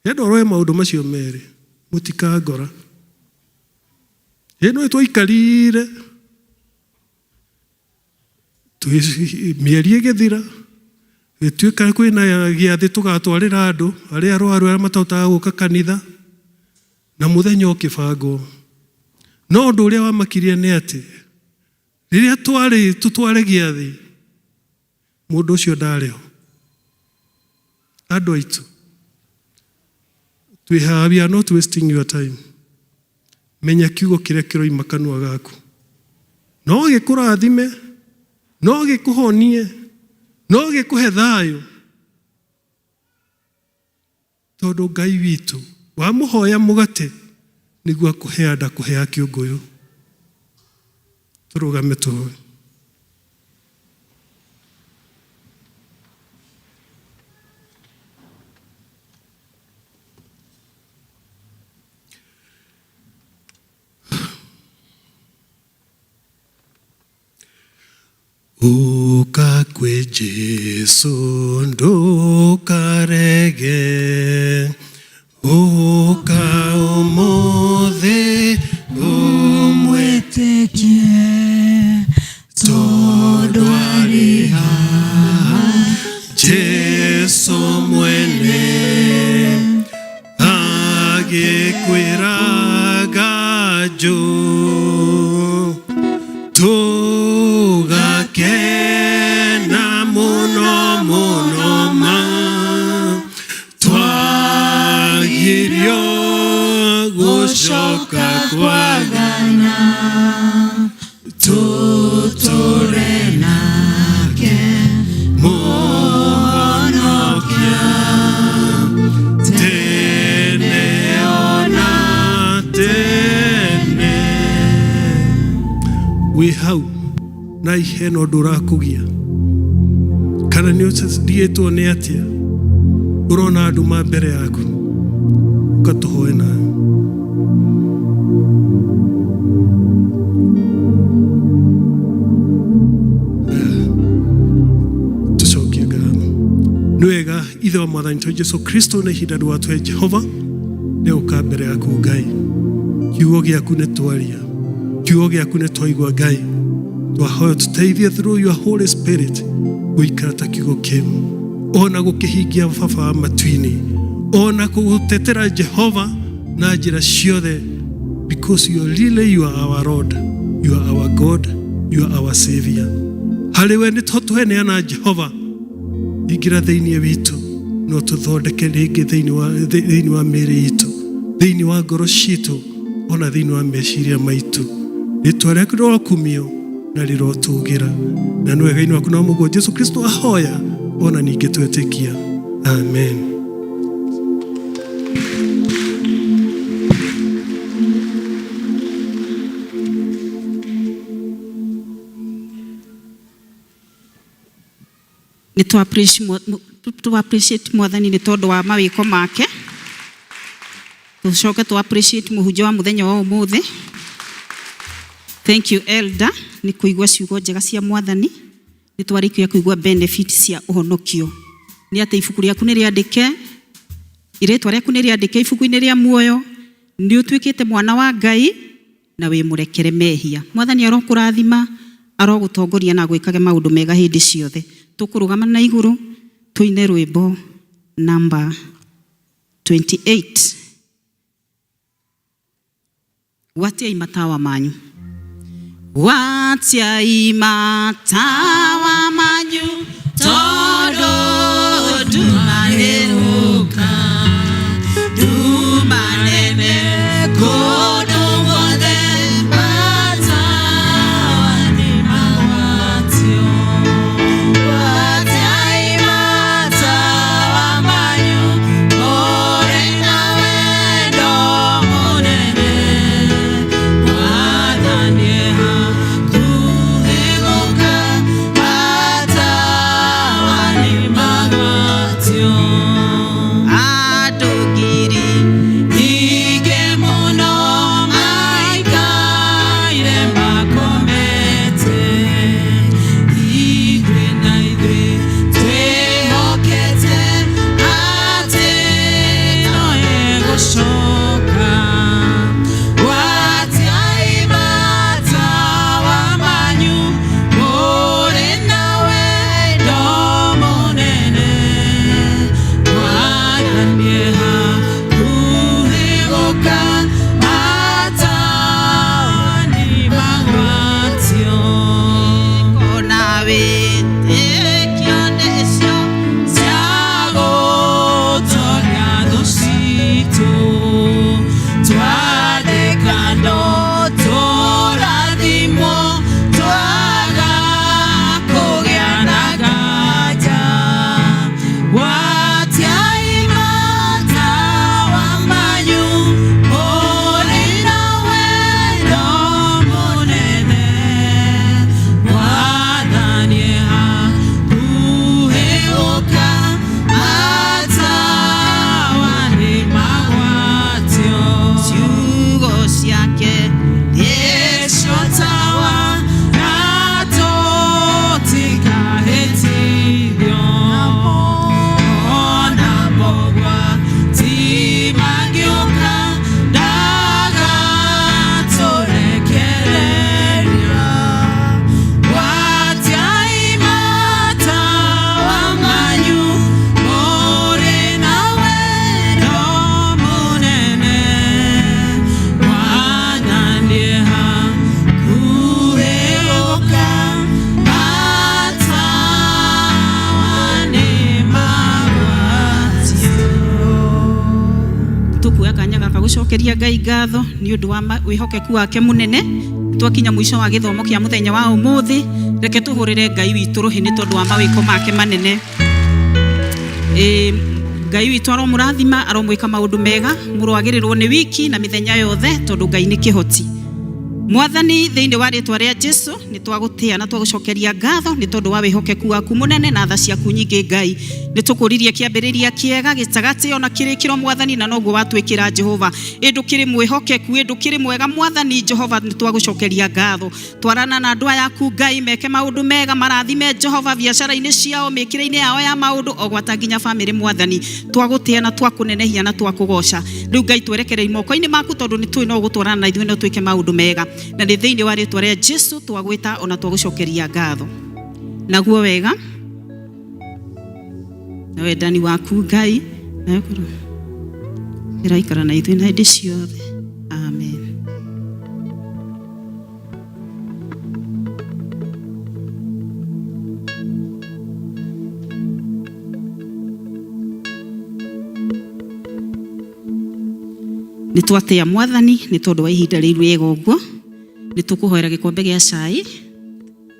Enda ũrore maũndũ macio merĩ, mũtikangora. Ĩ no twaikarire. Mĩeri ĩgĩthira, gĩtuĩka kwĩna gĩathĩ tũgatwarĩra andũ arĩa arwaru arĩa matahotaga gũka kanitha, na mũthenya ũkĩbangwo. No ũndũ ũrĩa wamakirie nĩ atĩ rĩrĩa twarĩ tũtware gĩathĩ, mũndũ ũcio ndarĩ ho. Andũ aitũ twĩ haha, we are not wasting your time. Menya kiugo kĩrĩa kĩroima kanua gaku, no gĩkũrathime, no gĩkũhonie, no gĩkũhe thayũ, tondũ Ngai witũ wamũhoya mũgate nĩguo akũhea, ndakũhea kĩũngũyũ. Tũrũgame tũhoe. Ũka kwĩ Jesu, ndũkarege, ũka ũmũthĩ ũmwĩtĩkie, tondũ arĩ haha Jesu mwene agĩkwĩraga njũ tũgakena mũno mũno ma twagirio gũcoka kwagana, tũtũre nake Mũhonokia tene ona tene. Wĩ hau na hena ũndũ ũrakũgia, kana nĩ ũndigĩtwo nĩ atĩa, ũrona andũ ma mbere yaku, ũka tũhoe nawe. Tũcokie ngatho. Nĩ wega Ithe wa Mwathani tũ Jesu Kristo, nĩ ihinda rĩwatũhe Jehova nĩ gũka mbere yaku Ngai. Kiugo gĩaku nĩ twaria, kiugo gĩaku nĩ twaigua. Ngai, twahoya tũteithie through your Holy Spirit gũikara ta kiugo kĩu, ona gũkĩhingia, Baba wa matu-inĩ, ona kũgũtetera Jehova na njĩra ciothe, because you are really, you are our Lord, you are our God, you are our Savior. Harĩ we nĩ tũheneana. Jehova, ingĩra thĩinĩ witũ, no tũthondeke rĩngĩ thĩinĩ wa mĩĩrĩ itũ, thĩinĩ wa ngoro citũ, ona thĩinĩ wa meciria maitũ. Rĩtwa rĩaku rĩrokumio na rĩrotũgĩra, na nĩ wega-inĩ waku na mũguo Jesu Kristo ahoya ona ningĩ twetĩkia, amen. Nĩ tũ appreciate Mwathani nĩ tondũ wa mawĩko make. Tũcoke tũ appreciate mũhunjia wa mũthenya wa ũmũthĩ. Thank you, elder, nĩ kũigua ciugo njega cia Mwathani. Nĩ twarĩkia kũigua benefit cia ũhonokio, nĩ atĩ ibuku rĩaku nĩ rĩandĩke, rĩtwa rĩaku nĩ rĩandĩke ibuku-inĩ rĩa muoyo, nĩ ũtuĩkĩte mwana wa Ngai na wĩ mũrekere mehia. Mwathani arokũrathima, arogũtongoria na gwĩkage maũndũ mega hĩndĩ ciothe. Tũkũrũgama na igũrũ tũine rwĩmbo namba 28, gwatiai matawa manyu, gwatiai matawa manyu, tondũ nduma nĩrũka, nduma nene kũndũ guothe, matawa nĩ magwatio. Gwatiai matawa manyu, mũrĩ na wendo mũnene, Mwathani hakuhĩ gũka. Twacokeria Ngai ngatho nĩ ũndũ wa wĩhokeku wake mũnene. Twakinya mũico wa gĩthomo kĩa mũthenya wa ũmũthĩ, reke tũhũrĩre Ngai witũ rũhĩ nĩ tondũ wa mawĩko make manene. Ngai witũ aromũrathima, aromwĩka maũndũ mega, mũroagĩrĩrwo nĩ wiki na mĩthenya yothe tondũ Ngai nĩ kĩhoti. Mwathani, thĩinĩ wa rĩtwa rĩa Jesu nĩ twagũtĩa na twagũcokeria ngatho nĩ tondũ wa wĩhokeku waku mũnene na tha ciaku nyingĩ. Ngai, nĩ tũkũririe kĩambĩrĩria kĩega, gĩtagatĩ ona kĩrĩkĩro Mwathani, na noguo watwĩkĩra Jehova. Ĩ ndũkĩrĩ mwĩhokeku, ĩ ndũkĩrĩ mwega Mwathani Jehova, nĩ twagũcokeria ngatho. Twarana na andũ aya aku Ngai, meke maũndũ mega, marathime Jehova biacara-inĩ ciao, mĩkĩre-inĩ yao ya maũndũ, o gwata nginya bamĩrĩ Mwathani. Twagũtĩa na twakũnenehia na twakũgoca. Rĩu Ngai, twerekerei moko-inĩ maku tondũ nĩ tũĩ no ũgũtwarana na ithuĩ no twĩke maũndũ mega, na nĩ thĩinĩ wa rĩtwa rĩa Jesu twagwĩta ona twagũcokeria ngatho. Naguo wega na wendani waku Ngai nayo ĩraikara na ithuĩ na hĩndĩ ciothe. Amen. Nĩ twatĩa Mwathani nĩ tondũ wa ihinda rĩu rĩega ũguo. Nĩ tũkũhoera gĩkombe gĩa cai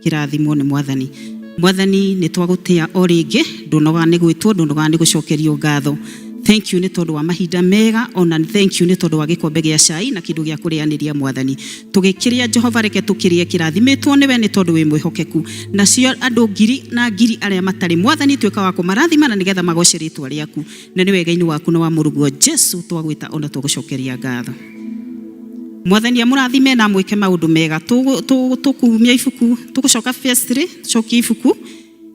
kĩrathimwo nĩ Mwathani. Mwathani, nĩ twagũtĩa o rĩngĩ, ndũnogaga nĩ gwĩtwo, ndũnogaga nĩ gũcokerio ngatho. Thank you nĩ tondũ wa mahinda mega, ona thank you nĩ tondũ wa gĩkombe gĩa cai na kĩndũ gĩa kũrĩanĩria Mwathani. Tũgĩkĩrĩa Jehova, reke tũkĩrĩe kĩrathimĩtwo nĩwe nĩ tondũ wĩ mwĩhokeku. Nacio andũ ngiri na ngiri arĩa matarĩ Mwathani, tuĩka wa kũmarathima na nĩgetha magoce rĩtwa rĩaku. Na nĩ wega-inĩ waku na wa mũrũguo Jesu twagwĩta ona twagũcokeria ngatho. Mwathani amũrathime na amwĩke maũndũ mega. Tũkumia ibuku, tũgũcoka verse 3, tũcokie ibuku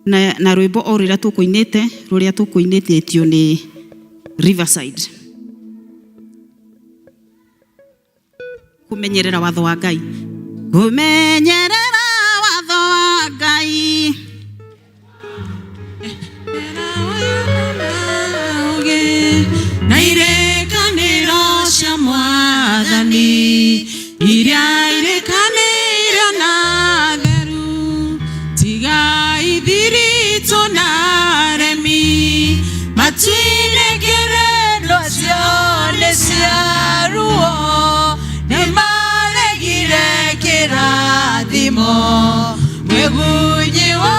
na rwĩmbo o rũrĩa tũkũinĩte, rũrĩa tũkũinĩtĩtio nĩ Riverside. Kũmenyerera watho wa Ngai. Kũmenyerera watho wa Ngai. Na irĩkanĩro cia Mwathani iria irĩkanĩire na theru, tiga ithiritũ na aremi matu-inĩ kĩrĩndo cio nĩ cia ruo, nĩmaregire kĩrathimo mwĩgunyi wa